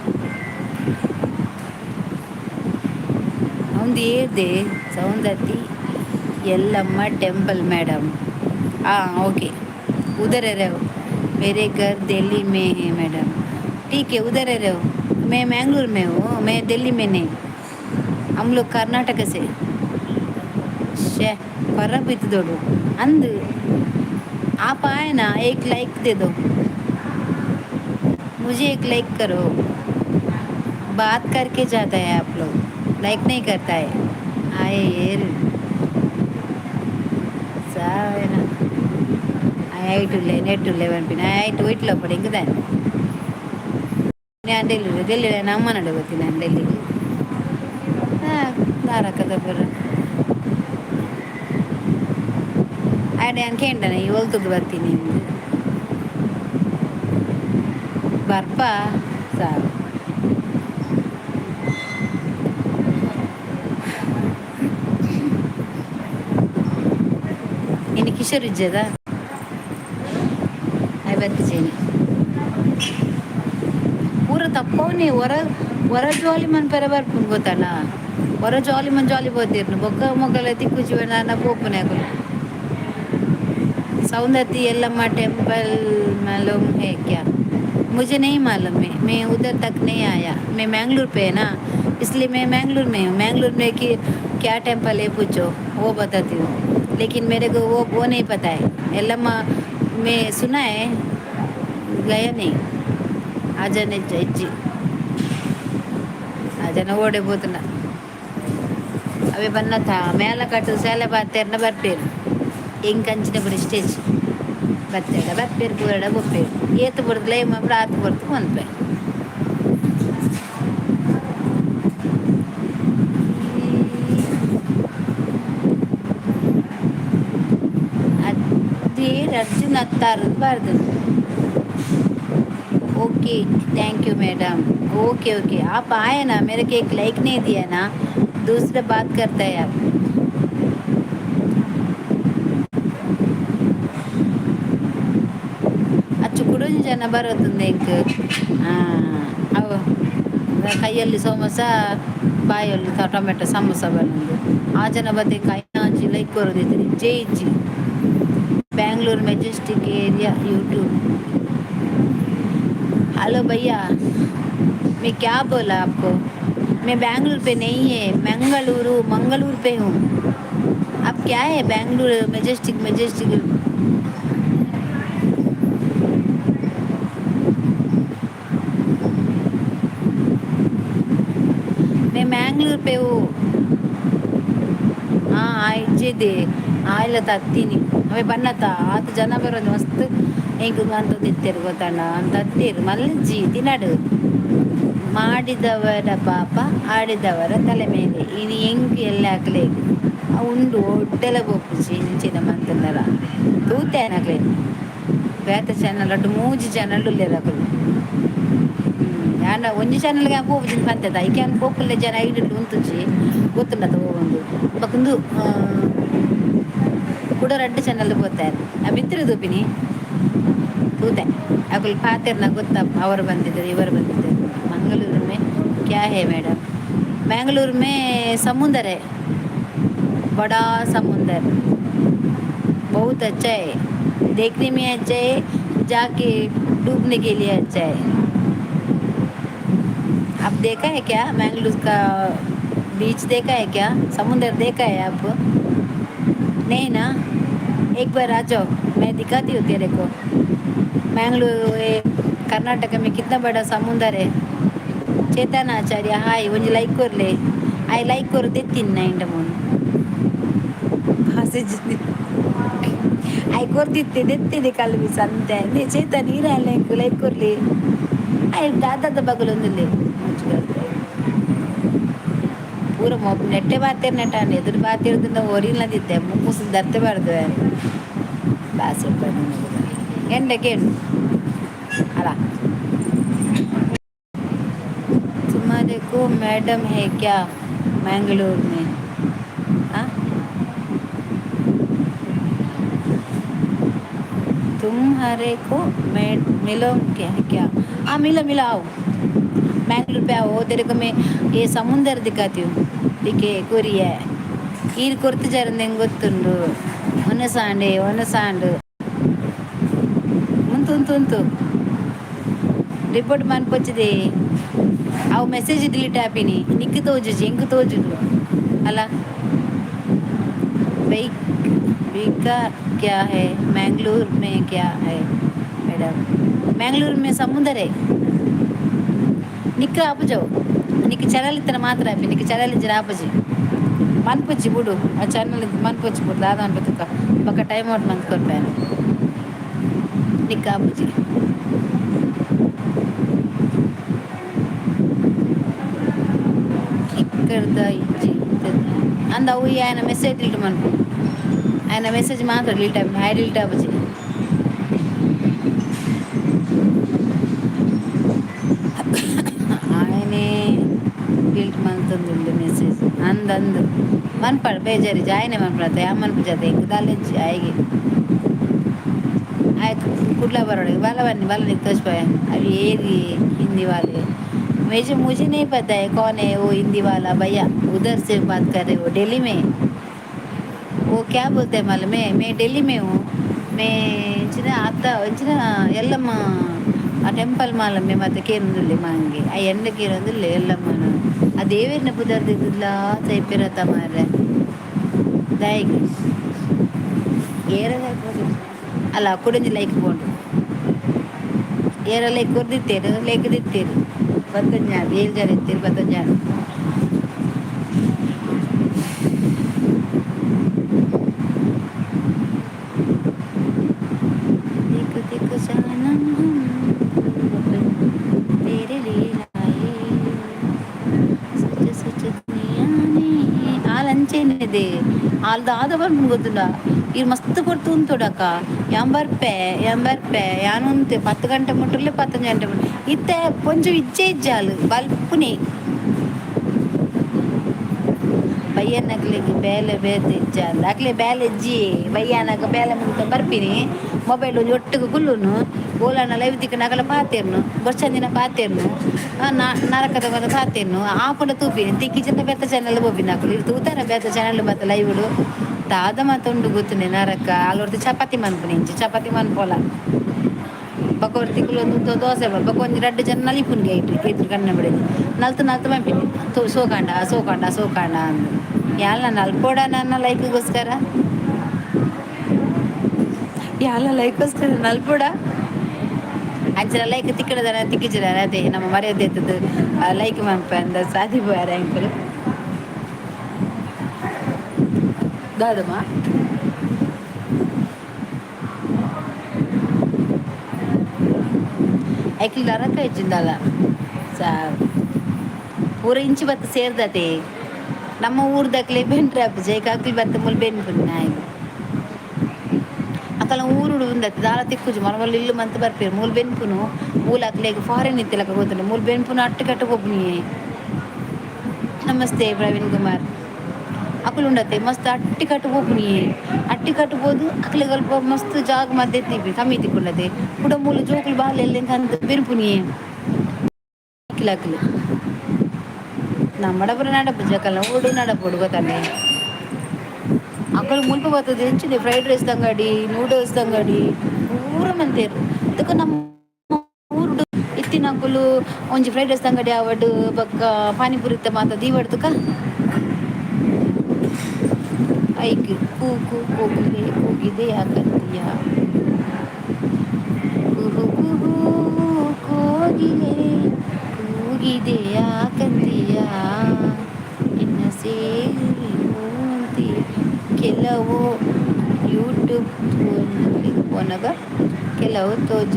ಒಂದು ಏರ್ದೆ. ಸೌಂದತಿ यल्लम्मा टेम्पल मैडम। हाँ, ओके, उधर रहो. मेरे घर दिल्ली में है मैडम. ठीक है, उधर रहो. मैं मैंगलोर में हूँ, मैं दिल्ली में नहीं. हम लोग कर्नाटक से. शे पर बितदोಡು अंद. आप आए ना, एक लाइक दे दो मुझे, एक लाइक करो. बात करके जाता है आप लोग, लाइक नहीं करता है. आए ಏರು ಸಾವಿರ ಐಟು ನೆಟ್ ಲೆವೆನ್ ಪಿನ ಐಟು ಇಟ್ಲ ಪಡೆ ಇಂಕದ. ನಾನು ಡೆಲ್ಲಿ ಡೆಲ್ಲಿ ನಮ್ಮ ನಡೆ ಬರ್ತೀನಿ ನಾನು ಡೆಲ್ಲಿಗೆ. ಹಾಂ, ದಾರಕ್ಕದ ಬರ ಆಡೆ ನಾನು ಕೇಂಡನೆ ಈ ಒಲ್ತದ್ದು ಬರ್ತೀನಿ ಬರ್ಪ ಸಾಕು. ಇನ್ನು ಕಿಶೋರ್ ಇಜ್ಜದ ಐವತ್ತು ಪೂರ ತಪ್ಪವನಿ ಹೊರ ಹೊರ ಜಾಲಿ ಮನ್ ಪೆರ ಬರ್ಪುನ್ ಗೊತ್ತಲ್ಲ. ಹೊರ ಜಾಲಿ ಮನ್ ಜಾಲಿ ಬೋತಿರ್ನು ಬೊಕ್ಕ ಮೊಗಲ ತಿಕ್ಕುಜಿ ನನ್ನ ಪೋಪುನೆ ಅಕುಲು. सौंदती यल्लम्मा टेम्पल मालूम है क्या? मुझे नहीं मालूम है, मैं उधर तक नहीं आया. मैं मैंगलोर पे है ना, इसलिए मैं मैंगलोर में हूँ. मैंगलोर में कि क्या टेम्पल है पूछो, वो बताती हूँ, लेकिन मेरे को वो नहीं पता है. यल्लम्मा मैं सुना है, गया नहीं. ಆಜನ ಇಜ್ಜಿ ಆಜನ ಓಡೆ పోతున్నా. ಅವೆ ಬನ್ನತ ಮೇಲ ಕಟ್ಟು ಸೇಲೆ ಬಾತೆರ್ನ ಬರ್ಪೇರು. ಎಂಕಂಚಿನ ಪ್ರೆಸ್ಟೇಜ್. ಬತ್ತೆಡ ಬಪ್ಪೇರು ಪೂರಡ ಬೊಪ್ಪೇರು ಏತು ಬುಡ್ದು ಲೈವ್ ಮನ್ಪುಡು ಆತು ಬುಡ್ದು ಮನ್ಪೆ. ಅದೇ ಅರ್ಜುನ್ ಅತ್ತಾರ ಬಾರ್ದು. Okay, thank you madam. Okay okay, आप आए ना, मेरे को एक लाइक नहीं दिया ना, दूसरे बात करते हैं आप। ಅಚ್ಚು ಕುಡೊಂಜಿ ಜನ ಬರೋತುಂದು ಎಂಕ್. ಅವು ಕೈಯಲ್ಲಿ ಸಮೋಸ, ಬಾಯಲ್ಲಿ ಟೊಮೆಟೊ ಸಮೋಸ ಬಂದು ಆ ಜನ ಬತ್ತೆ. ಐನಾಂಜಿ ಲೈಕ್ ಕೊರದಿತ್ತು ಜೈ ಇಜ್ಜಿ. Bangalore Majestic area YouTube. Hello भैया, मैं क्या बोला आपको? मैं बैंगलोर पे नहीं है, मंगलूरु मंगलूर पे हूँ। अब क्या है बैंगलोर मैजेस्टिक मैजेस्टिक? मैं मैंगलोर पे हूँ। ಹಾಂ, ಇಜ್ಜಿದೆ ಆಯ್ಲ ತತ್ತೀನಿ ಅವೆ ಬನ್ನತ ಆತ್ ಜನ ಬರೋದು ಮಸ್ತ್. ಎಂಕ್ ಅಂತದಿತ್ತೆರ್ ಗೊತ್ತಣ್ಣ ಅಂತ ಅತ್ತೇರು ಮಲ್ಲಜ್ಜಿ ತಿನಡು. ಮಾಡಿದವರ ಪಾಪ ಆಡಿದವರ ತಲೆ ಮೇಲೆ. ಇನಿ ಎಂಕ್ ಎಲ್ಲೆ ಅಕ್ಲೆಗ್ ಉಂಡು ಒಡ್ಡೆಲ ಪೋಪುಜಿ. ಇಂಚಿನ ಮಂತುಂಡಲ ತೂತೆ ಅಕ್ಲೆನ್ ಬೇತೆ ಚಾನಲ್ ಅಡ್ಡು ಮೂಜಿ ಚಾನಲ್ ಉಲ್ಲೆರ್ ಅಕುಲು. ಯಾನ ಒಂಜಿ ಚಾನಲ್ಗೆ ಪೋಪುಜಿ ಪಂತೆದ ಐಕೆ ಯಾನ್ ಪೋಪುಲ್ಲೆ ಜನ ಐಡಿಡ್ ಉಂತುಜಿ ಗೊತ್ತುಂಡತ ಪೋವೊಂದು. ಬೊಕ ಉಂದು ಕುಡ ರಡ್ಡ್ ಚಾನಲ್ ಪೋತೆ. ಆ ಮಿತ್ತ್ ತೂಪಿನಿ ತೂತೆ. ಅಕುಲು ಪಾತೆರ್ನ ಗೊತ್ತ, ಅವರು ಬಂದಿದ್ದರು ಇವರು ಬಂದಿದ್ದರು. मंगलूर में क्या है मैडम? मैंगलूर में समुंदर है, बड़ा समुंदर, बहुत अच्छा है। देखने में अच्छा है, जाके डूबने के लिए अच्छा है। आप देखा है क्या? मैंगलूर का बीच देखा है क्या? समुंदर देखा है आप? नहीं ना? एक बार आ जाओ, मैं दिखाती हूँ तेरे को। मैंगलूर ये कर्नाटक में कितना बड़ा समुंदर है। ಚೇತನ ಆಚಾರ್ಯ ಹಾಯ್, ಒಂಜಿ ಲೈಕ್ ಕೊರ್ಲೆ. I like ಕೊರು ದೆತ್ತಿನ ಇಂಡ ಮೋನು I ಕೊರ್ದಿತ್ತೆ ದೆತ್ತಿದೆ ಕಲ್ವಿ ಸಂತೆ ನೇ. ಚೇತನ್ ಈರಲ್ಲ ಲೈಕ್ ಕೊರ್ಲಿ. I ದಾದಾದ ಬಗಲೊಂದುಲ್ಲೆ ಪೂರ ಮೊಬ್ ನೆಟ್ಟೆ ಬಾತೇರ್ ನೆಟ್ಟ ಎದುರು ಬಾತಿರ್ದಿಂದ ಒರಿಲ್ಲದಿತ್ತೆ ಮುಕ್ಕುಸು ದರ್ತೆ ಬಾರ್ದು ಬಾಸೆ ಎಂಡ ಕೇಳು ಅಲ್ಲ. तुम्हारे को मैडम है क्या मैंगलोर में? हाँ, तुम्हारे को मैं मिलो क्या क्या? हाँ, मिलो मिलो, आओ मैंगलोर पे आओ। तेरे को मैं ये समुंदर दिखाती हूँ। ठीक है, ಕೊರಿಯ ಈರ್ ಕೊರ್ತಿಜಾರಂದ ಹೆಂಗ್ ಗೊತ್ತುಂಡು. ಒನಸಾಂಡೆ ಒನಸಾಂಡು ಉಂತು ಉಂತು ಉಂತು ರಿಪೋರ್ಟ್ ಮನ್ಪೊಚ್ಚಿದೆ. ಅವು ಮೆಸೇಜ್ ಡಿಲೀಟ್ ಆಪಿನಿ. ನಿಕ್ಕು ತೋಜುಜಿ, ಎಂಕ್ ತೋಜುಂಡು ಅಲ್ಲ. ಬೈಕ್ बीका क्या है? मैंगलोर में क्या है मैडम? मैंगलोर में समुंदर है। ನಿಕ್ಕ ಆಪುಜವು. ನಿಕ್ ಚಾನಲ್ ಇತ್ತನ ಮಾತ್ರ ಆಪಿ. ನಿಕ್ ಚಾನಲ್ ಇಜ್ಜಿಡ ಆಪುಜಿ. ಮನ್ಪೊಚ್ಚಿ ಬುಡು, ಆ ಚಾನಲ್ ಮನ್ಪೊಚ್ಚಿ ಬುಡು. ದಾದ ಮನ್ಪೊತ್ತುಕ ಬೊಕ್ಕ ಟೈಮ್ ಔಟ್ ಮಂತ್ ಕೊರ್ಪೆ. ನಿಕ್ ಆಪುಜಿ. ಇಕ್ಕಡ್ದ ಇಜ್ಜಿ ಅಂದ ಅವು ఆయన ಮೆಸೇಜ್ ಡಿಲೀಟ್ ಮನ್ಪು. ఆయన ಮೆಸೇಜ್ ಮಾತ್ರ ಡಿಲೀಟ್ ಆಪಿ, ಹೈ ಡಿಲೀಟ್ ಆಪುಜಿ. ఆయనే ಡಿಲೀಟ್ ಮಂತೊಂದುಂಡು ಮೆಸೇಜ್. ಅಂದ್ ಅಂದ್ ಮನ್ಪಡ್ ಬೇಜಾರಿಜ್ಜಿ. ಆಯನೆ ಮನ್ಪಡತ್ತ ಯಾ ಮನ್ಪುಜತ್ತ. ಎಂಕ್ ದಾಲ ಇಜ್ಜಿ ಆಯ್ಗೆ ಆಯ್ತು. ಕುಡ್ಲ ಬರೋಡು ಬಲ ಬನ್ನಿ ಬಲ ನಿಕ್ ತೋಜ್ಪಾವೆ. ಅవి ಏರಿ हिंदी वाले. मुझे मुझे नहीं पता है कौन है वो हिंदी वाला भैया। उधर से बात कर रहे हो दिल्ली में। वो क्या बोलते हैं मालूम है? मैं दिल्ली में हूँ। मैं ಇಂಚಿನ ಅತ್ತ ಇಂಚಿನ ಎಲ್ಲಮ್ಮ ಆ ಟೆಂಪಲ್ ಮಾಲಮ್ಮೆ ಮತ್ತೆ ಕೇರೊಂದುಲ್ಲೆ ಮಾಂಗೆ ಆ ಎಣ್ಣೆ ಕೇರೊಂದುಲ್ಲೆ ಎಲ್ಲಮ್ಮನ ಆ ದೇವೆರ್ನ ಪುದರ್ ದಿದ್ಲ ತೈಪಿರತ ಮಾರ್ರೆ. ದಾಯಿಗೆ ಏರ ಅಲ್ಲ ಕುಡೊಂಜಿ ಲೈಕ್ ಪೋಂಡು. ಏರ ಲೈಕ್ ಕೊರ್ದಿತ್ತೇರು, ಲೈಕ್ ದಿತ್ತೇರು ಬತ್ತೊಂಜಾರು ಏಳು ಜನ ಇತ್ತೀರು ಬತ್ತೊಂಜಾರು. ಅಂಚನೆ ಆಲ್ ದಾದ ಪನ್ಪುಂಡು ಗೊತ್ತುಂಡ? ಈರ್ ಮಸ್ತ್ ಪೊರ್ತು ಉಂತೊಡಕ್ಕ, ಯಾನ್ ಬರ್ಪೆ, ಯಾನ್ ಬರ್ಪೆ, ಯಾನ್ ಉಂತೆ 10 ಗಂಟೆ ಮುಟ್ಟುಲೆ, 10 ಗಂಟೆ ಮುಟ್ಟ. ಇತ್ತೆ ಪೊಂಜು ಇಜ್ಜೆ ಇಜ್ಜಾಲ್ ಬಲ್ಪುನೆ. ಬಯ್ಯನಕ್ಲೆಗ್ ಬೇಲೆ ಬೇತೆ ಇಜ್ಜಾಂದ್, ಅಕ್ಲೆ ಬೇಲೆ ಇಜ್ಜಿ. ಬಯ್ಯಾನಗ ಬೇಲೆ ಮುಗಿತ ಬರ್ಪಿನಿ, ಮೊಬೈಲ್ ಒಂಜಿ ಒಟ್ಟುಗು ಕುಲ್ಲುನು. ಓಲಾಂಡ ಲೈವ್ ತಿಕ್ಕಂಡ ಅಕಲ ಪಾತೆರ್ನು, ಬೊರ್ಚಂದಿನ ಪಾತೆರ್ನು, ನರಕದ ಬಂದ ಪಾತೆರ್ನು. ಆಪುಂಡ ತೂಪಿನಿ, ತಿಕ್ಕಿಜಿಂಡ ಬೇತೆ ಚಾನಲ್ ಪೋಪಿನ. ಅಕುಲು ಇರ್ ತೂತಾರ ಬೇತೆ ಚಾನಲ್ ಮಾತ ಲೈವ್ಡು ದಾದ ಮಾತ ಉಂಡು ಗೊತ್ತುಂಡೆ. ನರಕ ಆಲೊರ್ತಿ ಚಪಾತಿ ಮನ್ಪುನಿ, ಇಂಚಿ ಚಪಾತಿ ಮನ್ಪೊಲ. ಬೊಕ ಒರ್ತಿ ಕುಲ್ಲೊಂದು ದೋಸೆ, ಬೊಕ ಒಂಜಿ ರಡ್ಡ್ ಜನ ನಲಿಪುನ್ಗೆ. ಐಟ್ ಎದುರು ಕಣ್ಣ ಬಿಡದು ನಲ್ತು ನಲ್ತು ಮನ್ಪಿನಿ, ಸೋಕಾಂಡ ಸೋಕಾಂಡ ಸೋಕಾಂಡ ಅಂದ್. ಯಾಲ್ನ ನಲ್ಪೋಡ ನನ್ನ ಲೈಕ್ಗೋಸ್ಕರ? ಯಾಲ ಲೈಕ್ಗೋಸ್ಕರ ನಲ್ಪೋಡ? ಅಂಚಿನ ಲೈಕ್ ತಿಕ್ಕಡದನ ತಿಕ್ಕಿಜಿರ ಅದೇ ನಮ್ಮ ಮರ್ಯಾದೆ ಇತ್ತದು. ಲೈಕ್ ಮನ್ಪ ಅಂದ ಸಾದಿ ಪೋಯಾರ ಎಂಕುಲು. ದಾದಮ್ಮ ಐಕ್ಲು ನರಕ ಇಜ್ಜಿಂದಲ್ಲ ಸಾ ಪೂರ ಇಂಚಿ ಬತ್ತ ಸೇರ್ದತೆ. ನಮ್ಮ ಊರ್ದಕ್ಲೆ ಬೆನ್ರೆ ಆಪುಜಿ, ಅಕ್ಲು ಬತ್ತ ಮುಲ್ ಬೆನ್ಪುನಿ ನಾಯಿಗ್. ಅಕಲ್ನ ಊರುಡು ಉಂದತ್ತೆ ದಾಲ ತಿಕ್ಕುಜಿ. ಮನಮಲ್ ಇಲ್ಲು ಮಂತ್ ಬರ್ಪೆರ್, ಮೂಲು ಬೆನ್ಪುನು. ಮೂಲು ಅಕ್ಲೆಗ್ ಫಾರಿನ್ ಇತ್ತಿಲಕ ಗೊತ್ತುಂಡು. ಮೂಲು ಬೆನ್ಪುನು, ಅಟ್ಟು ಕಟ್ಟು ಪೋಪುನಿಯೆ. ನಮಸ್ತೆ ಪ್ರವೀಣ್ ಕುಮಾರ್. ಅಕುಲು ಉಂಡತ್ತೆ ಮಸ್ತ್ ಅಟ್ಟಿ ಕಟ್ಟು ಪೋಪುನಿಯೆ. ಅಟ್ಟಿ ಕಟ್ಟು ಪೋದು ಅಕ್ಲೆಗ್ ಅಲ್ಪ ಮಸ್ತ್ ಜಾಗ ಮಧ್ಯೆ ತಿಪ್ಪಿ ಕಮ್ಮಿ ತಿಕ್ಕುಂಡತೆ. ಕುಡ ಮೂಲು ಜೋಕುಲು ಬಾಲೆ ಎಲ್ಲ ಕಂತ್ ಬೆನ್ಪುನಿಯೆ ಅಕ್ಲು. ನಮ್ಮಡ ಪೂರ ನಡಪುಜಿ, ಅಕಲ್ನ ಊರುಡು ನಡಪೊಡು ಗೊತ್ತಾನೆ. ಅಕುಲು ಮುಲ್ಪ ಬತ್ತುದು ಎಂಚಿನ ಫ್ರೈಡ್ ರೈಸ್ ಅಂಗಡಿ, ನೂಡಲ್ಸ್ ಅಂಗಡಿ ಪೂರ ಮಂತೇರು. ಅದಕ್ಕೆ ನಮ್ಮ ಊರುಡು ಇತ್ತಿನಕುಲು ಒಂಜಿ ಫ್ರೈಡ್ ರೈಸ್ ಅಂಗಡಿ ಆವಡ್, ಬೊಕ್ಕ ಪಾನಿಪುರಿತ ಮಾತ ದೀವಡ್ದುಕ ಐಕ್. ಕೂಕು ಕೋಗಿಲೆ ಕೂಗಿದೆ ಯಾಕಂತೀಯ? ಕುಹು ಕುಹೂ ಕೋಗಿಲೆ ಕೂಗಿದೆ ಯಾಕಂತೀಯ? ನಿನ್ನ ಸೇರಿ ಅಂತೀಯ. ಕೆಲವು ಯೂಟ್ಯೂಬ್ ಪೋನಗ ಕೆಲವು ತೋಜ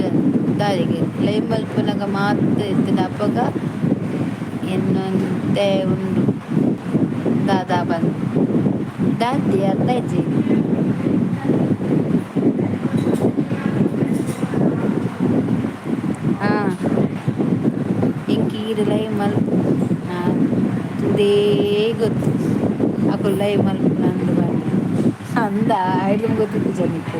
ದಾರಿಗೆ ಲೈವ್ ಮಲ್ಪುನಗ ಮಾತ ಇತ್ತಿನ ಅಪಗ ಎನ್ನೊಂತೆ ಉಂಡು ದಾದಾ ಬಂದ್ ದಾದಿ ಅರ್ಥ ಇಜ್ಜಿ. ಹಾ, ಎಂಕ್ ಈರ್ ಲೈವ್ ಮಲ್ಪುನ ತೂದೇ ಗೊತ್ತು. ಅಕುಲು ಲೈವ್ ಮಲ್ಪುನ ಅಂದ್ ಪಂದ್ ಅಂದ ಐಡ್ಲ ಗೊತ್ತಿತ್ತಿಜ ನಿಕ್ಕ್?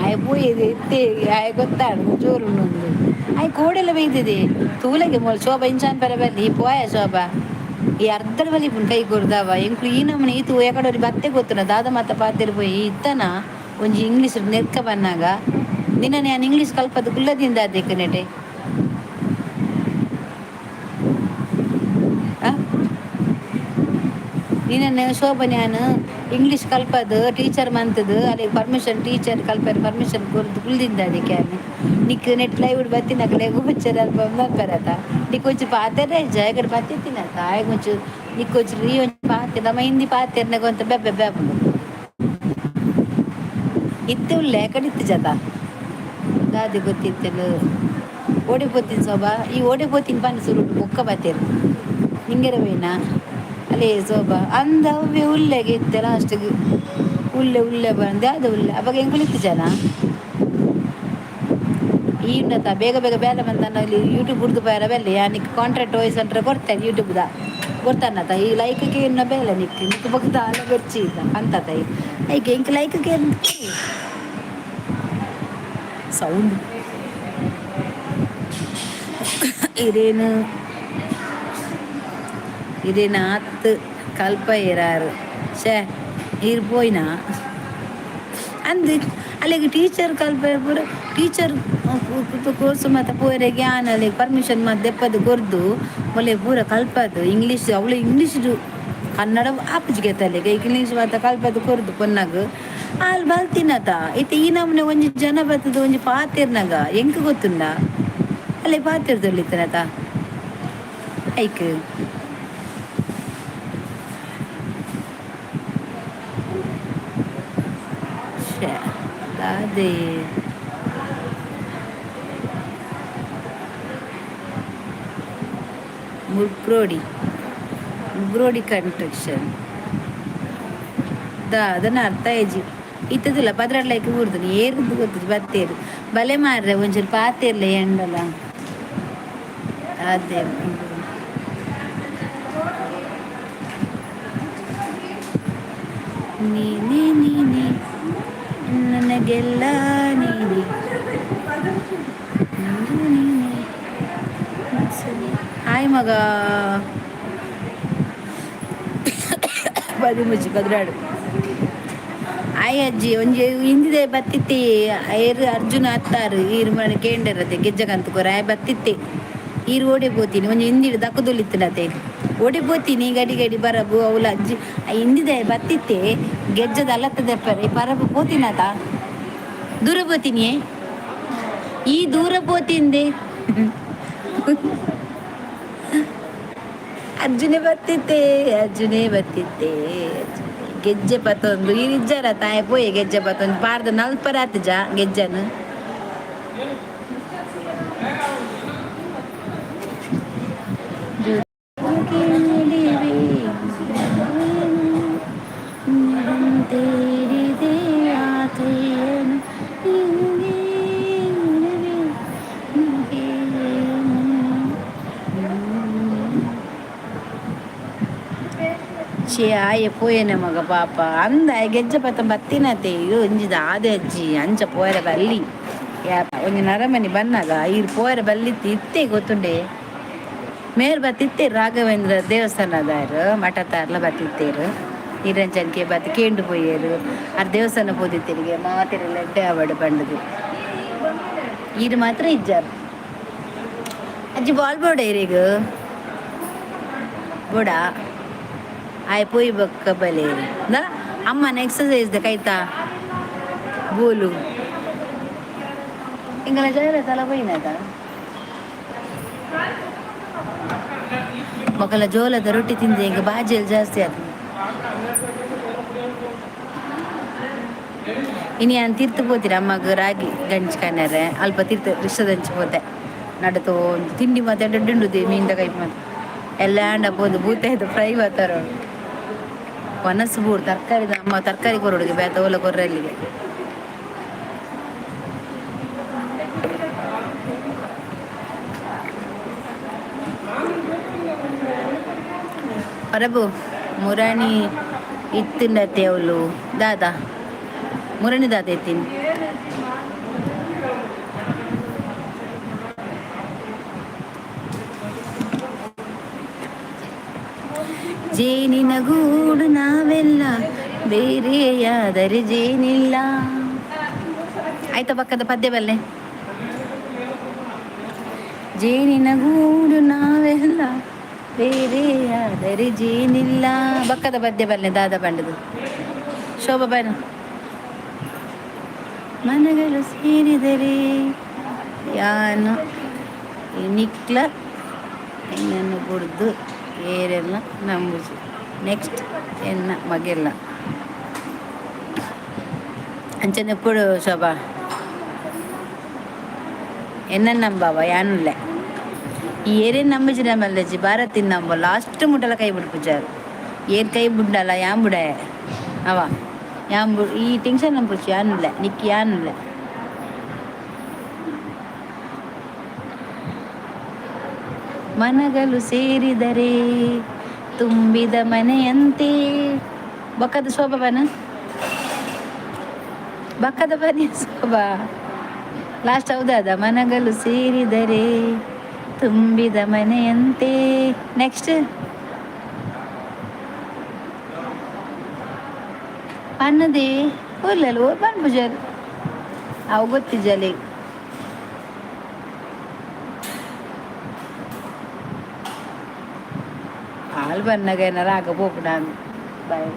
ಆಯೆ ಪೋಯೆದೆ ಇತ್ತೆ ಆಯೆ ಗೊತ್ತಾಂಡ್ ಜೋರುಂಡು. ಆಯೆ ಕೋಡೆಲ ಬೈದಿದೆ ತೂಲೆಗೆ. ಮೂಲು ಶೋಭಾ ಇಂಚಾನ್ ಪರ ಬಲ್ಲಿ ಪೋಯ ಶೋಭಾ. ಈ ಅರ್ಧಡ್ ಬಲಿಪುಂಡು ಕೈ ಕೊರ್ದವ. ಎಂಕ್ಲು ಈ ನಮೂನೆ ಈತು ಎಕಡೊರಿ ಬತ್ತೆ ಗೊತ್ತುಂಡ ದಾದ ಮಾತ ಪಾತೆರ್ ಪೋಯಿ. ಇತ್ತನ ಒಂಜಿ ಇಂಗ್ಲೀಷ್ ನೆರ್ಕ ಬನ್ನಾಗ ನಿನ್ನನೆ ಯಾನ್ ಇಂಗ್ಲೀಷ್ ಕಲ್ಪದ್ ಕುಲ್ಲದಿಂದ ನೆಟೆ. ನಿನ್ನನೆ ಶೋಭನ್ ಯಾನ್ ಇಂಗ್ಲೀಷ್ ಕಲ್ಪದ್ ಟೀಚರ್ ಮಂತುದು ಅಲೆಗ್ ಪರ್ಮಿಷನ್, ಟೀಚರ್ ಕಲ್ಪೆರ್ ಪರ್ಮಿಷನ್ ಕೊರ್ದು ಕುಲ್ದಿಂದ. ಅದಕ್ಕೆ ಯಾನ್ ನಿಕ್ ನೆಟ್ ಲೈವ್ ಬತ್ತಿನಕಲೆಗ್ ಒಂಚೂರು ಅಲ್ಪ ಮಲ್ಪೆರತ. ನಿಕ್ ಒಂಚೂರು ಪಾತೆರ ಇಜ್ಜ ಎಕಡೆ ಬತ್ತಿತ್ತಿನತ. ಆಯಗ್ ಒಂಚೂರು ನಿಕ್ ಒಂಚೂರು ಈ ಒಂಜಿ ಪಾತೆರ ನಮ್ಮ ಹಿಂದಿ ಪಾತೆರ್ನಗ ಒಂತ ಬೆಬ್ಬೆ ಬೆಬ್ಬುಂಡು. ಇತ್ತೆ ಉಲ್ಲೆ ಎಕಡೆ ಇತ್ತಿಜತ ದಾದಿ ಗೊತ್ತಿತ್ತೆಲು. ಓಡೆ ಪೋತಿನ ಶೋಭಾ? ಈ ಓಡೆ ಪೋತಿನ ಪನ್ನಿ ಸುರುಟು, ಬೊಕ್ಕ ಬತ್ತೇರು ನಿಂಗೆರ ಬೇನಾ? ಅಲೇ ಶೋಭಾ ಅಂದ ಅವ್ವೆ ಉಲ್ಲೆಗೆ ಇತ್ತೆ ಲಾಸ್ಟಿಗೆ ಉಲ್ಲೆ ಉಲ್ಲೆ ಬಂದೆ ಅದು ಉಲ್ಲೆ. ಅವಾಗ ಎಂಕುಲು ಇತ್ತಿಜನ ಈ ಉಂಡತ ಬೇಗ ಬೇಗ ಬೇಲೆ ಬಂತಾನ. ಇಲ್ಲಿ ಯೂಟ್ಯೂಬ್ ಹುಡ್ದು ಪೋಯರ ಬೆಲ್ಲ. ಯಾನಿಕ್ ಕಾಂಟ್ರಾಕ್ಟ್ ವಾಯ್ಸ್ ಅಂಟ್ರೆ ಕೊಡ್ತೇನೆ ಯೂಟ್ಯೂಬ್ದ ಕೊಡ್ತಾನತ. ಈ ಲೈಕ್ಗೆ ಇನ್ನ ಬೇಲೆ ನಿಕ್ ನಿಕ್ ಬೊಕ್ಕ ದಾಲ ಬೆಚ್ಚಿ ಅಂತತ. ಐಕ್ ಎಂಕ್ ಲೈಕ್ಗೆ ಸೌಂಡ್ ಇರೇನು ಇರೇನು ಆತ್ ಕಲ್ಪ ಇರಾರು. ಶೇ ಈರ್ ಪೋಯಿನ ಅಂದ್ ಅಲ್ಲಿಗೆ ಟೀಚರ್ ಕಲ್ಪ ಪೂರ ಟೀಚರ್ ಕೋರ್ಸ್ ಮಾತ ಪೋಯೆರೆಗೆ ಯಾನ್ ಅಲ್ಲಿಗೆ ಪರ್ಮಿಷನ್ ಮಾತ ದೆಪ್ಪದು ಕೊರ್ದು ಮೊಲೆ ಪೂರ ಕಲ್ಪದು ಇಂಗ್ಲೀಷ್. ಅವಳು ಇಂಗ್ಲೀಷ್ ಕನ್ನಡ ಆಪುಜಿಗೆ ಅಲ್ಲಿಗೆ ಇಂಗ್ಲೀಷ್ ಮಾತ ಕಲ್ಪದು ಕೊರ್ದು ಪೊನ್ನಗ್ ಆಲ್ ಬಲ್ತಿನತ. ಇತ್ತೆ ಈ ನಮೂನೆ ಒಂಜಿ ಜನ ಬತ್ತದ ಒಂಜಿ ಪಾತೆರ್ನಗ ಎಂಕ್ ಗೊತ್ತುಂಡ? ಅಲ್ಲೇ ಪಾತೆರ್ದೊಲ್ಲಿತ್ತನತ ಐಕ್. ದಾದೆ ಮುಗ್ರೋಡಿ ಮುಗ್ರೋಡಿ ಕನ್ಸ್ಟ್ರಕ್ಷನ್ ದಾದನ ಅರ್ಥ ಆಯ್ಜಿ ಇತ್ತದಿಲ್ಲ ಪದ್ರಾಡ್ ಲೈಕ್ ಊರ್ದು ಏರ್ದು ಗೊತ್ತಿಜ್ಜಿ ಬತ್ತೇರು ಬಲೆ ಮಾರ್ರೆ ಒಂಚೂರು ಪಾತೆರ್ಲೆ ಎಂಡಲ ಅದೇ. ನೀನೇ ನೀನೇ ನನಗೆಲ್ಲ ನೀನೆ ನೀನೆ. ಹಾಯ್ ಮಗ. ಪದಿಮುಜಿ ಪದ್ರಾಡು. ಆಯ್ ಅಜ್ಜಿ, ಒಂಜಿ ಹಿಂದಿದೆ ಬತ್ತಿತ್ತಿ ಏರು ಅರ್ಜುನ ಅತ್ತಾರು ಈರು ಮನೆ ಕೇಂಡರತೆ ಗೆಜ್ಜಕಂತ ಕೊರ ಆಯ್ ಬತ್ತಿತ್ತೆ ಈರು ಓಡೆ ಪೋತೀನಿ ಒಂಜಿ ಹಿಂದಿಡು ದಕ್ಕದೊಲಿತ್ತಿನತೆ ಓಡೆ ಪೋತೀನಿ ಗಡಿ ಗಡಿ ಬರಬು ಅವಲ ಅಜ್ಜಿ. ಹಿಂದಿದೆ ಬತ್ತಿತ್ತೆ ಗೆಜ್ಜದ ಅಲ್ಲತ್ತದೆಪ್ಪರೆ ಪರಬು ಪೋತಿನತ ದೂರ ಪೋತೀನಿ ಈ ದೂರ ಪೋತಿಂದೆ. ಅರ್ಜುನೆ ಬತ್ತಿತ್ತೆ, ಅರ್ಜುನೇ ಬತ್ತಿತ್ತೆ. ಗೆಜ್ಜೆ ಪತ್ತೊಂದು ಇಜ್ಜಾರ ತಾಯಿ ಪೋಯೆ ಗೆಜ್ಜೆ ಪತ್ತೊಂದು ಪಾರ್ದ ನಲ್ಪರಾತ್ ಜಾ ಗೆಜ್ಜನು. ಛೇ, ಆಯೆ ಪೋಯೆನೆ ಮಗ ಪಾಪ. ಅಂದ ಗೆಜ್ಜೆ ಪತ್ತ ಬತ್ತಿನತೆ ಒಂಜಿದ ಆದೆ ಅಜ್ಜಿ ಅಂಚ ಪೋಯರೆ ಬಲ್ಲಿ ಯಾಪ ಒಂಜಿ ನರಮನಿ ಬನ್ನಗ ಈರ್ ಪೋಯರೆ ಬಲ್ಲಿತ್ತು ಇತ್ತೆ ಗೊತ್ತುಂಡೆ. ಮೇರ್ ಬತ್ತಿತ್ತೇರು ರಾಘವೇಂದ್ರ ದೇವಸ್ಥಾನದಾರು ಮಠತಾರ್ಲ ಬತ್ತಿತ್ತೇರು ನಿರಂಜನ್ಕೆ ಬತ್ತಿ ಕೇಂಡು ಪೋಯೇರು ಆರ್ ದೇವಸ್ಥಾನ ಪೋದಿತ್ತೇರಿಗೆ ಮಾತೆರೆಲ್ಲ ಎಡ್ಡೆ ಆವಡ್ ಪಂಡುದು ಈರ್ ಮಾತ್ರ ಇಜ್ಜಾರು. ಅಜ್ಜಿ ಬಾಲ್ ಬೋಡ ಇರೆಗ್ ಬೋಡ ಆಯ್ ಪೋಯಿ ಬೊಕ್ಕ ಬಲೆ ಅಮ್ಮನ ಎಕ್ಸಸೈಸ್ ದ ಕೈತಾ ಬೋಲು ಎಂಗಲ ಜಾರ ತಲ ಪೋಯಿನದ ಮೊಕಲ ಜೋಳದ ರೊಟ್ಟಿ ತಿಂದೆ ಈಗ ಬಾಜೆಲ್ ಜಾಸ್ತಿ ಆತು. ಇನಿ ಯಾನ್ ತೀರ್ಥ ಪೋತಿರ ಅಮ್ಮಗ್ ರಾಗಿ ಗಂಜಿ ಕನರೆ ಅಲ್ಪ ತೀರ್ಥ ರಿಕ್ಷದಂಚಿ ಪೋತೆ ನಡತು ತಿಂಡಿ ಮಾತೆ ಎಡ್ಡೆ ಮೀನ್ದ ಕೈಪ್ ಮಾತ ಎಲ್ಲ ಅಂಡ ಪೋದು ಬೂತಾಯ್ತು ಫ್ರೈ ಬರ್ತಾರ ಒನಸು ಬೋಡು ತರಕಾರಿ ಅಮ್ಮ ತರಕಾರಿ ಕೊರೊಡುಗೆ ಬೇತ ಓಲ ಕೊರ್ರಲ್ಲಿಗೆ. ಪರಬು ಮುರಾಣಿ ಇತ್ತಿಂಡತೆ ಅವಳು ದಾದಾ ಮುರಣಿ ದಾದ ಎತ್ತೀನಿ. ಜೇನಿನ ಗೂಡು ನಾವೆಲ್ಲ ಬೇರೆಯಾದರೆ ಜೇನಿಲ್ಲ. ಆಯ್ತಾ ಪಕ್ಕದ ಪದ್ಯ ಬಲ್ಲೆ. ಜೇನಿನ ಗೂಡು ನಾವೆಲ್ಲ ಬೇರೆಯಾದರೆ ಜೇನಿಲ್ಲ. ಬಕ್ಕದ ಪದ್ಯ ಬಲ್ಲೆ ದಾದ ಬಂಡದು ಶೋಭಾ ಬನ್. ಮನಗಳು ಸೇರಿದರೆ ಯಾನು ನಿಕ್ಲ ಎನ್ನನ್ನು ಬುಡ್ದು ಏರೆಲ್ಲ ನಂಬುಜಿ ನೆಕ್ಸ್ಟ್ ಎನ್ನ ಮಗೆಲ್ಲ ಅಂಚನೆ ಪುಡು ಶೋಭಾ ಎನ್ನ ನಂಬವ ಯಾನುಲ್ಲೆ ಈ ಏರೇನು ನಂಬುಜಿ ನಮ್ಮಲ್ಲಜ್ಜಿ ಭಾರತಿನ ನಂಬ ಲಾಸ್ಟ್ ಮುಟ್ಟಲ ಕೈ ಬಿಡ್ಪುಜಾರು ಏರ್ ಕೈ ಬುಡ್ಡಲ್ಲ ಯಾನ್ ಬುಡ ಅವ ಯಾನ್ ಬು ಈ ಟೆನ್ಷನ್ ನಂಬುಚಿ ಯಾನುಲ್ಲೆ ನಿಕ್ಕಿ ಯಾನುಲ್ಲೆ. ಮನಗಳು ಸೇರಿದರೆ ತುಂಬಿದ ಮನೆಯಂತೆ. ಬಕ್ಕದ ಶೋಭಾ ಬನ ಬಕ್ಕದ ಬನ್ನಿ ಶೋಭಾ ಲಾಸ್ಟ್ ಹೌದಾದ ಮನಗಳು ಸೇರಿದರೆ ತುಂಬಿದ ಮನೆಯಂತೆ. ನೆಕ್ಸ್ಟ್ ಪನ್ನದೆ ಒಲ್ಲಲ್ಲ ಬನ್ ಪೂಜಾರಿ ಅವು ಗೊತ್ತಿಜ್ಜಲ್ಲಿ. ಹಾಲು ಬನ್ನಾಗ ಏನಾರ ಆಗ ಪೋಪುಡ ಬಾಯ್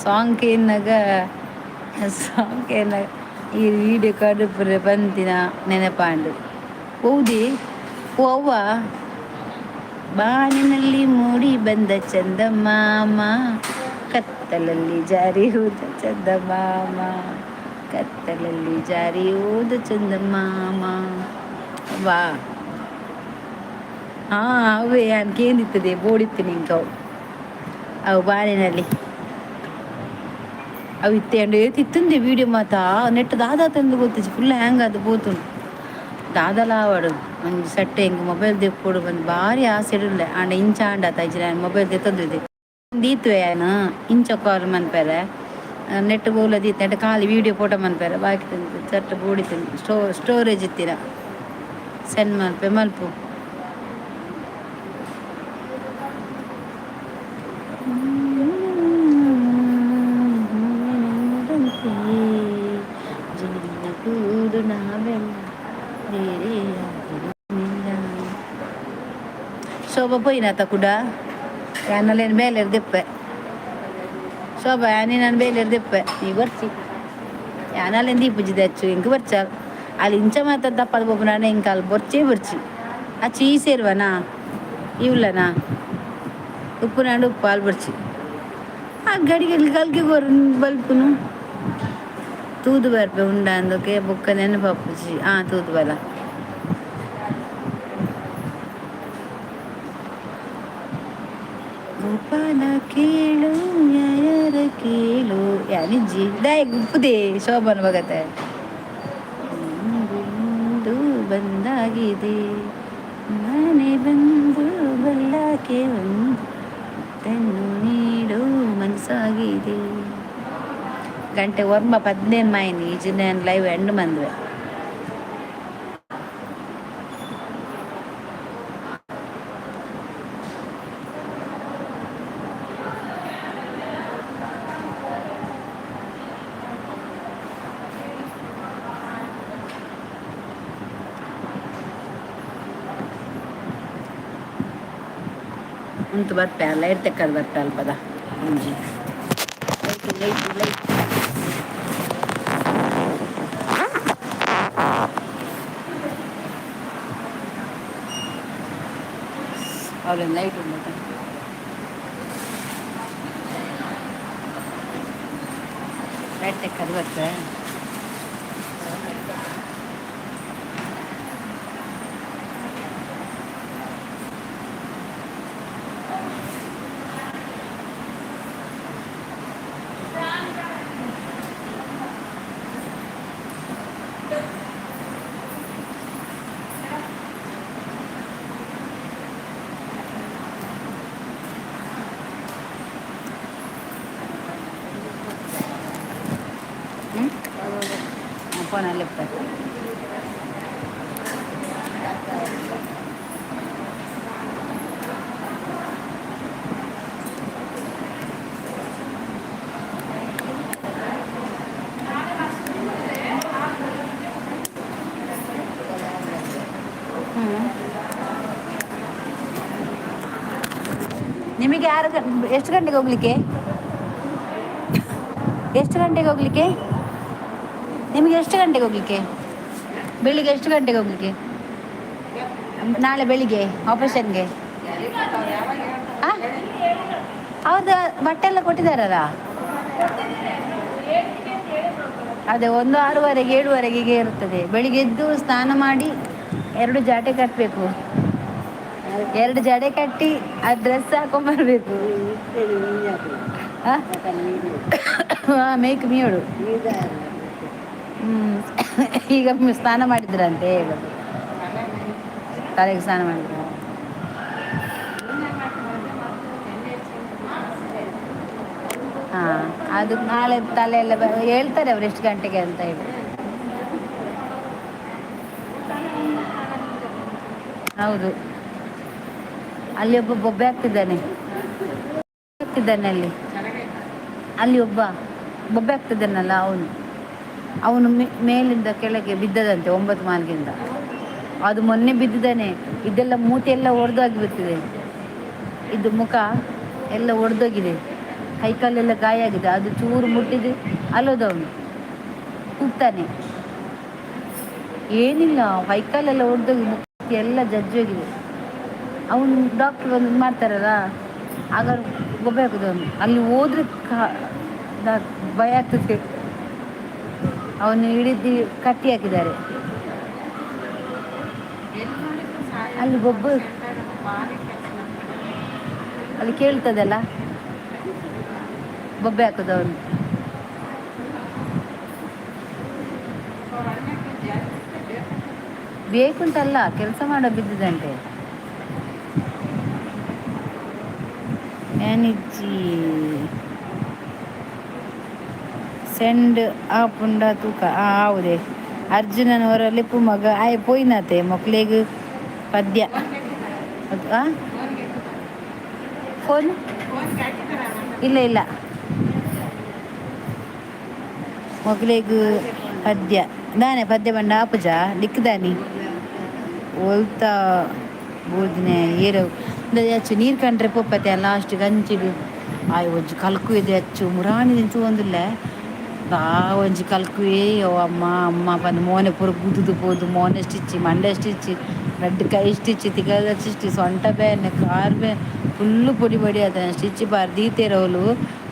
ಸಾಂಗ್ ಕೇನ್ನಾಗ ಸಾಂಗ್ ಕೇನ್ನಾಗ ಈ ವೀಡಿಯೋ ಕಡುಪುರೆ ಬಂದಿನ ನೆನಪಾಂಡು ಹೌದಿ. ಓ ಅವ್ವ ಬಾನಿನಲ್ಲಿ ಮೂಡಿ ಬಂದ ಚಂದಮಾಮ ಕತ್ತಲ ಕತ್ತಲಲ್ಲಿ ಜಾರಿ ಹೋದ ಚಂದಮಾಮ, ಕತ್ತಲಲ್ಲಿ ಜಾರಿ ಹೋದ ಚಂದಮಾಮ. ವಾ ಹಾಂ, ಅವೇ ಕೇಂದಿತ್ತದೆ ಬೋಡಿತ್ತು ನಿಂಕವು ಅವು ಬಾಳಿನಲ್ಲಿ ಅವು ಇತ್ತೆ ಅಂಡ್ ತಿತ್ತುಂದೆ ವೀಡಿಯೋ ಮಾತ ನೆಟ್ ದಾದಾ ತಂದು ಗೊತ್ತಿಜ್ಜಿ, ಫುಲ್ ಹ್ಯಾಂಗ್ ಅದು ಪೋತುಂಡು. ದಾದಲ ಆವಡು ಒಂಜಿ ಸೆಟ್ಟೆ ಎಂಕ್ ಮೊಬೈಲ್ ದೆಪ್ಪೊಡು ಬಂದು ಭಾರಿ ಆಸೆ ಇಡುಲ್ಲೆ. ಆಂಡ ಇಂಚ ಆಂಡ ಆತ ನಾನು ಮೊಬೈಲ್ ದೆತ್ತೊಂದಿದ್ದೆ ದೀತುವೆ ಯಾನ್ ಇಂಚ ಕಾಲ್ ಮನ್ಪೆರೆ ನೆಟ್ ಬೋಲ ದೀತ್ ನೆಟ್ ಖಾಲಿ ವೀಡಿಯೋ ಫೋಟೋ ಮನ್ಪೆರೆ ಬಾಕಿ ಚಟ್ ಬೋಡಿತು ಸ್ಟೋರೇಜ್ ಇತ್ತಿನ ಸೆಂಡ್ ಮಲ್ಪೆ ಮಲ್ಪು. ಜೇನಿನ ಗೂಡು ನಾವೆಲ್ಲ ಬೇರೆಯಾಗಿರುವುದಿಲ್ಲ. ಶೋಭಾ ಪೋಯಿನಾತ ಕುಡ ಯಾನಲ್ಲೇನು ಬೇಲೆರ್ ದೆಪ್ಪೆ ಶೋಭಾ, ಯಾನಿ ನಾನು ಬೇಲೆರ್ ದೆಪ್ಪೆ. ಈ ಬರ್ಚಿ ಯಾನಲ್ಲೇನು ದೀಪುಜಿ ಅಚ್ಚು ಇಂಕ್ ಬರ್ಚಾಲ್ ಅಲ್ಲಿ ಇಂಚ ಮಾತ ದಪ್ಪದ ಬೊಬ್ಬು ಇಂಕ ಅಲ್ಲಿ ಬೊರ್ಚೇ ಬೊರ್ಚಿ ಅಚ್ಚು ಈ ಸೇರ್ವನಾ ಇವ್ಲನಾ ಉಪ್ಪು ನಾಡು ಉಪ್ಪು ಅಲ್ಲಿ ಬೊರ್ಚಿ ಆ ಗಡಿಗೆ ಕಲ್ಗೆ ಕೊರು ಬಲ್ಪುನು ತೂದು ಬರ್ಪೆ ಉಂಡ ಅಂದಕ್ಕೆ ಬೊಕ್ಕ ನೆನಪಾಪುಜಿ. ಆ ತೂದು ಬಲ ಗೋಪಾಲ ಕೇಳು ಯಾರ ಕೇಳು ಯಾನಿಜ್ಜಿ ದಾಯಗ್ ಉಪ್ಪುದೆ ಶೋಭನ ಭಗತೆ ಬಂದು ಬಂದಾಗಿದೆ ಮನೆ ಬಂದು ಬಲ್ಲಾಕೆ ಒಂದು ತನ್ನು ನೀಡು ಮನಸ್ಸಾಗಿದೆ. ಗಂಟೆ ಒರ್ಂಬ 15 ಮಾಯಿನಿ ಈಜಿನ ಲೈವ್ ಎಂಡ್ ಮಂದ್ವೆ. ಉಂತು ಬರ್ಪೆ ಲೈಟ್ ತೆಕ್ಕದ್ ಬರ್ಪೆ ಅಲ್ಪದ ಒಂಜಿ ಲೈಟ್ ಲೈಟ್ ಲೈಟ್ ಅವಳ ಲೈಟ್ ಉಂಟು ಲೈಟ್ ತೆಕ್ಕದ್ ಬರ್ಪೆ. ಹ್ಞೂ ಫೋನಲ್ಲಿ. ಹ್ಞೂ ನಿಮಗೆ ಯಾರು ಎಷ್ಟು ಗಂಟೆಗೆ ಹೋಗ್ಲಿಕ್ಕೆ? ಎಷ್ಟು ಗಂಟೆಗೆ ಹೋಗ್ಲಿಕ್ಕೆ ನಿಮಗೆ? ಎಷ್ಟು ಗಂಟೆಗೆ ಹೋಗ್ಲಿಕ್ಕೆ? ಬೆಳಿಗ್ಗೆ ಎಷ್ಟು ಗಂಟೆಗೆ ಹೋಗ್ಲಿಕ್ಕೆ ನಾಳೆ ಬೆಳಿಗ್ಗೆ ಆಪರೇಷನ್ಗೆ? ಹೌದಾ? ಬಟ್ಟೆ ಎಲ್ಲ ಕೊಟ್ಟಿದ್ದಾರಲ್ಲ? ಅದೇ ಒಂದು 6:30ಕ್ಕೆ 7:30ಕ್ಕೆ ಹೀಗೆ ಇರುತ್ತದೆ. ಬೆಳಿಗ್ಗೆ ಎದ್ದು ಸ್ನಾನ ಮಾಡಿ ಎರಡು ಜಾಟೆ ಕಟ್ಟಬೇಕು. ಎರಡು ಜಡೆ ಕಟ್ಟಿ ಆ ಡ್ರೆಸ್ ಹಾಕೊಂಡ್ಬರ್ಬೇಕು. ಮೇಕ್ ಮೀಡು. ಹ್ಮ್ ಈಗ ಸ್ನಾನ ಮಾಡಿದ್ರಂತೆ ಹೇಳುದು. ತಲೆಗೆ ಸ್ನಾನ ಮಾಡಿದ್ರ? ಹಾ, ಅದು ನಾಳೆ ತಲೆ ಎಲ್ಲ ಹೇಳ್ತಾರೆ ಅವ್ರು ಎಷ್ಟು ಗಂಟೆಗೆ ಅಂತ ಹೇಳಿ. ಹೌದು, ಅಲ್ಲಿ ಒಬ್ಬ ಬೊಬ್ಬೆ ಆಗ್ತಿದ್ದಾನೆ ಆಗ್ತಿದ್ದಾನೆ ಅಲ್ಲಿ. ಅಲ್ಲಿ ಒಬ್ಬ ಬೊಬ್ಬೆ ಆಗ್ತಿದ್ದಾನಲ್ಲ, ಅವನು ಅವನು ಮೇಲಿಂದ ಕೆಳಗೆ ಬಿದ್ದದಂತೆ 9 ಮಾಲ್ಗಿಂದ. ಅದು ಮೊನ್ನೆ ಬಿದ್ದಿದ್ದಾನೆ. ಇದೆಲ್ಲ ಮೂತಿ ಎಲ್ಲ ಒಡೆದೋಗಿ ಬಿಟ್ಟಿದೆ. ಇದು ಮುಖ ಎಲ್ಲ ಒಡೆದೋಗಿದೆ, ಕೈಕಾಲೆಲ್ಲ ಗಾಯ ಆಗಿದೆ. ಅದು ಚೂರು ಮುಟ್ಟಿದೆ ಅಲ್ಲೋದವನು ಕೂಗ್ತಾನೆ. ಏನಿಲ್ಲ, ಕೈಕಾಲೆಲ್ಲ ಒಡೆದೋಗಿ ಮುಖ ಎಲ್ಲ ಜಜ್ಜೋಗಿದೆ. ಅವನು ಡಾಕ್ಟ್ರ್ ಬಂದು ಮಾಡ್ತಾರಲ್ಲ, ಆಗ ಬೊಬ್ಬೆ ಹಾಕುದು ಅವನು. ಅಲ್ಲಿ ಹೋದ್ರೆ ಭಯ ಆಗ್ತದೆ. ಅವನು ಹಿಡಿದು ಕಟ್ಟಿ ಹಾಕಿದ್ದಾರೆ. ಅಲ್ಲಿ ಬೊಬ್ಬು ಅಲ್ಲಿ ಕೇಳ್ತದಲ್ಲ, ಬೊಬ್ಬೆ ಹಾಕುದು ಅವನು. ಬೇಕುಂತಲ್ಲ, ಕೆಲಸ ಮಾಡೋ ಬಿದ್ದಿದಂತೆ. ಯಾನಿಜ್ಜಿ ಸೆಂಡ್ ಆಪುಂಡ ತೂಕ. ಆ ಹೌದೇ, ಅರ್ಜುನನ ಹೊರಲಿಪ್ಪು ಮಗ ಆಯ್ ಪೋಯಿನಾತೆ ಮೊಕ್ಲೆಗ್ ಪದ್ಯ. ಆ ಫೋನ್ ಇಲ್ಲ ಇಲ್ಲ, ಮೊಕ್ಲೆಗ್ ಪದ್ಯ ದಾನೆ ಪದ್ಯ ಬಂಡ ಆಪುಜ ಲಿಕ್ದಾನಿ ಒಲ್ತ ಬೂರ್ದಿನ ಏರು ಅಚ್ಚು ನೀರು ಕಂಡ್ರೆ ಪೋಪತೆ ಲಾಸ್ಟ್ ಗಂಚಿಡು. ಆಯ್ ಒಂಜಿ ಕಲ್ಕು ಇದೆ ಅಚ್ಚು ಮುರಾಣಿ ತೂವೊಂದುಲ್ಲೆ ಬಾ ಒಂಜಿ ಕಲ್ಕುವೆ. ಓ ಅಮ್ಮ ಅಮ್ಮ ಪಂದ್ ಮೋನೆ ಪೂರ ಗುದ್ದುದು ಪೋದು, ಮೋನೆ ಸ್ಟಿಚ್, ಮಂಡೆ ಸ್ಟಿಚ್, ರಡ್ಡ್ ಕೈ ಸ್ಟಿಚ್, ತಿಗದ ಸ್ಟಿಚ್, ಸೊಂಟ ಬೇನೆ, ಕಾರ್ ಬೇನೆ, ಫುಲ್ಲು ಪೊಡಿ ಪೊಡಿ ಆತ. ಸ್ಟಿಚ್ ಬಾರ್ ದೀತೆರ್ ಅವ್ಲು.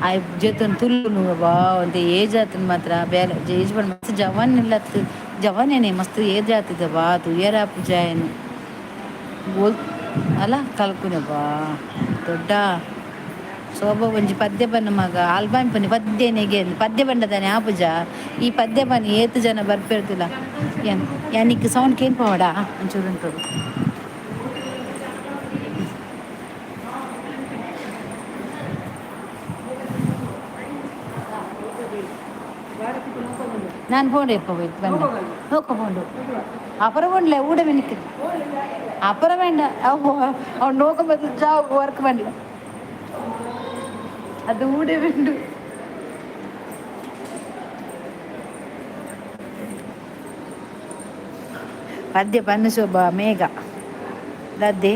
ಆಯ್ ಜೆತ್ತೊಂದು ತುಲ್ಲುನು ಬಾ ಒಂತೆ ಏಜ್ ಆತುಂಡು ಮಾತ್ರ. ಬೇಲೆ ಏಜ್ ಪಂಡ ಮಸ್ತ್ ಜವಾನ್ ಇಲ್ಲತ್, ಜವಾನೇನೆ, ಮಸ್ತ್ ಏಜ್ ಆತುದ. ಬಾ ತೂಯೆರೆ ಆಪುಜಿ ಆಯನ್. ಗೋಲ್ ಅಲ್ಲ ಕಲ್ಕುನೆ ಬಾ ದೊಡ್ಡ ಶೋಭ. ಒಂಜಿ ಪದ್ಯ ಪನ್ನ ಮಗ ಆಲ್ಬಮ್ ಪನ್ನಿ ಪದ್ಯನೆಗೆ ಪದ್ಯ ಬಂಡದಾನೆ ಆಪುಜ. ಈ ಪದ್ಯ ಪನ್ನಿ ಏತ್ ಜನ ಬರ್ಪೇರ್ತುಲ. ಯಾನ್ ಯಾನಿಕ್ ಸೌಂಡ್ ಕೇನ್ಪವಡ ಒಂಚೂರು ಉಂಟು. ನಾನು ಫೋನ್ ಎಪ್ಪ ಬಂದ ನೋಕ ಫೋಂಡು ಅಪರ ಫೋನ್ಲೆ ಊಡ ಮೆನಿಕ್ ಅಪರ ಬೇണ്ട. ಅವ್ನು ನೋಕ ಬಂದು ಜಾಬ್ ವರ್ಕ್ ಬಂದ್ಲ ಅದು ಊಡೆ ಬೆಂಡು. ಪದ್ಯ ಪನ್ನ ಶೋಭಾ ಮೇಘ ದಾದೆ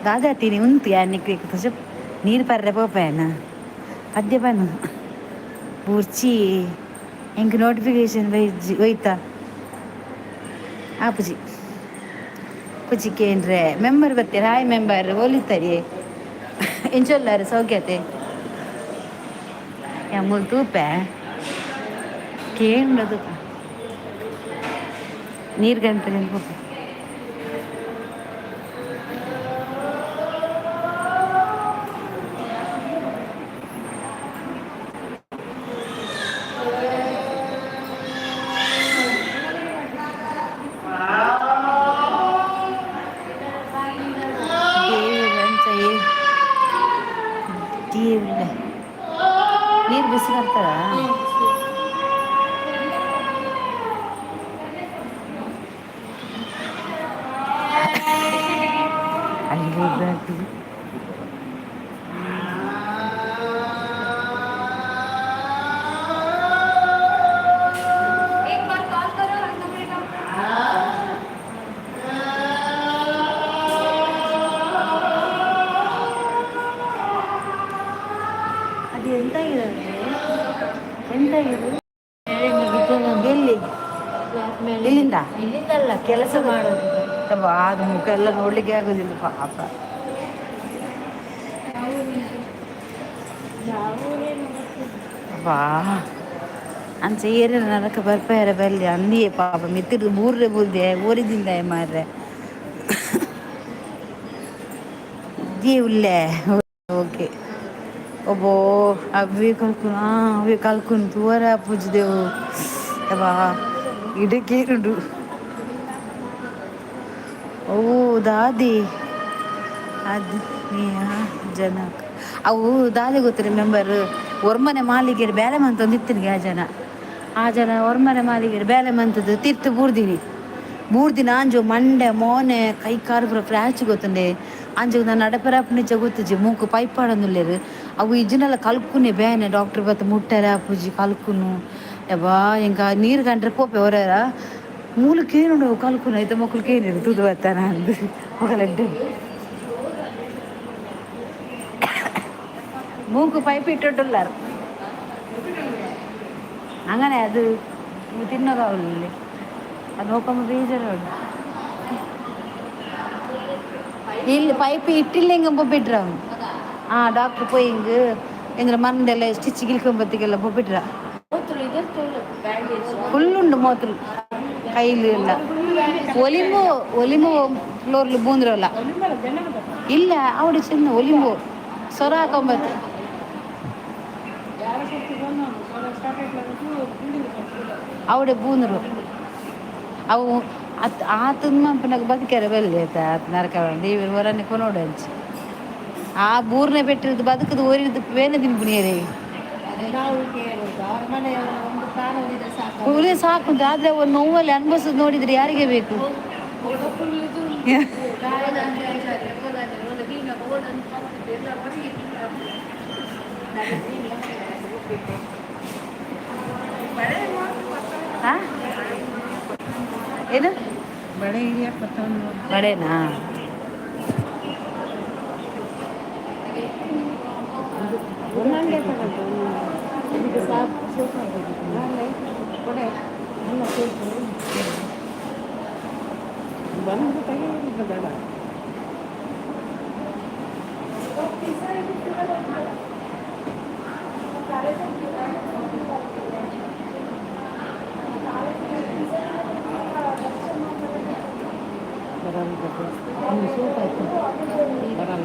ದಾದಾ ತೀನಿ ಉಂತು ಯಾನಿಕ್ ನೀರು ಪರ್ರೆ ಪೋಪೇನ ಪದ್ಯ ಪನ್ನು ಬೂರ್ಚಿ. ಎಂಕ್ ನೋಟಿಫಿಕೇಶನ್ ಬೈಜಿ ಹೋಯ್ತಾ ಆಪುಜಿ ಪುಜಿ ಕೇಂದ್ರೆ ಮೆಂಬರ್ ಬರ್ತೀರ. ಹಾಯ್ ಮೆಂಬರ್, ಓಲಿತ್ತರಿ ಎಂಚೊಲ್ಲಾರು ಸೌಖ್ಯತೆ ಮೂಲು ತೂಪೆ ಕೇಂದ್ರ ತೂಪ ನೀರು ಗಂಟೆ ಪೋಪೆ. ದೇವ್ರಂಚ ದೇವ್ರ ನೀರು ಬಿಸಿ ಬರ್ತಾರ. ಅಲ್ಲಿ ಹೋಗ್ಬೇಕು. एक बार कॉल करो नंबर का. ಅದು ಎಂತ ಆಗಿದೆ? ಎಂತ ಆಗಿದೆ? ಎಲ್ಲಿ? ಇಲ್ಲಿಂದ? ಇಲ್ಲಿಂದಲ್ಲ, ಕೆಲಸ ಮಾಡೋದು. ಅದು ಮುಖ ಎಲ್ಲ ನೋಡ್ಲಿಕ್ಕೆ ಆಗುದಿಲ್ಲ ಪಾಪ. ಬಾ ಅಂಚ ಏರಿನ ನರಕ ಬರ್ಪಾರ ಬಲ್ಲಿ ಅಂದಿಯೇ ಪಾಪ ಮಿತ್ತಿರ್ದು ಬೂರ್ರೆ ಬೂರ್ದೆ ಊರಿದಿಂದ ಮಾರ್ರೆ ಉಲ್ಲೆ. ಓಕೆ, ಒಬ್ಬೋ ಅವೇ ಕಲ್ಕುನು. ಅವೇ ಕಲ್ಕುನು ತೂವರ ಪೂಜಿದೆವು ಅಬ್ಬಾ ಇಡಕ್ಕೇರುಂಡು. ಓ ದಾದಿ ಅದು ಜನ ಅವು ದಾದಿ ಗೊತ್ತಿರ ಮೆಂಬರ್ ಒರ್ಮನೆ ಮಾಲಿಗೆರ್ ಬೇಲೆ ಮಂತೊಂದು ಇತ್ತಿನಿಗೆ ಆ ಜನ, ಆ ಜನ ಒರ್ಮನೆ ಮಾಲಿಗೆರ್ ಬೇಲೆ ಮಂತದ್ದು ತಿರ್ತು ಬೂರ್ದಿನಿ ಬೂರ್ದಿನ. ಅಂಜು ಮಂಡೆ ಮೋನೆ ಕೈ ಕಾಲು ಪೂರ ಫ್ರ್ಯಾಚ್ ಗೊತ್ತುಂಡೆ. ಅಂಜು ನಾನು ನಡಪರ ನಿಜ ಗೊತ್ತುಜಿ. ಮೂಕು ಪೈಪ್ ಪಾಡೊಂದುಲ್ಲೆರ್. ಅವು ಇಜ್ಜಿನಲ ಕಲ್ಕುನೆ ಬೇನೆ. ಡಾಕ್ಟರ್ ಬತ್ತ ಮುಟ್ಟೆರ ಪೂಜಿ ಕಲ್ಕುನು. ಯಬ್ಬಾ, ಎಂಕ ನೀರು ಕಂಡ್ರೆ ಪೋಪೆ ಹೊರರ ಮೂಲಕ್ಕೆ ಏನುಂಡು ಕಲ್ಕುನು ಐತ ಮೊಕ್ಕಲು ಕೇನಿರು ತೂದು ಬರ್ತಾನ ಅಂದು ಮೊಗಲೆಡ್ಡೆ ಮೂಕು ಪೈಪ್ ಇಟ್ಟುಲ್ಲಾರು. അങ്ങനെ ಅದು ತಿನ್ನೋಕಾಗಲ್ಲ. ಅದು ನೋಕೊಂಬ ಬೇಜಾರು. ಇಲ್ಲಿ ಪೈಪ್ ಇಟ್ಟಿಲ್ಲ, ಹಿಂಗೆ ಬಿಟ್ರ ಅವನು. ಆ ಡಾಕ್ಟರ್ ಪೋಯಿಂಗ್ ಎಂದ್ರ ಮಂದೆಲ್ಲ ಸ್ಟಿಚ್ ಗಿಲ್ಕೊಂಬತ್ತಿಗೆಲ್ಲ ಬೊಬ್ಬಿಟ್ರ. ಫುಲ್ ಉಂಡು ಮೋತುಲು ಕೈಲು ಎಲ್ಲ. ಒಲಿಂಬೋ ಒಲಿಂಬೋ ಫ್ಲೋರ್ಲು ಬೂಂದ್ರಲ್ಲ. ಇಲ್ಲ, ಅವಡು ಚೆಂದ ಒಲಿಂಬೋ ಸೊರ ಹಾಕೊಂಬತ್ತು. ಅವಡೆ ಬೂಂದ್ರು ಅವು ಅತ್ ಆತನ ಮನ್ಪುನಗ ಬದುಕ್ಯಾರ ಬಲ್ಲಿ ಆತ ಆತ್ ನರಕ ದೇವರು ಹೊರನೆ ಕೊನೋಡು ಅಂಚಿ. ಆ ಬೂರ್ನೆ ಪೆಟ್ಟಿದ್ದು ಬದುಕದು ಓರಿದ್ದು ಬೇನೆ ತಿನ್ಪುನಿಯರೇ. ಉಳಿದ್ರೆ ಸಾಕು ಅಂತ. ಆದ್ರೆ ಅವ್ರು ನೋವಲ್ಲಿ ಅನುಭವಿಸೋದು ನೋಡಿದ್ರೆ ಯಾರಿಗೆ ಬೇಕು? ಹಾ? ಏನು ಬಳೆನಾ?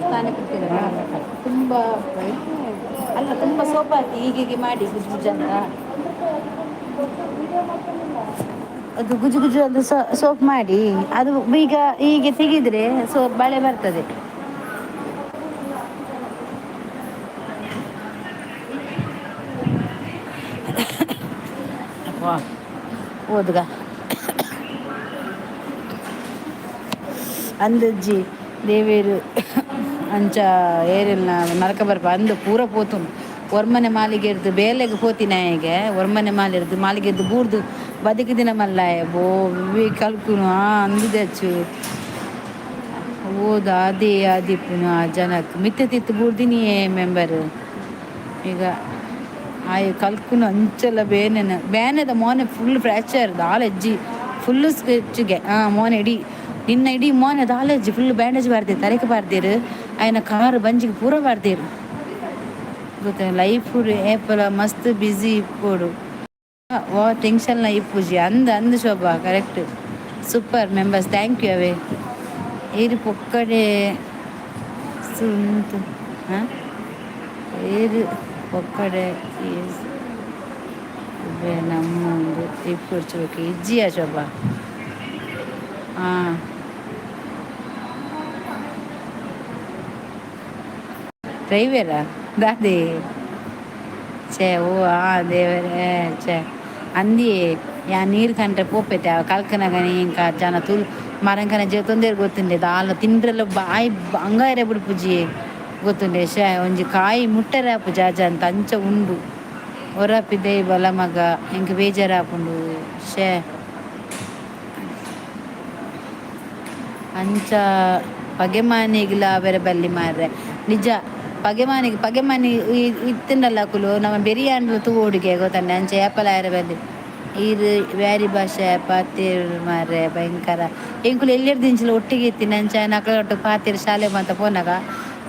ಸ್ನಾನಕ್ಕೆ ತುಂಬ ಅಲ್ಲ, ತುಂಬ ಸೋಪ್ ಹಾಕಿ ಹೀಗೀಗೆ ಮಾಡಿ ಗುಜು ಗುಜು ಅಂತ. ಅದು ಗುಜು ಗುಜು ಅಂತ ಸೋಪ್ ಮಾಡಿ, ಅದು ಈಗ ಹೀಗೆ ತೆಗೆದ್ರೆ ಸೋಪ್ ಬಳೆ ಬರ್ತದೆ. ಅಬ್ಬಾ, ಓದ್ಗ ಅಂದಜ್ಜಿ ದೇವೇರು ಅಂಚ ಏರಿಲ್ನ ನರಕ ಬರ್ಪ ಅಂದು ಪೂರ ಪೋತುಂಡು. ಒರ್ಮನೆ ಮಾಲಿಗೆರ್ದು ಬೇಲೆಗ್ ಪೋತಿನಾಯೆಗೆ ಒರ್ಮನೆ ಮಾಲಿರ್ದು ಮಾಲಿಗೆರ್ದು ಬೂರ್ದು ಬದುಕಿದಿನ ಮಲ್ಲಾಯ ಬೋ ಕಲ್ಕುನು. ಆ ಅಂದುದಚ್ಚು ಓದ ಅದೇ ಆದಿಪ್ಪುನು ಆ ಜನಕ್ಕೆ ಮಿತ್ತೆ ತಿತ್ತು ಬೂರ್ದಿನಿಯೇ ಮೆಂಬರ್. ಈಗ ಆಯ್ ಕಲ್ಕುನು ಅಂಚಲ ಬೇನೆನ ಬೇನೆದ ಮೋನೆ ಫುಲ್ ಫ್ರ್ಯಾಕ್ಚರ್ ದಾಲೆಜ್ಜಿ ಫುಲ್ಲು ಸ್ಕೆಚ್ಗೆ. ಹಾಂ, ಮೋನೆ ಇಡೀ ನಿನ್ನ ಇಡೀ ಮೋನೆ ದಾಲೆಜ್ಜಿ ಫುಲ್ ಬ್ಯಾಂಡೇಜ್ ಬಾರ್ದಿರು, ತರೆಗೆ ಬಾರ್ದಿರು, ಆಯ್ನ ಕಾರು ಬಂಜಿಗೆ ಪೂರ ಬಾರ್ದಿರು. ಗೊತ್ತ ಲೈಫ್ ಏಪಲ ಮಸ್ತ್ ಬ್ಯುಸಿ ಇಪ್ಪೊಡು, ವಾ ಟೆನ್ಷನ್ ಇಪ್ಪುಜಿ ಅಂದ್ ಅಂದ್. Shobha correct, super members, thank you. ಅವೇ ಏರು ಪೊಕ್ಕಡೆ ಸುಂತು. ಹಾಂ, ಏರು ಪೊಕ್ಕಡೆ ನಮ್ಮ ಒಂದು ಇಪ್ಪುಡ್ಚಬೇಕು ಇಜ್ಜಿಯ ಶೋಭಾ. ಹಾಂ, ಡ್ರೈವರಾ ದಾದೆ? ಛೇ, ಓ ಆ ದೇವರೇ, ಛೇ ಅಂದಿ ಯಾ ನೀರು ಕಂಡ್ರೆ ಪೋಪೈತೆ. ಕಲ್ಕನಗನೆ ಇಂಕ ಜನ ತುಲ್ ಮರಂಕನ ಜೇತೊಂದೇರು ಗೊತ್ತುಂಡೆ. ದಾಲ ತಿಂಡ್ರೆಲ್ಲ ಬಾಯಿ ಅಂಗಾರೆ ಬಿಡ್ಪುಜಿ ಗೊತ್ತುಂಡೆ. ಶೇ, ಒಂಜಿ ಕಾಯಿ ಮುಟ್ಟರೆ ಆಪು ಜಾಜ ಅಂತ ಅಂಚ ಉಂಡು. ಒರಪಿದೆ ಬಲ ಮಗ, ಎಂಕ್ ಬೇಜಾರಾಪುಂಡು. ಶೇ, ಅಂಚ ಪಗೆಮಾನಿಗ್ಲ ಬೇರೆ ಬಲ್ಲಿ ಮಾರ್ರೆ. ನಿಜ, ಪಗೆಮಾನಿಗೆ ಪಗೆಮಾನಿ ಇತ್ತಿಂಡಲ್ಲ ಅಕುಲು ನಮ್ಮ ಬೆರಿಯಾಂಡ್ಲ ತೂವೊಡುಗೆ ಗೊತ್ತಂಡೆ. ಅಂಚ ಏಪಲ ಆಯೆರೆ ಬಲ್ಲಿ. ಈರ್ ಬ್ಯಾರಿ ಭಾಷೆ ಪಾತೆರ್ ಮಾರ್ರೆ ಭಯಂಕರ. ಎಂಕುಲು ಎಲ್ಲಿರ್ದಿಂಚಲ ಒಟ್ಟಿಗೆ ಇತ್ತಿನ ಅಂಚ ಅಕಲ್ನೊಟ್ಟು ಪಾತೆರ್. ಶಾಲೆ ಮಾತ ಪೋನಗ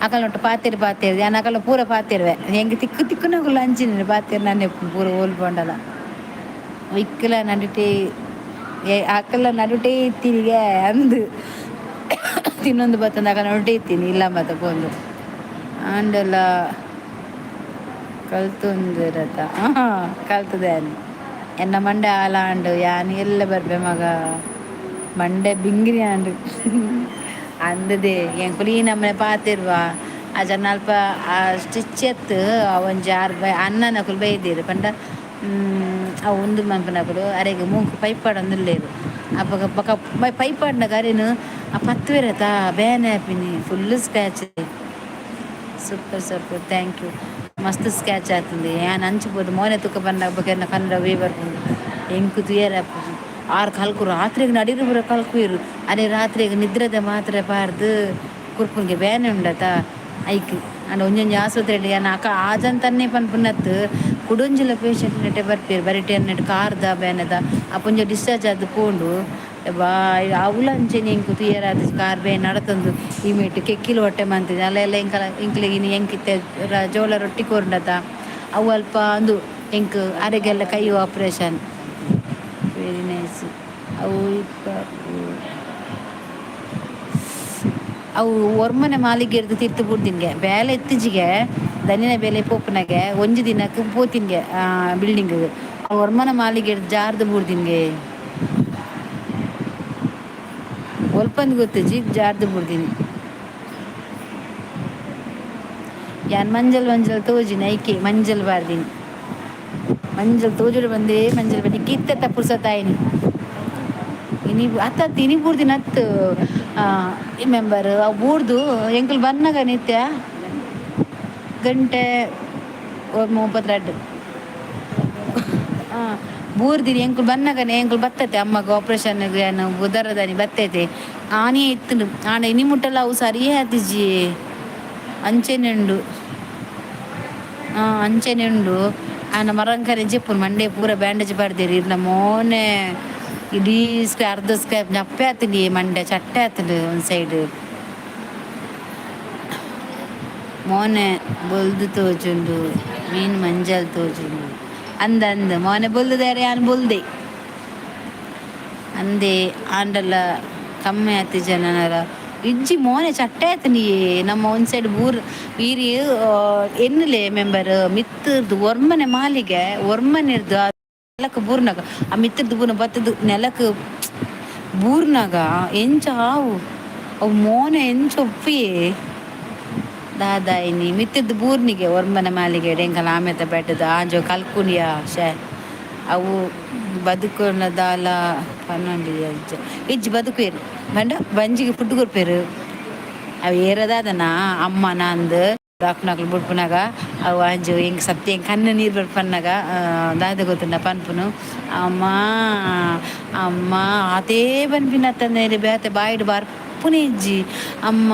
ಅಕಲ್ನೊಟ್ಟು ಪಾತೆರ್ ಪಾತೆರ್ ಯಾನ್ ಅಕಲ್ನ ಪೂರ ಪಾತೆರ್ವೆ. ಎಂಕ್ ತಿಕ್ಕು ತಿಕ್ಕುನಕುಲು ಅಂಚಿನ ಪಾತೆರ್ ನನ್ನೆ ಪೂರ ಓಲ್ ಪೋಂಡಲ ಇಕ್ಕಲ ನಡುಟೆ ಅಕಲ್ನ ನಡುಟೇ ಇತ್ತಿನಿಗೆ ಅಂದು ತಿನ್ನೊಂದು ಬತ್ತಂದು ಅಕಲ್ನ ನಡುಟೇ ಇತ್ತೀನಿ ಇಲ್ಲ ಮಾತ ಪೋಂದು ಆಂಡಲ ಕಲ್ತೊಂದಿರತ ಕಲ್ತದೆ. ಎನ್ನ ಮಂಡೆ ಆಲಾಂಡು ಯಾನ್ ಎಲ್ಲ ಬರ್ಬೆ ಮಗ, ಮಂಡೆ ಬಿಂಗಿರಿ ಆಂಡು ಅಂದದೆ. ಎಂಕುಲು ಈ ನಮ್ಮನೆ ಪಾತಿರ್ವ ಆ ಜನ ಅಲ್ಪ ಆ ಸ್ಟಿಚ್ ಎತ್ತು ಒಂಜಿ ಆರು ಬೈ ಅಣ್ಣನಕುಲು ಬೈದೆರ್ ಪಂಡ ಅವು ಉಂದು ಮನ್ಪುನಕುಲು ಅರೆಗ್ ಮೂಂಕು ಪೈಪ್ ಪಾಡೊಂದುಲ್ಲೆರ್. ಅಪಗ ಬೊಕ ಪೈಪ್ ಪಾಡ್ನಗ ಅರೆನ್ ಆ ಪತ್ತುವೆರತ ಬೇನೆ ಆಪಿನಿ full scratch. Super super, thank you. ಮಸ್ತ್ ಸ್ಕ್ಯಾಚ್ ಆತುಂಡು. ಯಾನ್ ಅಂಚ ಪೋದು ಮೋನೆ ತುಕ್ಕ ಬನ್ನಗ ಬೊಕ ಎನ್ನ ಕನ್ನಡ ವೇ ಬರ್ಪುಂಡು. ಎಂಕ್ ತೂಯೆರೆ ಆಪುಜಿ. ಆರ್ ಕಲ್ಕು ರಾತ್ರೆಗ್ ನಡಿರು ಪೂರ ಕಲ್ಕುವೆರ್. ಅರೆ ರಾತ್ರೆಗ್ ನಿದ್ರೆದ ಮಾತ್ರೆ ಪಾಡ್ದ್ ಕುರ್ಪುನ್ಗೆ ಬೇನೆ ಉಂಡತ ಐಕ್. ಆಂಡ ಒಂಜೊಂಜಿ ಆಸ್ಪತ್ರೆಡ್ ಯಾನ್ ಅಕ ಆಜಂತನ್ನೇ ಪನ್ಪುನತ್ ಕುಡೊಂಜಿಲ ಪೇಷಂಟ್ ನೆಟೆ ಬರ್ಪೆರ್ ಬರಿಟೆ ಎನ್ನಡ್ ಕಾರ್ದ ಬೇನೆದ ಅಪೊಂಜಿ ಡಿಸ್ಚಾರ್ಜ್ ಆದ್ ಪೋಂಡು. ಬಾ ಅವುಲ ಅಂಚೆನೆ ಎಂಕ್ ತೂಯೆರಾದ್ ಕಾರ್ ಬೇನೆ ನಡತೊಂದು ಈ ಮೇಟ್ ಕೆಕ್ಕಿಲ್ ಹೊಟ್ಟೆ ಮಂತಿನಿ ಅಲ್ಲ ಎಂಕಲ ಎಂಕ್ಲೆಗ್ ಇನಿ ಎಂಕ್ ಇತ್ತೆ ಜೋಳ ರೊಟ್ಟಿ ಕೊರ್ಂಡತ ಅವು ಅಲ್ಪ ಅಂದು ಎಂಕ್ ಅರೆಗೆಲ್ಲ ಕೈ ಆಪರೇಷನ್ ವೆರಿ ನೈಸ್. ಅವು ಅವು ಒರ್ಮನೆ ಮಾಲಿಗೆರ್ದು ತಿರ್ತು ಬುಡ್ದಿನ್ಗೆ ಬೇಲೆ ಇತ್ತೀಚಿಗೆ ದನಿನ ಬೇಲೆ ಪೋಪುನಗೆ ಒಂಜಿ ದಿನಕ್ಕೆ ಪೋತಿನ್ಗೆ ಬಿಲ್ಡಿಂಗ್ ಒರ್ಮನ ಮಾಲಿಗೆರ್ದು ಜಾರ್ದು ಬುಡ್ದಿನ್ಗೆ ಒಲ್ಪಂದು ಗೊತ್ತಿಜ್ಜಿ ಜಾರ್ದು ಬುಡ್ದಿನಿ. ಯಾನ್ ಮಂಜಲ್ ಮಂಜಲ್ ತೋಜಿನ ಐಕೆ ಮಂಜಲ್ ಬಾರ್ದಿನಿ ಮಂಜಲ್ ತೋಜುಡು ಬಂದೇ ಮಂಜಲ್ ಬಂದಿ ಕಿತ್ತ ಪುರ್ಸತಾಯಿನಿ ಇನಿ ಅತ್ತ ಇನಿ ಬೂರ್ದಿನ ಅತ್ತು ಮೆಂಬರ್ ಅವು ಬೂರ್ದು ಎಂಕುಲು ಬನ್ನಗ ನಿತ್ಯ ಗಂಟೆ 32 ಬೂರ್ದಿನಿ ಎಂಕುಲು ಬನ್ನಗನೆ ಎಂಕುಲು ಬತ್ತತೆ ಅಮ್ಮಗ ಆಪರೇಷನ್ ಏನು ಬುಧರದಾನಿ ಬತ್ತೈತೆ ಆನೆ ಇತ್ತು ಆಂಡ ಇನಿ ಮುಟ್ಟಲ್ಲ ಅವು ಸರಿಯೇ ಆತಿಜಿ ಅಂಚೆನೆ ಉಂಡು ಅಂಚೆನೆ ಉಂಡು ಆನ ಮರಂಕನೆ ಜೆಪ್ಪುನು ಮಂಡೆ ಪೂರ ಬ್ಯಾಂಡೇಜ್ ಪಾಡ್ದೇರಿ ಇರ್ನ ಮೋನೆ ಇಡೀ ಸ್ಕ್ರಾ ಅರ್ಧ ಸ್ಕ್ರಾಪ್ ನಪ್ಪೆ ಆತುಂಡು ಮಂಡೆ ಚಟ್ಟೆ ಆತುಂಡು ಒಂದ್ ಸೈಡ್ ಮೋನೆ ಬೊಲ್ದು ತೋಜುಂಡು ಮೀನ್ ಮಂಜಲ್ ತೋಜುಂಡು ಅಂದ ಅಂದ ಮೋನೆ ಬೊಲ್ದುದಾರೆ ಯಾನ್ ಬೊಲ್ದೆ ಅಂದೆ ಆಂಡಲ ಕಮ್ಮಿ ಆತಿ ಜನನರ ಇಜ್ಜಿ ಮೋನೆ ಚಟ್ಟೆ ಆತುಂಡು ನಮ್ಮ ಒಂದ್ ಸೈಡ್ ಬೂರ್ ವೀರಿ ಎನ್ನುಲೆ ಮೆಂಬರ್ ಮಿತ್ತರ್ದು ಒರ್ಮನೆ ಮಾಲಿಗೆ ಒರ್ಮನೆರ್ದು ನೆಲಕ್ ಬೂರ್ನಾಗ ಆ ಮಿತ್ತರ್ದು ಬೂರ್ನ ಬತ್ತದು ನೆಲಕ್ ಬೂರ್ನಾಗ ಎಂಚ ಆವು ಅವು ಮೋನೆ ಎಂಚ ಒಪ್ಪಿಯೇ ದಾದಾಯಿನಿ ಮಿತ್ತದ ಬೂರ್ನಿಗೆ ಒರ್ಮನೆ ಮಾಲಿಗೆ ಎಂಕಲ ಆಮೆತ ಬೆಟ್ಟದ ಆಂಜೋ ಕಲ್ಕುನಿಯ ಶೇ ಅವು ಬದುಕುನ ದಾಲ ಪನ್ನೊಂದು ಅಜ್ಜ ಇಜ್ಜಿ ಬದುಕುವೇರು ಬಂಡ ಬಂಜಿಗೆ ಪುಟ್ಟು ಕೊರ್ಪೇರು ಅವು ಏರದಾದನ ಅಮ್ಮ ನಂದು ಡಾಕ್ಟರ್ನಕ್ಲು ಬುಡ್ಪುನಾಗ ಅವು ಅಂಜು ಎಂಕ್ ಸತ್ಯ ಎಂಕ್ ಕಣ್ಣು ನೀರು ಬರ್ಪನ್ನಾಗ ದಾದ ಗೊತ್ತುಂಡ ಪನ್ಪುನು ಅಮ್ಮ ಅಮ್ಮ ಆತೇ ಪನ್ಪಿನತ್ತಂದ್ರೆ ಬೇತೆ ಬಾಯಿಡ್ ಬರ್ಪುನೆ ಇಜ್ಜಿ ಅಮ್ಮ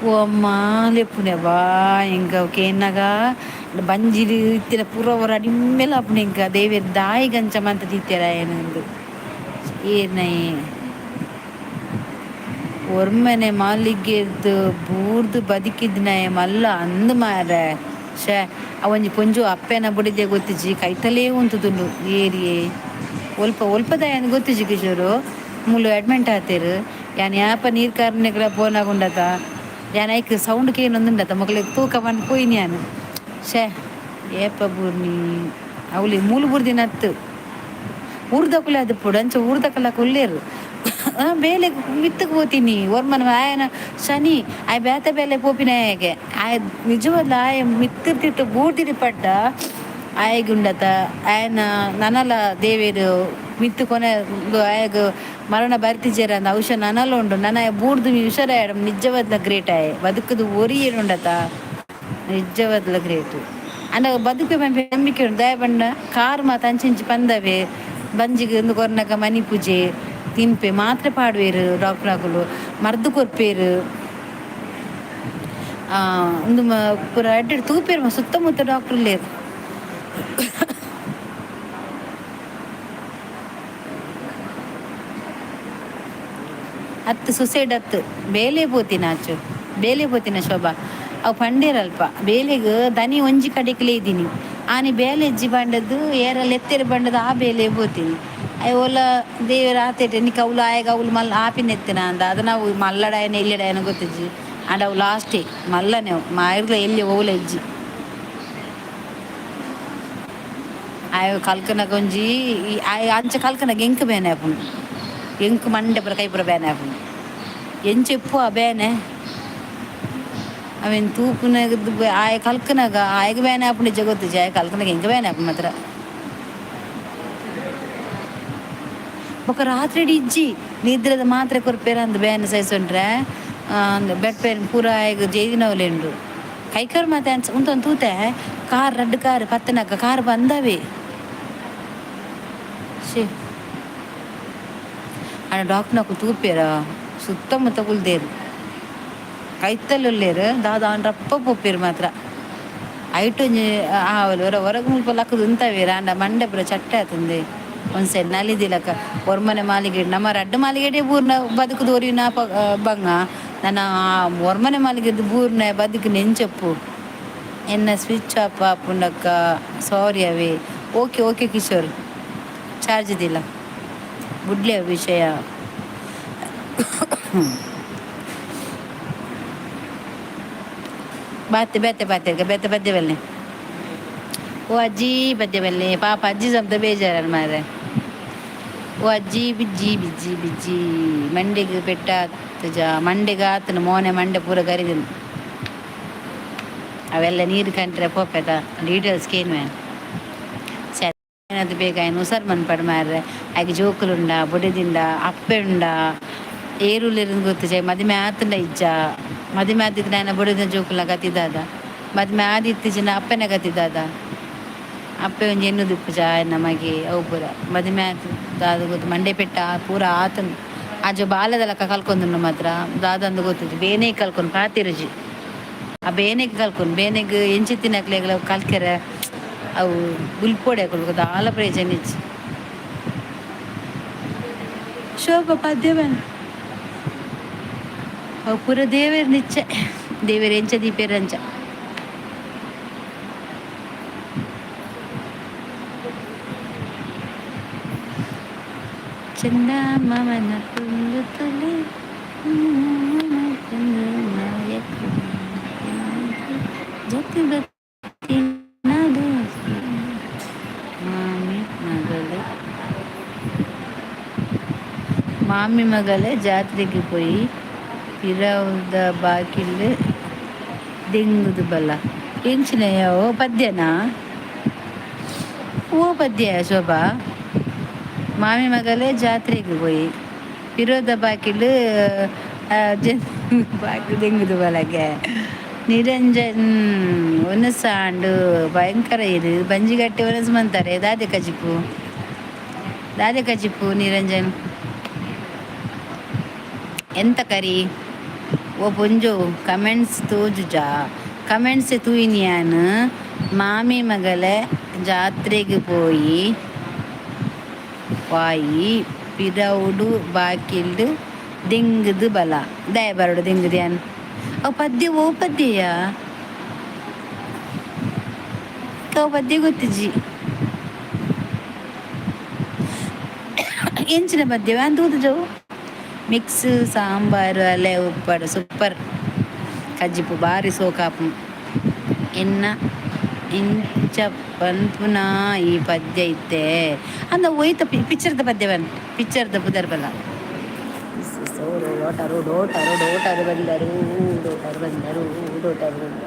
ಓ ಅಮ್ಮ ಲೆಪ್ಪುನೆ ಬಾ ಎಂಕ್ ಅವು ಕೇನ್ನಗ ಬಂಜಿಡ್ ಇತ್ತಿನ ಪೂರ ಒರ ಅಡಿಮ್ಮೆಲ ಆಪುಂಡು ಎಂಕ್ ದೇವೆರ್ ದಾಯಿಗಂಚ ಮಂತ ದೀತೆರ ಏನಂದು ಏರ್ನಯೆ ಒರ್ಮನೆ ಮಾಲಿಗೆರ್ದು ಬೂರ್ದು ಬದುಕಿದ್ನಾಯ ಮಲ್ಲ ಅಂದ್ ಮಾರೆ ಶೇ ಅವೊಂಜಿ ಪೊಂಜು ಅಪ್ಪೆನ ಬುಡಿದೆ ಗೊತ್ತಿಜ್ಜಿ ಕೈತಲೇ ಉಂತುದುಂಡು ಏರಿಯೆ ಒಲ್ಪ ಒಲ್ಪದಾಯನ್ ಗೊತ್ತಿಜ್ಜಿ ಕಿಶೋರು ಮೂಲು ಅಡ್ಮಿಂಟ್ ಆತೇರು ಯಾನ್ ಯಾಪ ನೀರ್ ಕಾರಣಗಳ ಪೋನಾಗುಂಡತ ಯಾನ್ ಐಕ್ ಸೌಂಡ್ ಕೇನೊಂದುಂಡತ ಮೊಗಲಿಗೆ ತೂಕ ಬಂದು ಪೋಯಿನಿ ಯಾನ್ ಶೇ ಏಪ ಬೂರ್ನಿ ಅವಲಿ ಮೂಲು ಬೂರ್ದಿನತ್ತು ಊರ್ದಕುಲೆ ಅದು ಪುಡು ಅಂಚ ಊರ್ದಕಲ ಕುಲ್ಲೇರು ಬೇಲೆ ಮಿತ್ತಕ್ ಪೋತೀನಿ ಒರ್ಮನ ಆಯನ ಶನಿ ಆಯ್ ಬೇತೆ ಬೇಲೆ ಪೋಪಿನ ಆಯಗೆ ಆಯ್ ನಿಜವಲ್ಲ ಆಯ್ ಮಿತ್ತಿರ್ತಿಟ್ಟು ಬೂರ್ದಿರಿ ಪಡ್ಡ ಆಯಗುಂಡತ ಆಯನ ನನಲ ದೇವೇರು ಮಿತ್ತು ಕೊನೆ ಆಯಗ್ ಮರಣ ಬರ್ತಿಜೇರ ಅಂದ ಔಷಧ ನನಲ ಉಂಡು ನನ ಬೂರ್ದು ಹುಷಾರಾಯಡ ನಿಜವಾದ್ಲ ಗ್ರೇಟ್ ಆಯ್ ಬದುಕುದು ಒರಿಯೇರುಂಡತ ನಿಜವಾದ್ಲ ಗ್ರೇಟ್ ಅಂಡ ಬದುಕು ನಂಬಿಕೆ ಉಂಡು ದಯ ಬಂಡ ಕಾರ್ ಮಾತ ಅಂಚಿಂಚಿ ಪಂದವೆ ಬಂಜಿಗೆ ಒಂದು ಕೊರ್ನಗ ಮನಿ ಪೂಜೆ ತಿನ್ಪೆ ಮಾತ್ರೆ ಪಾಡುವೇರು ಡಾಕ್ಟರ್ ಮರ್ದು ಕೊರ್ಪೇರು ಒಂದು ಪೂರ ಅಡ್ಡ ತೂಪೇರು ಸುತ್ತಮುತ್ತ ಡಾಕ್ಟರ್ ಲೇರು. ಅತ್ತು ಸುಸೈಡ್ ಅತ್ತು ಬೇಲೆ ಪೋತಿನ ಆಚು ಬೇಲೆ ಪೋತಿನ ಶೋಭಾ ಅವು ಪಂಡೇರಲ್ಪ ಬೇಲೆಗ್ ದನಿ ಒಂಜಿ ಕಡೆಕ್ಲೇ ಇದ್ದೀನಿ ಆನಿ ಬೇಲೆ ಎಜ್ಜಿ ಬಂಡದ್ದು ಏರಲ್ಲಿ ಎತ್ತೆರು ಬಂಡದ್ದು ಆ ಬೇಲೆ ಪೋತೀನಿ ಅಯ್ ಓಲ ದೇವರ ಆತೇಟೆ ನಿಕ್ ಅವ್ಲು ಆಯಗ ಅವ್ಲು ಮಲ್ಲ ಆಪಿನ ಎತ್ತಿನ ಅಂದ ಅದು ನಾವು ಮಲ್ಲಡಾಯನ ಎಲ್ಲಿಡಾಯನ ಗೊತ್ತಿಜ್ಜಿ ಅಂಡ್ ಅವು ಲಾಸ್ಟೇ ಮಲ್ಲನೆ ಮಾಯಿರ್ಲ ಎಲ್ಲಿ ಓಲ ಇಜ್ಜಿ ಆಯ್ ಕಲ್ಕನಗ ಒಂಜಿ ಆಯ್ ಅಂಚ ಕಲ್ಕನಗ ಎಂಕ್ ಬೇನೆ ಆಪುಂಡು ಎಂಕ್ ಮಂಡೆ ಪೂರ ಕೈ ಪೂರ ಬೇನೆ ಆಪುಂಡು ಎಂಚ ಎಪ್ಪು ಆ ಬೇನೆ ಅವೆನ್ ತೂಪುನಗ ಆಯ್ ಕಲ್ಕನಗ ಆಯಗ್ ಬೇನೆ ಆಪುಂಡು ಇಜ್ಜ ಗೊತ್ತಿಜ್ಜಿ ಆಯ್ ಕಲ್ಕನಗ ಎಂಕ್ ಬೇನೆ ಆಪುಂಡು ಮಾತ್ರ. ಬೊಕ ರಾತ್ರಿ ಇಜ್ಜಿ ನಿದ್ರೆದ ಮಾತ್ರೆ ಕೊರ್ಪೇರ ಅಂದ್ ಬೇನೆ ಸೈಸೊಂಡ್ರೆ ಅಂದ್ ಬೆಡ್ ಪೇನ್ ಪೂರ ಆಯಗ್ ಜೈದಿನವ್ಲೆಂಡು ಕೈಕಾರ್ ಮಾತೆ ಅನ್ಸ ಉಂತೊಂದು ತೂತೆ ಕಾರ್ ರಡ್ಡ್ ಕಾರ್ ಪತ್ತನಕ ಕಾರ್ ಬಂದವೆ ಶೇ ಆಂಡ ಡಾಕ್ಟರ್ನಕುಲು ತೂಪೇರ ಸುತ್ತಮುತ್ತ ಕುಲ್ದೇರು ಕೈತಲ್ ಉಲ್ಲೇರು ದಾದ ಆಂಡ ರಪ್ಪ ಪೋಪೇರು ಮಾತ್ರ ಐಟ್ ಒಂಜಿ ಆವಲ್ ಒರ ಹೊರಗ್ ಮುಲ್ಪ ಲಕ್ಕುದು ಉಂತವೇರು ಆಂಡ ಮಂಡೆ ಪೂರ ಚಟ್ಟೆ ಆತುಂದೆ. ಒಂದ್ ಸೈಡ್ ನಲಿದಿಲಕ ಒರ್ಮನೆ ಮಾಲಿಗೆ ನಮ್ಮ ರಡ್ಡ್ ಮಾಲಿಗೆಡೆ ಬೂರ್ನ ಬದುಕು ದೋರಿನ ಬಂಗ ನನ್ನ ಒರ್ಮನೆ ಮಾಲಿಗೆದ್ದು ಬೂರ್ನ ಬದುಕು ನೆಂಚಪ್ಪು. ಎನ್ನ ಸ್ವಿಚ್ ಆಫ್ ಆಪುಂಡಕ್ಕ, ಸಾರಿ ಅವೇ. ಓಕೆ ಓಕೆ ಕಿಶೋರ್, ಚಾರ್ಜ್ ದಿಲ್ಲ ಬುಡ್ಲೆ ವಿಷಯ. ಬಾತೆ ಬೇತೆ ಬಾತೆ ಬೇತೆ ಬದ್ದೆ ಬಲ್ಲೆ. ಓ ಅಜ್ಜಿ, ಬದ್ದೆ ಬಲ್ಲೆ. ಪಾಪ ಅಜ್ಜಿ ಶಬ್ದ ಬೇಜಾರ ಮಾರೆ. ಓ ಅಜ್ಜಿ, ಬಿಜ್ಜಿ ಬಿಜ್ಜಿ ಬಿಜ್ಜಿ, ಮಂಡೆಗೆ ಪೆಟ್ಟ ಆತಜ, ಮಂಡೆಗೆ ಆತನ ಮೋನೆ, ಮಂಡೆ ಪೂರ ಗರಿದಿನ. ಅವೆಲ್ಲ ನೀರು ಕಂಡ್ರೆ ಪೋಪೆದ ಡೀಟೇಲ್ಸ್ ಕೇನ್ವೆ. ಅದು ಬೇಗ ಆಯ್ನ ಹುಷಾರ್ ಮನ್ಪಡ್ ಮಾರ್ರೆ. ಆಯ್ಕೆ ಜೋಕುಲುಂಡ, ಬೊಡೆದಿಂಡ, ಅಪ್ಪೆ ಉಂಡ, ಏರುಲಿರಂದು ಗೊತ್ತಿಜ. ಮದಿಮೆ ಆತಂಡ ಇಜ್ಜ? ಮದಿಮೆ ಆದಿತ್ತು ನಾನು ಬೊಡೆದಿನ ಜೋಕುಲ ಗತಿದಾದ. ಮದಿಮೆ ಆದಿತ್ತಿಜಿನ ಅಪ್ಪೆನ ಗತಿದಾದ. ಅಪ್ಪೆ ಒಂಜಿ ಎನ್ನು ದಿಪ್ಪುಜ ನಮಗೆ. ಅವು ಪೂರ ಮದಿಮೆ ಆತು ದಾದ ಗೊತ್ತು. ಮಂಡೆ ಪೆಟ್ಟ ಪೂರ ಆತನು. ಆಜ ಬಾಲದ ಲೆಕ್ಕ ಕಲ್ಕೊಂದುಂಡು ಮಾತ್ರ ದಾದಂದು ಗೊತ್ತಿಜ್ಜಿ. ಬೇನೆ ಕಲ್ಕೊಂಡು ಪಾತಿರುಜಿ. ಆ ಬೇನೆಗ್ ಕಲ್ಕೊಂಡು ಬೇನೆಗ್ ಎಂಚಿತ್ತಿನಕ್ಲೆಗ್ಲ ಕಲ್ಕೆರೆ ಅವು ಬುಲ್ಪೊಡೆ ಅಕುಲು ದಾಲ ಪ್ರಯೋಜನ ಇಜ್ಜಿ. ಶೋಭ ಪದ್ಯ. ಅವು ಪೂರ ದೇವೆರ್ ನಿಚ್ಚೆ, ದೇವೆರ್ ಎಂಚ ದೀಪೆರ್ ಅಂಚ. ಚಂದ ಮಾಮನ ತುಂಡು ತುಳಿ. ಜೊತೆ ಬತ್ತಿನದು ಮಾಮಿ ಮಗಳೇ, ಮಾಮಿ ಮಗಳೇ, ಜಾತ್ರೆಗೆ ಪೋಯಿ ಪಿರವುದ ಬಾಕಿಲ್ ದೆಂಗುದು ಬಲ್ಲ. ಎಂಚಿನಯ್ಯ? ಓ ಪದ್ಯನಾ? ಓ ಪದ್ಯ ಶೋಭಾ? ಮಾಮಿ ಮಗಳೇ, ಜಾತ್ರೆಗೆ ಪೋಯಿ ಪಿರೋದ ಬಾಕಿಲ್ ಬಾಕಿಲ್ ದೆಂಗುದು ಬಲಗೆ. ನಿರಂಜನ್ ಒನಸಾಂಡು ಭಯಂಕರ ಇದು ಬಂಜಿಗಟ್ಟೆ ಒನಸು ಮಂತಾರೆ. ದಾದೆ ಕಜಿಪು, ದಾದೆ ಕಜಿಪು ನಿರಂಜನ್? ಎಂತ ಕರಿ? ಓ ಪೊಂಜೋ, ಕಮೆಂಟ್ಸ್ ತೋಜುಜಾ? ಕಮೆಂಟ್ಸ್ ತೂಯಿನಿಯಾನ್. ಮಾಮಿ ಮಗಳೇ, ಜಾತ್ರೆಗೆ ಪೋಯಿ ವಾಯಿ ಪಿರವುಡು ಬಾಕಿಲ್ಡ್ ದೆಂಗುದು ಬಲ. ದಯ ಬರಡು ದೆಂಗುದು ಯಾನ್. ಅವು ಪದ್ಯ, ಓ ಪದ್ಯಯ? ಅವು ಪದ್ಯ ಗೊತ್ತಿಜ್ಜಿ. ಎಂಚಿನ ಪದ್ಯವ ಅಂತ ತೂತುಜವು. ಮಿಕ್ಸ್ ಸಾಂಬಾರು ಅಲೆ ಉಪ್ಪಡು ಸೂಪರ್. ಕಜ್ಜಿಪು ಬಾರಿ ಸೋಕಾಪು. ಎನ್ನ ಇಂಚ ಪನ್ಪುನ ಈ ಪದ್ಯ ಇತ್ತೆ ಅಂದ ಒಯ್ತ ಪಿಕ್ಚರ್ದ ಪದ್ಯ ಬನ್, ಪಿಕ್ಚರ್ದ ಪುದರ್ ಬಲ್ಲ. ಡೋಟರು ಡೋಟರು ಡೋಟರು ಬಂದರು, ಡೋಟರು ಬಂದರು, ಡೋಟರು ಬಂದರು,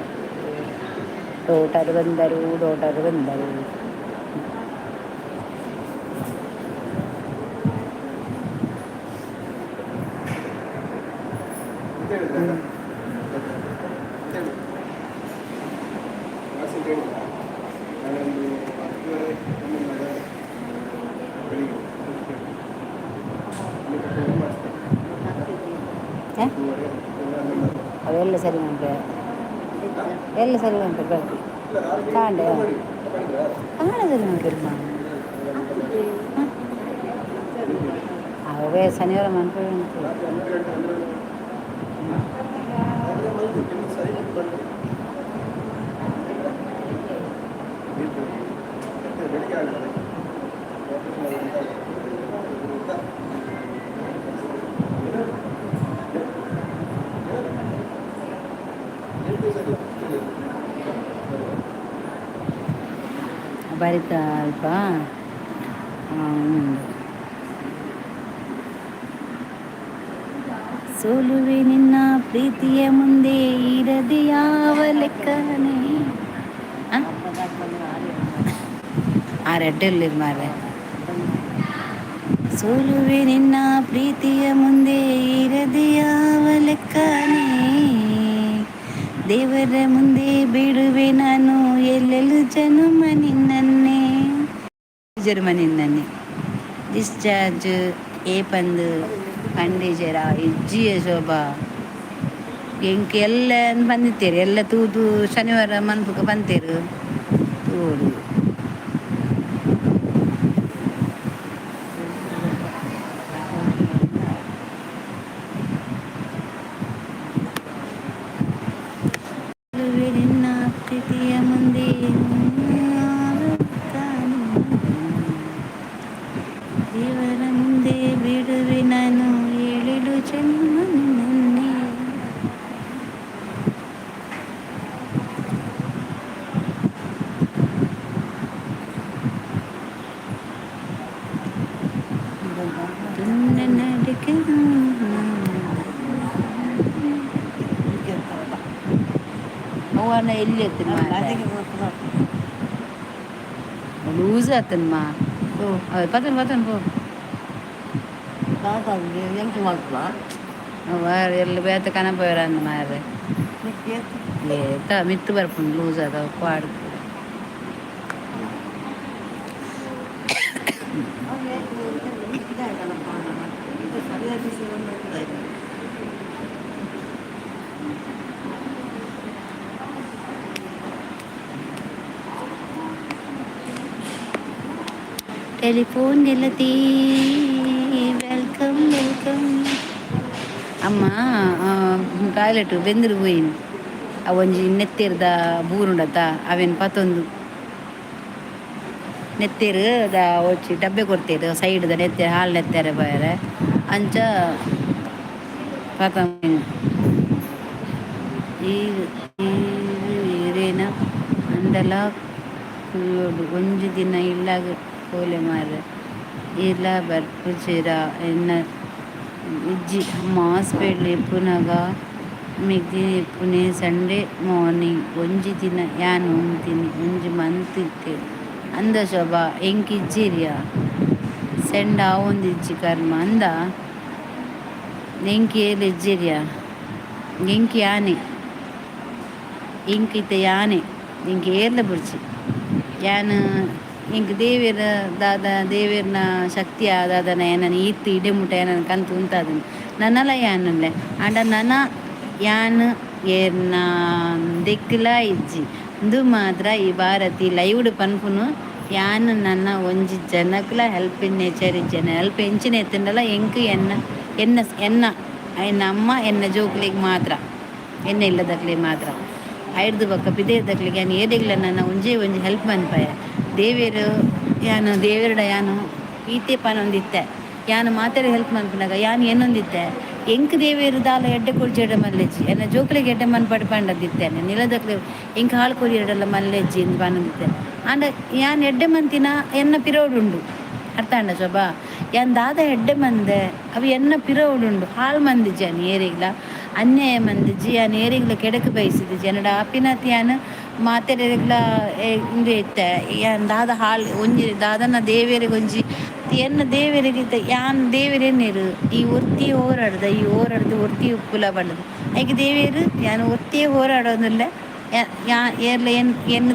ಡೋಟರು ಬಂದರು, ಡೋಟರು ಬಂದರು. ಎಂತ ಹೇಳಿದ್ರೆ ಎಂತ ಹೇಳಿದ್ರು? ವಾಸಿ ಅಂತ ಹೇಳಿದ್ರಾ? ನಾಳೆ ಒಂದು 10:30, 11 ಬೆಳಿಗ್ಗೆ ಅಲ್ಲಿ ಕರ್ಕೊಂಡು ಹೋಗಿ ಮಾಡಿಸ್ತೇನೆ. 10:30, 11. ಅವೆಲ್ಲ ಸರಿ ಮಾಡ್ರೆ, ಎಲ್ಲ ಸರಿ ಮಾಡ್ತಾರೆ. ಬರ್ತಿ ಇಲ್ಲ, ರಾತ್ರಿ ಕಾಂಡೆ. ಊಟ ಮಾಡಿ, ಊಟ ಮಾಡಿದ್ರಾ? ಕಾಂಡೆ ಸರಿ ಮಾಡ್ತಾರೆ. ಅವೇ ಶನಿವಾರ ಮನ್ಪೆ. ರಾತ್ರಿ 12 ಗಂಟೆ, 12 ಆದರೆ ಮಲ್ಗು, ನಿಮ್ಗೆ ಸರಿ ಬಂತು. ಮತ್ತೆ ಬೆಳಿಗ್ಗೆ ಆಗಲ್ಲ, ಆಪರೇಷನ್ ಆಗಿ ಅಂತ. ಎಂಟು ಸರಿ. ಬರಿತ ಅಲ್ಪ ಉಂಡು. ಸೋಲುವೆ ನಿನ್ನ ಪ್ರೀತಿಯ ಮುಂದೆ ಇರದೆ ಯಾವ ಲೆಕ್ಕನೇ. ಆ ರೆಡ್ಡಲ್ಲಿ ಮಾರ್ರೆ. ಸೋಲುವೆ ನಿನ್ನ ಪ್ರೀತಿಯ ಮುಂದೆ ಇರದೆ ಯಾವ ಲೆಕ್ಕನೇ. ದೇವರ ಮುಂದೆ ಬಿಡುವೆ ನಾನು ಎಲ್ಲೆಲ್ಲೂ ಜನುಮ ನಿನ್ನನ್ನೇ, ಜನ್ಮ ನಿನ್ನನ್ನೇ. ಡಿಸ್ಚಾರ್ಜ್ ಏಪಂದು ಪಂಡಿಜರ ಇಜ್ಜಿಯ ಶೋಭಾ. ಎಂಕ್ ಎಲ್ಲ ಬಂದಿತ್ತೇರು, ಎಲ್ಲ ತೂದು ಶನಿವಾರ ಮನ್ಪುಕ ಬಂತೇರು ತೂಡು. ಅವು ಎಲ್ಲಿ ಎತ್ತಿನ ಲೂಸ್ ಆತನ್ಮ. ಪತನ್ ಪತನ್ ಪೋ. ಎಲ್ಲ ಬೇತ ಕನಪೋರ ಅಂದ ಮಾರ್ರೆ. ಏತ ಮಿತ್ತು ಬರ್ಪುಂಡು, ಲೂಸ್ ಅದ ಪಾಡ್. ಟೆಲಿಫೋನ್ ಗೆಳತಿ, welcome welcome. ಅಮ್ಮ ಟಾಯ್ಲೆಟ್ ಬೆಂದಿರು ಪೋಯಿನ್. ಅವು ಒಂಜಿ ನೆತ್ತೇರ್ದ ಬೂರುಂಡತ್ತ, ಅವೇನು ಪತ್ತೊಂದು ನೆತ್ತೇರು ದ ಒಚ್ಚಿ ಡಬ್ಬೆ ಕೊಡ್ತೇರು. ಸೈಡ್ದ ನೆತ್ತೇರು ಹಾಲು ನೆತ್ತೇರೆ ಪೋಯರೆ ಅಂಚ ಪತ. ಈರ್ ಈರೇನ ಅಂಡಲ ಕುಲ್ಲೊಡು, ಒಂಜಿ ದಿನ ಇಲ್ಲಾಗ್ ಪೋಲೆ ಮಾರ್ರೆ. ಈರ್ಲ ಬರ್ಪುಜೆರ? ಎನ್ನ ಇಜ್ಜಿ. ಅಮ್ಮ ಹಾಸ್ಪಿಟ್ಲ್ ಇಪ್ಪುನಗ ಮೆಗ್ದಿ ಇಪ್ಪುನೆ. ಸಂಡೇ ಮಾರ್ನಿಂಗ್ ಒಂಜಿ ದಿನ ಯಾನ್ ಉಂತಿನಿ. ಒಂಜಿ ಮಂತ್ ಇತ್ತೆ ಅಂದ ಶೋಭಾ, ಎಂಕ್ ಇಜ್ಜಿರಿಯ. ಸೆಂಡ್ ಆವೊಂದಿಜ್ಜಿ ಕರ್ಮ ಅಂದ. ಎಂಕ್ ಏಲ್ ಇಜ್ಜಿರಿಯ. ಎಂಕ್ ಯಾನೆ, ಎಂಕ್ ಇತ್ತೆ ಯಾನೆ, ಎಂಕ್ ಏರ್ಲ ಬುಡ್ಚಿ. ಯಾನ್ ಎಂಕ್ ದೇವೆರ್ ದಾದ, ದೇವೆರ್ನ ಶಕ್ತಿ ದಾದನ ಎನನ್ ಈತ್ ಇಡೆ ಮುಟ್ಟ ಎನನ್ ಕಂತ್ ಉಂತಾದನ್. ನನಲ ಯಾನುಲ್ಲೆ. ಆಂಡ ನನ ಯಾನ್ ಏರ್ನ ದೆಕ್ಕ್ಲ ಇಜ್ಜಿ. ಉಂದು ಮಾತ್ರ ಈ ಭಾರತಿ ಲೈವ್ಡ್ ಪನ್ಪುನು. ಯಾನ್ ನನ್ನ ಒಂಜಿ ಜನಕ್ಲ ಹೆಲ್ಪ್ ಇನ್ ನೇಚರ್ ಇಜ್ಜಿ. ಹೆಲ್ಪ್ ಎಂಚಿನ ಇತ್ತ್ಂಡಲ ಎಂಕ್ ಎನ್ನ ಎನ್ನ ಎನ್ನ ಎನ್ನ ಅಮ್ಮ, ಎನ್ನ ಜೋಕುಲೆಗ್ ಮಾತ್ರ, ಎನ್ನ ಇಲ್ಲದಕ್ಲೆಗ್ ಮಾತ್ರ. ಐಡ್ದ್ ಬೊಕ್ಕ ಪಿದಯಿದಕ್ಲೆಗ್ ಯಾನ್ ಏರೆಗ್ಲ ನನ್ನ ಒಂಜೇ ಒಂಜಿ ಹೆಲ್ಪ್ ಮನ್ಪಯೆ. ದೇವೆರ್ ಯಾನ್ ದೇವೆರ್ಡ ಯಾನ್ ಈತೆ ಪನೊಂದಿತ್ತೆ. ಯಾನ್ ಮಾತೆರೆ ಹೆಲ್ಪ್ ಮನ್ಪುನಗ ಯಾನ್ ಎನ್ನೊಂದಿತ್ತೆ, ಎಂಕ್ ದೇವೆರ್ ದಾಲ ಎಡ್ಡೆ ಕೊರ್ಜೆಡ ಮಲ್ಲೆಜ್ಜಿ, ಎನ್ನ ಜೋಕುಲೆಗ್ ಎಡ್ಡೆ ಮನ್ಪಡ್ ಪಂಡದಿತ್ತೆ. ನಿಲದಕ್ಲೆ ಎಂಕ್ ಹಾಳು ಕೊರಿಯೆರ್ಡಲ ಮಲ್ಲೆಜ್ಜಿ ಇಂದ್ ಪನೊಂದಿತ್ತೆ. ಆಂಡ ಯಾನ್ ಎಡ್ಡೆ ಮಂತಿನ ಎನ್ನ ಪಿರವುಡುಂಡು. ಅರ್ಥ ಆಂಡ ಶೋಭಾ? ಯಾನ್ ದಾದ ಎಡ್ಡೆ ಮಂದೆ, ಅವು ಎನ್ನ ಪಿರವುಡುಂಡು. ಹಾಳು ಮಂದಿಜ್ಜಿ. ಯಾನ್ ಏರೆಗ್ಲ ಅನ್ಯಾಯ ಮಂದಿಜ್ಜಿ. ಯಾನ್ ಏರೆಗ್ಲ ಕೆಡಕ್ ಬಯಸಿದಿಜ್ಜಿ. ಎನ್ನಡ ಆಪಿನಾತ್ ಯಾನ್ ಮಾತೆರೆಗ್ಲ ಇಂದು ಇತ್ತೆ. ಯಾನ್ ದಾದ ಹಾಳ್ ಒಂಜಿ ದಾದನ ದೇವೆರೆಗ್ ಒಂಜಿ ಎನ್ನ ದೇವೆರೆಗ್ ಇತ್ತೆ ಯಾನ್ ದೇವೆರ್ ಎನ್ನೆರ್, ಈ ಒರ್ತಿ ಹೋರಾಡ್ದ, ಈ ಹೋರಾಡ್ದು ಒರ್ತಿ ಉಪ್ಪುಲ ಪಂಡುದು. ಐಕ್ ದೇವೆರ್ ಯಾನ್ ಒರ್ತಿಯೇ ಹೋರಾಡೋದುಲ್ಲೆ. ಯಾ ಏರ್ಲ ಎನ್ ಎನ್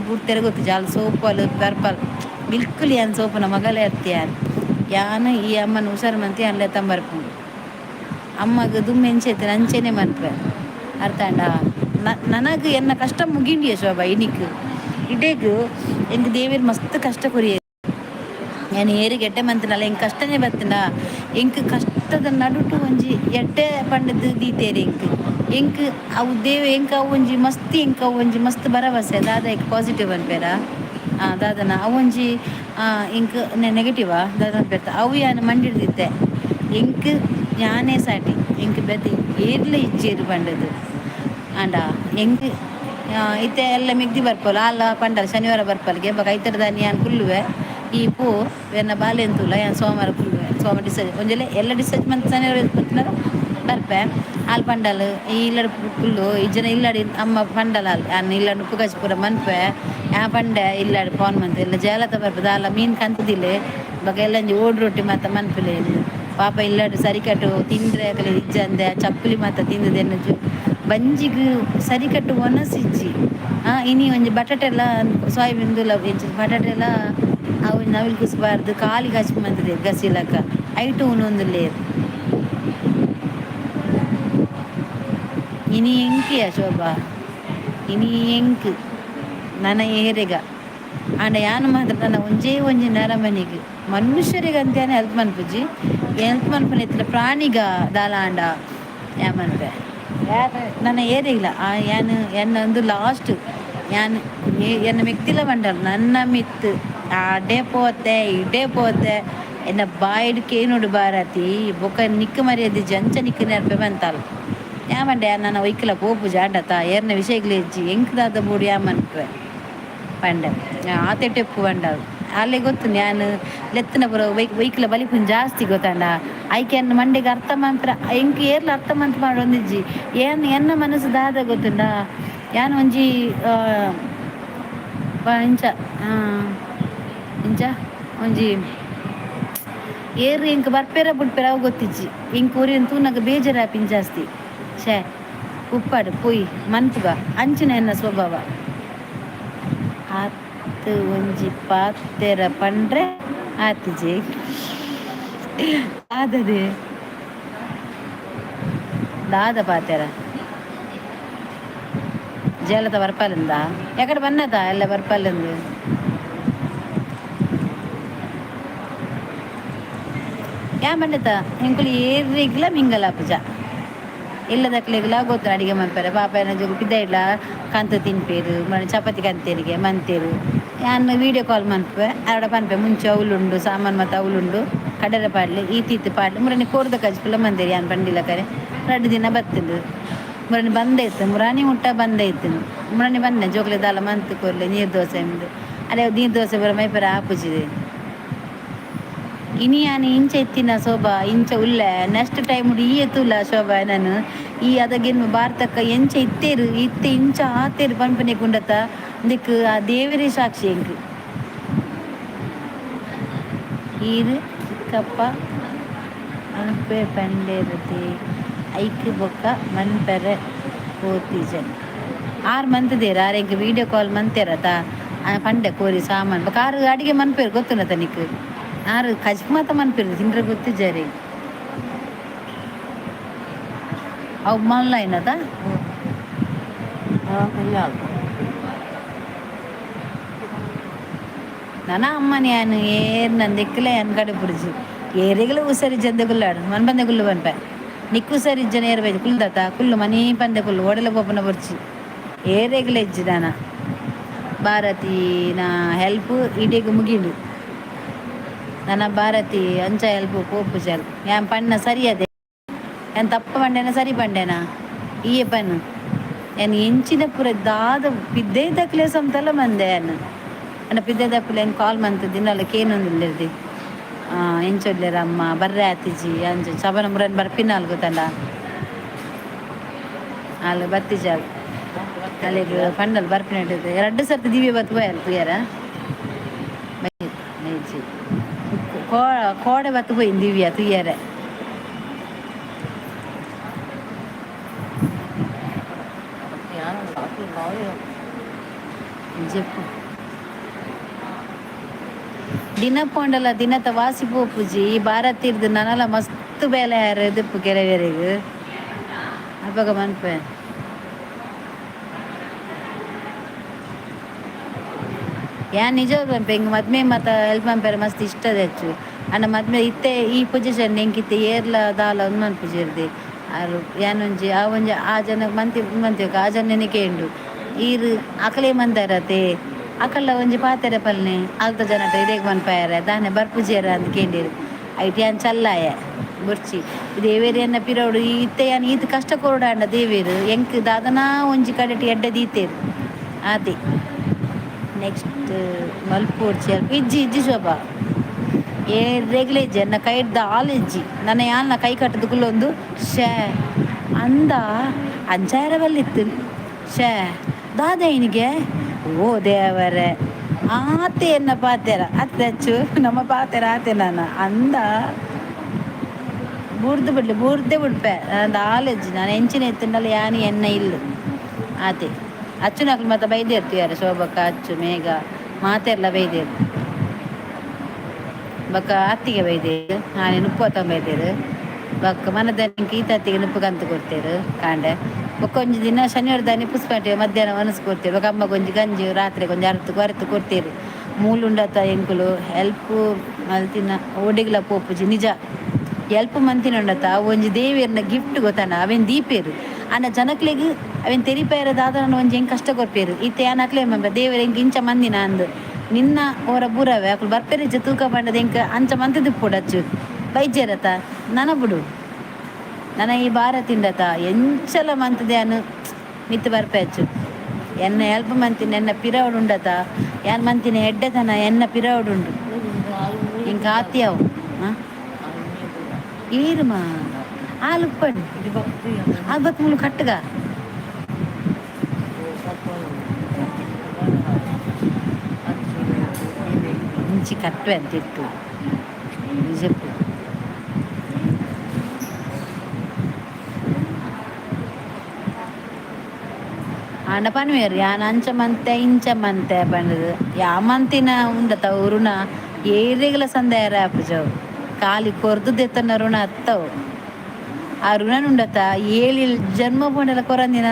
ಬುಡ್ತೆರ್ ಗೊತ್ತುಜಿ. ಅಲ್ ಸೋಪಲ್ ಬರ್ಪಲ್ ಬಿಲ್ಕುಲ್. ಯಾನ್ ಸೋಪುನ ಮಗಲೇ ಅತ್ತ್ ಯಾನ್. ಯಾನ್ ಈ ಅಮ್ಮನ ಹುಷಾರ್ ಮಂತಿ ಯಾನ್ ಲೆತ್ತಂಬರ್ಪುಂಡು. ಅಮ್ಮಗ್ ದುಂಬು ಎಂಚ ಇತ್ತಿನ ಅಂಚೆನೆ ಮನ್ಪೆ. ಅರ್ಥ ಆಂಡ? ನನಗ್ ಎನ್ನ ಕಷ್ಟ ಮುಗಿಂಡಿಯ ಶೋಭಾ. ಇನಿಕ್ ಇಡೇಗ್ ಎಂಕ್ ದೇವೆರ್ ಮಸ್ತ್ ಕಷ್ಟ ಕೊರಿಯೆರ್. ಯಾನ್ ಏರೆಗ್ ಎಡ್ಡೆ ಮಂತಿನಲ್ಲ, ಎಂಕ್ ಕಷ್ಟನೇ ಬತ್ತಿನ. ಎಂಕ್ ಕಷ್ಟದ ನಡುಟು ಒಂಜಿ ಎಡ್ಡೆ ಪಂಡುದು ದೀತೆರ್ ಎಂಕ್. ಎಂಕ್ ಅವು ದೇವೆ ಎಂಕ್ ಅವು ಒಂಜಿ ಮಸ್ತ್, ಎಂಕ್ ಅವು ಒಂಜಿ ಮಸ್ತ್ ಭರವಸೆ. ದಾದ ಐಕ್ ಪಾಸಿಟಿವ್ ಪನ್ಪೆರಾ ದಾದನ ಅವೊಂಜಿ ಎಂಕ್ ನೆಗೆಟಿವಾ ದಾದ ಪನ್ಪೆರ್. ಅವು ಯಾನ್ ಮಂಡಿಡ್ದಿತ್ತೆ. ಎಂಕ್ ಯಾನೇ ಸಾಟಿ, ಎಂಕ್ ಬೇತೆ ಏರ್ಲ ಇಜ್ಜೆರ್ ಪಂಡುದು. ಆಂಡ ಎಂಕ್ ಇತ್ತೆ ಎಲ್ಲ ಮೆಗ್ದಿ ಬರ್ಪಲ್. ಆಲ ಪಂಡಲ್ ಶನಿವಾರ ಬರ್ಪಲ್ಗೆ. ಬೊಕ ಐತಾರದಾನಿ ಯಾನ್ ಕುಲ್ಲುವೆ. ಈ ಪೋ, ಎನ್ನ ಬಾಲೆನ್ ತೂಲ, ಯಾನ್ ಸೋಮವಾರ ಕುಲ್ಲುವೆ. ಸೋಮವಾರ ಡಿಸ್ಚಾರ್ಜ್ ಒಂಜೆಲೆ ಎಲ್ಲ ಡಿಸ್ಚಾರ್ಜ್ ಮಂತ್ ಶನಿವಾರ ಬತ್ತಿನಾರ ಬರ್ಪೆ. ಆಲ್ ಪಂಡಲ್, ಈ ಇಲ್ಲಡ್ ಕುಲ್ಲು ಇಜ್ಜನ ಇಲ್ಲಡ್ ಅಮ್ಮ ಪಂಡಲ್. ಆಲ್ ಯಾನ್ ಇಲ್ಲಡ್ ಉಪ್ಪು ಕಜ್ಜಿ ಪೂರ ಮನ್ಪೆ. ಯಾ ಪಂಡೆ, ಇಲ್ಲಡ್ ಫೋನ್ ಮಂತ್ ಎಲ್ಲ ಜಾಲತ ಬರ್ಪೆ. ದಾಲ ಮೀನ್ ಕಂತುದಿಲ್ಲೆ. ಬೊಕ ಎಲ್ಲಂಜಿ ಓಡ್ ರೊಟ್ಟಿ ಮಾತ ಮನ್ಪುಲೆ. ಪಾಪ ಇಲ್ಲಡ್ ಸರಿಕಟ್ಟು ತಿಂಡ್ರೆ ಅಕಲೆ ಇಜ್ಜಂದೆ ಚಪ್ಪಲಿ ಮಾತ ತಿಂದುದೆನ್ನ ಬಂಜಿಗ್ ಸರಿಕಟ್ಟು ಒನಸ್ ಇಜ್ಜಿ. ಇನಿ ಒಂಜಿ ಬಟಾಟೆಲ ಸೋಯಾಬೀನ್ ದುಲ ಬಟಾಟೆಲ ಅವು ನವಿಲು ಕುಸ್ಬಾರ್ದು ಖಾಲಿ ಕಚ್ ಮಂತುದೆರ್ ಗಸಿಲಕ. ಐಟ್ ಉನೊಂದುಲ್ಲೆರ್. ಇನಿ ಎಂಕಿಯ ಶೋಭಾ, ಇನಿ ಎಂಕ್ ನನ ಏರೆಗ. ಆಂಡ ಯಾನ್ ಮಾತ್ರ ನನ್ನ ಒಂಜೇ ಒಂಜಿ ನರಮನಿಗ್, ಮನುಷ್ಯರಿಗೆ ಅಂತ ಯಾನ್ ಹೆಲ್ಪ್ ಮನ್ಪುಜಿ. ಹೆಲ್ಪ್ ಮನ್ಪುನ ಇತ್ತಿನ ಪ್ರಾಣಿಗ ದಾಲ ಆಂಡ ಯಾನ್ ಮನ್ಪೆ. ನನ್ನ ಏರೆಗ್ಲ ಯಾನ್ ಎನ್ನ ಒಂದು ಲಾಸ್ಟ್ ಯಾನ್ ಎನ್ನ ಮೆಗ್ದಿಲ ಪಂಡಲ್, ನನ್ನ ಮಿತ್ತ್ ಅಡೆ ಪೋತೆ ಇಡೆ ಪೋತೆ, ಎನ್ನ ಬಾಯಿಡ್ ಕೇನೋಡು ಭಾರತಿ, ಬೊಕ ನಿಕ್ಕ್ ಮರ್ಯಾದೆ ಅಂಚ ನಿಕ್ಕ್ ನೆರ್ಪೆ ಪಂತಾಲ್. ಯಾ ಪಂಡೆ, ನನ ಒಯ್ಕಲ ಪೋಪುಜಿ ಆಂಡತ, ಏರ್ನ ವಿಷಯಗ್ಲ ಇಜ್ಜಿ, ಎಂಕ್ ದಾದ ಬೋಡು ಯಾ ಮನ್ಪುವೆ ಪಂಡೆ. ಆತೆಟೆಪ್ಪು ಪಂಡಲ್. ಅಲ್ಲೇ ಗೊತ್ತು ನಾನು ಲೆತ್ತನ ಪುರ ವೆಹಿಕಲ್ ಬಲಿಪುನ್ ಜಾಸ್ತಿ ಗೊತ್ತಾಂಡ. ಐಕೆ ಅನ್ನ ಮಂಡೆಗೆ ಅರ್ಥ ಮಂತ್ರ ಎಂಕ್ ಏರ್ಲ ಅರ್ಥ ಮಂತ್ ಮಾಡೊಂದಿಜ್ಜಿ. ಏನ್ ಎನ್ನ ಮನಸ್ಸು ದಾದ ಗೊತ್ತುಂಡ, ಯಾನ್ ಒಂಜಿ ಇಂಚ ಇಂಚ ಒಂಜಿ ಏರು ಎಂಕ್ ಬರ್ಪೇರ ಬುಡ್ಪೇರ ಅವು ಗೊತ್ತಿಜ್ಜಿ. ಎಂಕ್ ಒರಿಯನ್ ತೂನಗ ಬೇಜಾರಾಪಿನ ಜಾಸ್ತಿ. ಛೇ ಉಪ್ಪಾಡು ಪೋಯಿ ಮನ್ಪುಗ ಅಂಚಿನ ಎನ್ನ ಸ್ವಭಾವ. ಆತ್ ಒಂಜಿ ಪಾತೆರ ಪಂಡ್ರೆ ಆತಿಜಿ ಆದದೆ ದಾದ ಪಾತೆರ ಜಲದ ಬರ್ಪಾಲಿಂದ ಎಕಡೆ ಬನ್ನದ ಎಲ್ಲ ಬರ್ಪಾಲಿಂದ. ಯಾ ಬಂಡತ ಎಂಕುಲು ಏರಿಗ್ಲ ಮಿಂಗಲ ಪೂಜ ಇಲ್ಲದಕ್ಲೆಗ್ಲ ಗೊತ್ತು ಅಡಿಗೆ ಮನ್ಪೆರೆ. ಪಾಪ ಏನ ಜೋಗು ಪಿದೈಡ್ಲ ಕಂತು ತಿನ್ಪೇರು, ಮನೆ ಚಪಾತಿ ಕಂತೇರಿಗೆ ಮಂತೇರು. ಯಾನ್ ವೀಡಿಯೋ ಕಾಲ್ ಮನ್ಪೆ ಆಡ ಪನ್ಪೆ ಮುಂಚೆ ಅವಲುಂಡು ಸಾಮಾನು ಮತ್ತು ಅವಲುಂಡು ಕಡಲೆ ಪಾಡ್ಲಿ ಈತೀತು ಪಾಡ್ಲಿ ಮುರನಿ ಕೋರ್ದ ಕಜ್ಪುಲ ಮಂದೇರಿ. ಯಾನ್ ಬಂಡಿಲ್ಲ ಕರೆ 2 ದಿನ ಬತ್ತಿಂದು ಮುರನಿ ಬಂದೈತು, ಮುರಾನಿ ಮುಟ್ಟ ಬಂದೈತು. ಮುರನಿ ಬಂದೆ ಜೋಕ್ಲೆ ದಾಲ ಮಂತು ಕೊರ್ಲೆ ನೀರು ದೋಸೆ ಉಂಡು. ಅದೇ ನೀರು ದೋಸೆ ಬರ ಮೈಪೆರ ಆಪುಜಿದೆ. ಇನಿ ಯಾನ್ ಇಂಚ ಇತ್ತಿನ ಶೋಭಾ ಇಂಚ ಉಲ್ಲೆ ನೆಕ್ಸ್ಟ್ ಟೈಮ್ ಈ ಎತ್ತುಲ್ಲ ಶೋಭಾ. ನಾನು ಈ ಅದಗಿನ್ ಭಾರತಕ್ಕ ಎಂಚ ಇತ್ತೇರು ಇತ್ತೆ ಇಂಚ ಆತೇರು ಪನ್ಪನೆ ಕುಂಡತ ದಿಕ್ ಆ ದೇವರೇ ಸಾಕ್ಷಿ. ಎಂಕ್ ಈರು ಚಿಕ್ಕಪ್ಪ ಅನ್ಪೆ ಪಂಡೇರತೆ ಐಕ್ ಬೊಕ್ಕ ಮನ್ಪೆರೆ ಪೋತಿಜನ್ 6 ಮಂತ್ there are ಎಂಕ್ ವೀಡಿಯೋ ಕಾಲ್ ಮಂತೇರತ ಪಂಡೆ ಕೋರಿ ಸಾಮಾನು ಬೊಕ್ಕ ಆರು ಅಡಿಗೆ ಮನ್ಪೇರು ಗೊತ್ತುನತ ನಿಕ್. ಆರು ಕಜ್ಪು ಮಾತ ಮನ್ಪೇರು ತಿಂದ್ರೆ ಗೊತ್ತಿಜ್ಜಾರಿ. ಅವು ಮಲ್ಲ ಏನದ. ನನ್ನ ಅಮ್ಮನ ಯಾನು ಏರ್ ನಂದೆಕ್ಕಲೆ ಅನ್ ಕಡೆ ಪುಡಿಜಿ ಏರಿಗಲ ಉಸರಿ ಜಂದೆ ಕುಲ್ಲಾಡು ಮನ್ ಬಂದೆ ಕುಲ್ಲು ಪನ್ಪೆ ನಿಕ್ಕು ಉಸರಿ ಜನ ಏರ್ ಬೈಜ್ ಕುಲ್ದತ ಕುಲ್ಲು ಮನಿ ಪಂದೆ ಕುಲ್ಲು ಓಡಲ ಪೋಪನ ಬೊರ್ಚಿ ಏರೆಗಲ ಇಜ್ಜಿ. ದಾನ ಭಾರತಿ ನಾ ಹೆಲ್ಪ್ ಇಡೀಗ ಮುಗಿಂಡು. ನನ್ನ ಭಾರತಿ ಅಂಚ ಹೆಲ್ಪ್ ಪೋಪು ಜಲ್ ಯಾನ್ ಪಣ್ಣ ಸರಿ ಅದೇ ಯಾನ್ ತಪ್ಪ ಪಂಡೆನ ಸರಿ ಪಂಡೆನಾ ಈಯೆ ಪನ್ನು. ಯಾನ್ ಎಂಚಿನ ಪೂರ ದಾದ ಪಿದ್ದೈ ದಕ್ಲೆ ಸಂತಲ ಮಂದೆ. ಯಾನ್ ಅಂಡ ಪಿದ್ದೆ ದಕ್ಕುಲೆ ಏನ್ ಕಾಲ್ ಮಂತ್ ದಿನಲ ಕೇನೊಂದುಲ್ಲೆರ್ದಿ ಎಂಚೊಲ್ಲೆರ್ ಅಮ್ಮ ಬರ್ರೆ ಆತಿಜಿ ಅಂಚ ಸಬನ ಮುರನ್ ಬರ್ಪಿನಾಲ್ ಗೊತ್ತಲ್ಲ ಅಲ್ಲ ಬತ್ತಿಜಾಲ್ ಅಲ್ಲಿಗೆ ಪಂಡಲ್ ಬರ್ಪಿನ ರಡ್ಡು ಸರ್ತಿ ದಿವ್ಯ ಬತ್ತು ಪೋಯಲ್ ತೂಯರ ನೈಜಿ ಕೋಡೆ ಬತ್ತು ಪೋಯಿನ್ ದಿವ್ಯ ತೂಯರೆ. ಜೆಪ್ಪು ದಿನ ಪೋಂಡಲ ದಿನತ ವಾಸಿ ಪೋಪುಜಿ. ಈ ಭಾರತೀರ್ದು ನನಲ ಮಸ್ತ್ ಬೇಲೆ ಯಾರು ಎದುಪ್ಪು ಕೆಲವರಿಗೆ ಅಪಗ ಮನ್ಪೆ. ಯಾನ್ ನಿಜ ಪನ್ಪೆ, ಇಂಗ್ ಮದ್ಮೆ ಮಾತ ಹೆಲ್ಪ್ ಮನ್ಪೆರೆ ಮಸ್ತ್ ಇಷ್ಟದ ಹೆಚ್ಚು. ಅಂಡ ಮದ್ಮೆ ಇತ್ತೆ ಈ ಪೊಸಿಷನ್ ಎಂಕ್ ಇತ್ತೆ ಏರ್ಲ ದಾಲ ಉಂದು ಮನ್ಪುಜೆರ್ದೆ ಆರು. ಯಾನ್ ಒಂಜಿ ಆ ಒಂಜಿ ಆ ಜನ ಮಂತಿ ಮಂತಿ ಆ ಜನ ಕೇಂಡು ಈರ್ ಅಕಲೆ ಮಂದಾರತೆ ಅಕಲ್ಲ ಒಂಜಿ ಪಾತೆರ ಪಲ್ನೆ ಅಲ್ತ ಜನಟ ಇದೇಗ್ ಮನ್ಪಾಯರ ದಾನೆ ಬರ್ಪುಜೇರ ಅಂದ್ ಕೇಂಡಿರು. ಐಟ್ ಯಾನ್ ಚಲ್ಲಾಯ ಬೊರ್ಚಿ ದೇವೇರ್ ಎನ್ನ ಪಿರವುಡು ಇತ್ತೆ ಯಾನ್ ಈತ್ ಕಷ್ಟ ಕೊರೊಡಾಂಡ ದೇವೇರು ಎಂಕ್ ದಾದನಾ ಒಂಜಿ ಕಡೆಟ್ ಎಡ್ಡೆ ದೀತೇರು ಆತೆ. ನೆಕ್ಸ್ಟ್ ಮಲ್ಪೊಡ್ಚಿ ಅಲ್ಪ ಇಜ್ಜಿ ಇಜ್ಜಿ ಶೋಭಾ ಏರೆಗ್ಲ ಇಜ್ಜಿ. ಎನ್ನ ಕೈಟ್ ದಾಲ ಇಜ್ಜಿ. ನನ ಯಾನ್ನ ಕೈ ಕಟ್ಟದ ಕುಲ್ಲೊಂದು ಶೇ ಅಂದ ಅಂಚಾರ ಬಲ್ಲಿತ್ತು ಶೇ ದಾದ ಇನಿಗೆ ಓ ದೇವರೇ ಆತೆ ಎನ್ನ ಪಾತೆರ ಅತ್ತಚ್ಚು ನಮ್ಮ ಪಾತೆರ ಆತೆ ನಾನು ಅಂದ ಬೂರ್ದು ಬಿಡ್ಲಿ ಬೂರ್ದೆ ಬುಡ್ಪೆ ದಾಲ ಇಜ್ಜಿ. ನಾನು ಎಂಚಿನ ಎತ್ತುಂಡಲ ಯಾನ್ ಎನ್ನ ಇಲ್ಲು ಆತೆ. ಅಚ್ಚುನಕ್ಲು ಮಾತ ಬೈದೇರ್ತು ಶೋಭಕ್ಕ ಅಚ್ಚು ಮೇಘ ಮಾತೆರ್ಲ ಬೈದೇರು. ಬೊಕ್ಕ ಅತ್ತಿಗೆ ಬೈದೇರು ಆನೆ ನುಪ್ಪು ಬೈದೇರು. ಬೊಕ್ಕ ಮನದನಿಂಕ ಈತ ಅತ್ತಿಗೆ ನುಪ್ಪು ಕಂತು ಕೊಡ್ತೇರು ಕಾಂಡೆ. ಬೊಕ್ಕ ಒಂಜಿ ದಿನ ಶನಿವಾರ ದಾನಿ ಪುಷ್ಪಾಟೆ ಮಧ್ಯಾಹ್ನ ಒನಸ್ ಕೊಡ್ತೇರು. ಬೊಕ್ಕ ಅಮ್ಮಗ್ ಒಂಜಿ ಗಂಜಿ ರಾತ್ರಿ ಒಂಜಿ ಅರ್ಥ ಅರ್ಥ ಕೊಡ್ತೇರು. ಮೂಲುಂಡತ ಎಂಕುಲು ಹೆಲ್ಪ್ ಮಲ್ತಿನ ಓಡಿಗ್ಲ ಪೋಪುಜಿ. ನಿಜ ಎಲ್ಪ್ ಮಂತಿನ ಉಂಡತ ಒಂಜಿ ದೇವಿಯರ್ನ ಗಿಫ್ಟ್ ಗೊತ್ತಾನ ಅವೇನ್ ದೀಪೇರು ಅನ್ನ ಜನಕ್ಲೆಗ್ ಅವೇನ್ ತೆರಿಪೇರ ದಾದನ ಒಂಜಿ ಹೆಂಗ್ ಕಷ್ಟ ಕೊರ್ಪೇರು. ಇತ್ತೆ ಯಾನ್ ಅಕ್ಲೆ ದೇವರ ಎಂಕ್ ಇಂಚ ಮಂದಿನ ಅಂದ್ ನಿನ್ನ ಓರ ಬೂರವೆ ಅಕುಲು ಬರ್ಪೇರೆ ತೂಕ ಪಂಡದ ಎಂಕ್ ಅಂಚ ಮಂತದಿಪ್ಪೊಡಚ್ಚು ಬೈಜೇರತ ನನ ಬುಡು. ನನ ಈ ಭಾರತಿಂಡತ ಎಂಚಲ ಮಂತದೆ ಅನು ಮಿತ್ತು ಬರ್ಪೆ ಅಚ್ಚು ಎನ್ನ ಎಲ್ಪ ಮಂತಿನ ಎನ್ನ ಪಿರವಡು ಉಂಡತ. ಯಾನ್ ಮಂತಿನ ಎಡ್ಡೆತನ ಎನ್ನ ಪಿರವುಡುಂಡು. ಇಂಕ ಆತಿಯಾವು ಹಾಂ ಏರುಮಾ ಆಲುಪ್ಪಡು ಆಲ್ಬತ್ ಮುಳು ಕಟ್ಟುಗ. ಇಂಚಿ ಕಟ್ಟುವೆ ಅಂತ ಇಟ್ಟು చెప్పు. ಆಂಡ ಪನ್ವೇರು ಯಾನ್ ಅಂಚ ಮಂತೆ ಇಂಚ ಮಂತೆ ಪಂಡುದು ಯಾಮಂತಿನ ಉಂಡತ ಋಣ ಏರೆಗ್ಲ ಸಂದಾಯರ ಆಪುಜವು ಖಾಲಿ ಕೊರ್ದು ದೆತ್ತನ ಋಣ ಅತ್ತವು. ಆ ಋಣ ಉಂಡತ ಏಳು ಜನ್ಮ ಪಂಡಲ ಕೊರಂದಿನ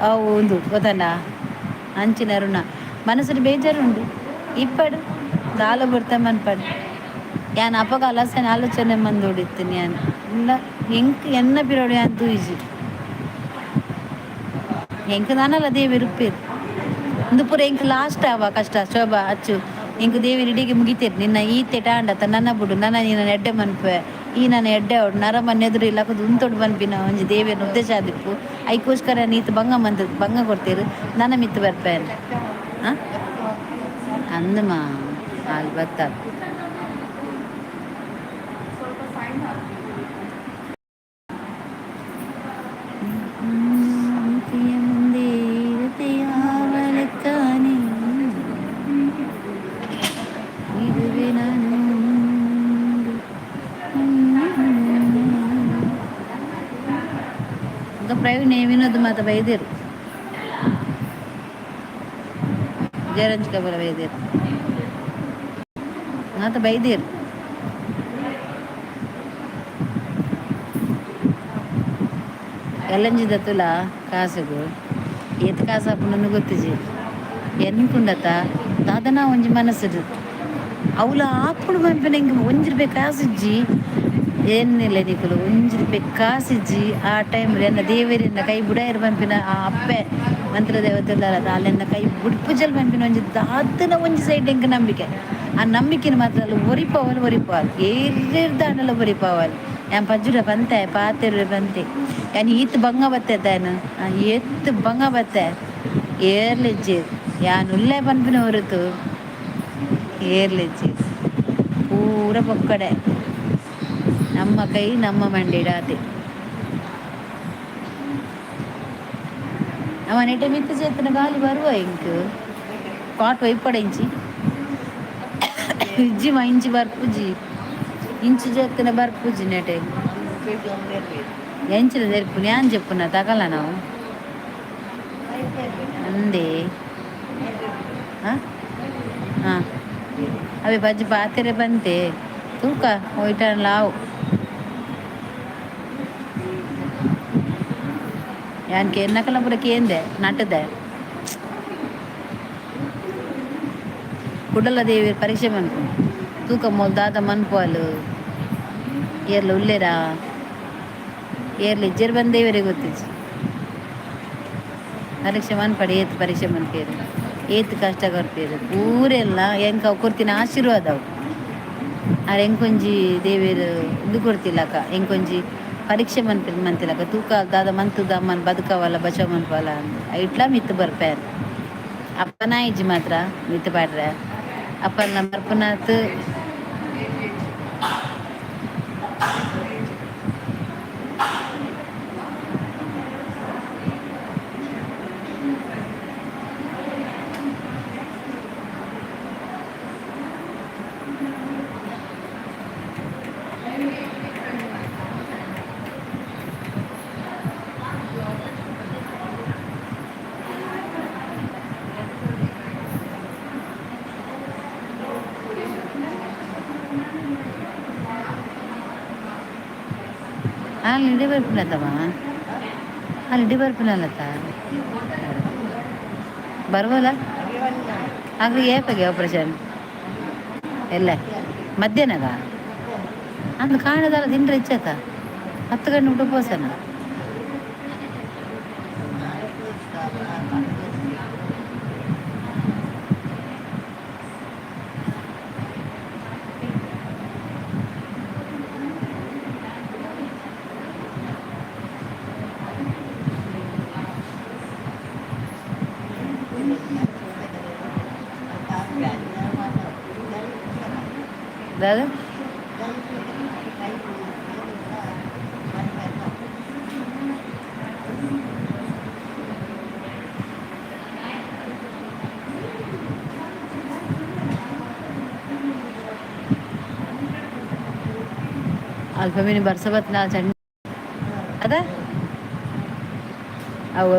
ಅವು ಉಂದು ಗೊತ್ತಂಡ ಅಂಚಿನ ಋಣ ಮನಸ್ಸು ಬೇಜಾರುಂಡು ಇಪ್ಪಡು ದಾಲ ಬರ್ತ ಮನ್ಪಡು. ಯಾನ್ ಅಪಗ ಅಲಸನ ಆಲೋಚನೆ ಮಂದೋಡಿತ್ತೀನಿ ಯಾನ್ ಇಲ್ಲ ಎಂಕ್ ಎನ್ನ ಪಿರೋಡು ಯಾನ್ ತೂಯಿಜಿ ಎಂಕ್ ನಾನಲ್ಲ ದೇವೆರ್ ಉಪ್ಪೇರು ಉಂದು ಪೂರ ಎಂಕ್ ಲಾಸ್ಟ್ ಆವ ಕಷ್ಟ ಶೋಭಾ ಅಚ್ಚು ಎಂಕ್ ದೇವೆರ್ ಇಡೀ ಮುಗಿತೇರು ನಿನ್ನ ಈತೆ ಟಾಂಡತ ನನ್ನ ಬುಡು ನನ್ನ ನಿನ್ನ ಎಡ್ಡೆ ಮನ್ಪೆ ಈ ನನ್ನ ಎಡ್ಡೆ ಅವಡು ನರಮನ್ ಎದುರು ಇಲ್ಲ ಉಂತೊಡು ಪನ್ಪಿನ ಒಂಜಿ ದೇವೆರ್ನ ಉದ್ದೇಶ ಆದಿಪ್ಪು ಐಕೋಸ್ಕರ ನೀತ್ ಬಂಗ ಮಂತ್ ಬಂಗ ಕೊಡ್ತೇರು ನನ್ನ ಮಿತ್ತು ಬರ್ಪೇನ್ ಅಂದಮಾ ಆಲ್ ಬತ್ತ. ಸ್ವಲ್ಪ ಸೈನ್ ಹಾಕಿ. ಮುಂದೆ ಯಾವಲೆಕ್ಕಾನೆ ಇರುವೆ ನಾನು. ఇంకా ಪ್ರವೀಣ್ ವಿನೋದ್ ಮಾತ ಬೈದೇರು ಜಯರಂಜ್ ಕಬರ ಬೈದೇರು ಮಾತ ಬೈದೇರು. ಎಲ್ಲಂಜಿದ ತುಲ ಕಾಸುಗು ಏತ್ ಕಾಸು ಆಪುಂಡು ಗೊತ್ತಿಜಿ ಎನ್ಕುಂಡತ ದಾದನ ಒಂಜಿ ಮನಸ್ಸುಡು ಅವ್ಲ ಆಪುಡು ಪನ್ಪಿನ ಎಂಕ್ ಒಂಜಿ ರೂಪಾಯಿ ಕಾಸಿಜ್ಜಿ ಏನಿಲ್ಲ ನಿಕುಲು ಒಂಜಿ ರೂಪಾಯಿ ಕಾಸಿಜ್ಜಿ ಆ ಟೈಮ್ ಎನ್ನ ದೇವರಿನ ಕೈ ಬುಡಾಯರ್ ಪನ್ಪಿನ ಆ ಅಪ್ಪೆ ಮಂತ್ರದೇವತೆ ಅಲ್ಲೆನ್ನ ಕೈ ಬುಡ್ಪುಜಲ್ ಪನ್ಪಿನ ಒಂಜಿ ದಾದನ ಒಂಜಿ ಸೈಡ್ ಎಂಕ್ ನಂಬಿಕೆ. ಆ ನಂಬಿಕೆನ ಮಾತ್ರ ಅಲ್ಲಿ ಒರಿಪಾವಲ್ ಒರಿಪಾವಲ್ ಏರ್ದಾಂಡಲ ಒರಿಪಾವಲ್. ಯಾನ್ ಪಜ್ಜುರ ಪಂತೆ ಪಾತೆರು ಪಂತೆ ಯಾನ್ ಈತ್ ಬಂಗ ಬತ್ತೆ ತಾನು ಏತ್ ಬಂಗ ಬತ್ತೆ ಏರ್ಲಿಜ್ಜಿ ಯಾನ್ ಉಲ್ಲೆ ಪನ್ಪಿನ ಹೊರತು ಏರ್ಲಿಜ್ಜಿ ಪೂರ ಪೊಕ್ಕಡೆ ನಮ್ಮ ಕೈ ನಮ್ಮ ಮಂಡಿಡಾತೆ. ಅವ ನೆಟೆ ಮಿತ್ತು చేతున ಗಾಲಿ ಬರುವ ಇಂಕ್ ಕಾಟ್ ವೈಪಡ ಇಂಚಿ ಇಜ್ಜಿ ಮಾ ಇಂಚಿ ಬರ್ಪುಜಿ ಇಂಚು చేతున ಬರ್ಪುಜಿ ನೆಟೆ ಎಂಚಿನ తెరుపు ഞാൻ చెప్పున తగల ನಾವು ಅಂದೆ ಅವೆ ಬಜ್ಜಿ ಪಾತೆರೆ ಬಂತೆ ತೂಕ ಹೋಯ್ಟಾನ್ ಲಾವು ಯಾನ್ ಕೇನ್ನಕಲ ಪೂರ ಕೇಂದೆ ನಟದೆ ಕುಡಲ ದೇವಿ ಪರೀಕ್ಷೆ ಮನ್ಪು ತೂಕ ಮೋಲ್ ದಾದ ಮನ್ಪುವಲು ಏರ್ಲ ಉಲ್ಲೇರಾ ಏರ್ಲ ಇಜ್ಜೆರ್ ಬಂದೇವರಿಗೆ ಗೊತ್ತಿಜ್ಜಿ ಪರೀಕ್ಷೆ ಮನ್ಪಡಿ ಏತ್ ಪರೀಕ್ಷೆ ಮನ್ಪೇರು ಏತ್ ಕಷ್ಟ ಕೊರ್ಪೇರು ಪೂರೆಲ್ಲ ಎಂಕ ಅವು ಕೊರ್ತಿನ ಆಶೀರ್ವಾದ ಅವು. ಆರ್ ಎಂಕೊಂಜಿ ದೇವೇರು ಉಂದು ಕೊಡ್ತಿಲ್ಲಕ್ಕ ಎಂಕೊಂಜಿ ಪರೀಕ್ಷೆ ಮನ್ಪಿ ಮಂತಿಲ್ಲಕ್ಕ ತೂಕ ದಾದ ಮಂತುದ ಅಮ್ಮನ್ ಬದುಕವಲ್ಲ ಬಚಾವ್ ಮನ್ಪಲ್ಲ ಅಂದ್ ಐಟ್ಲಾ ಮಿತ್ತು ಬರ್ಪೇರ್ ಅಪ್ಪನ ಇಜ್ಜಿ ಮಾತ್ರ ಮಿತ್ತು ಪಾಡ್ರೆ ಅಪ್ಪನ ಬರ್ಪುನಾತ್. ಅಲ್ಲಿ ಇಡೆ ಬರ್ಪುನತ್ತಮ್ಮ ಅಲ್ಲಿ ಇಡೆ ಬರ್ಪುನಲ್ಲತ್ತ ಬರುವಲ್ಲ ಆಗ ಏಪಗೆ ಆಪರೇಷನ್ ಎಲ್ಲ ಮಧ್ಯಾಹ್ನಗ ಅಂದ್ ಕಾಣದಲ್ಲ ತಿಂಡ್ರೆ ಇಚ್ಚತ 10 ಗಂಟೆ ಬಿಟ್ಟು ಉಪವಾಸನ. ದಾದ? ಅಲ್ಪ ಮೀನು ಬರ್ಸಬತ್ ನಾ ಚಂಡ ಅದ ಅವು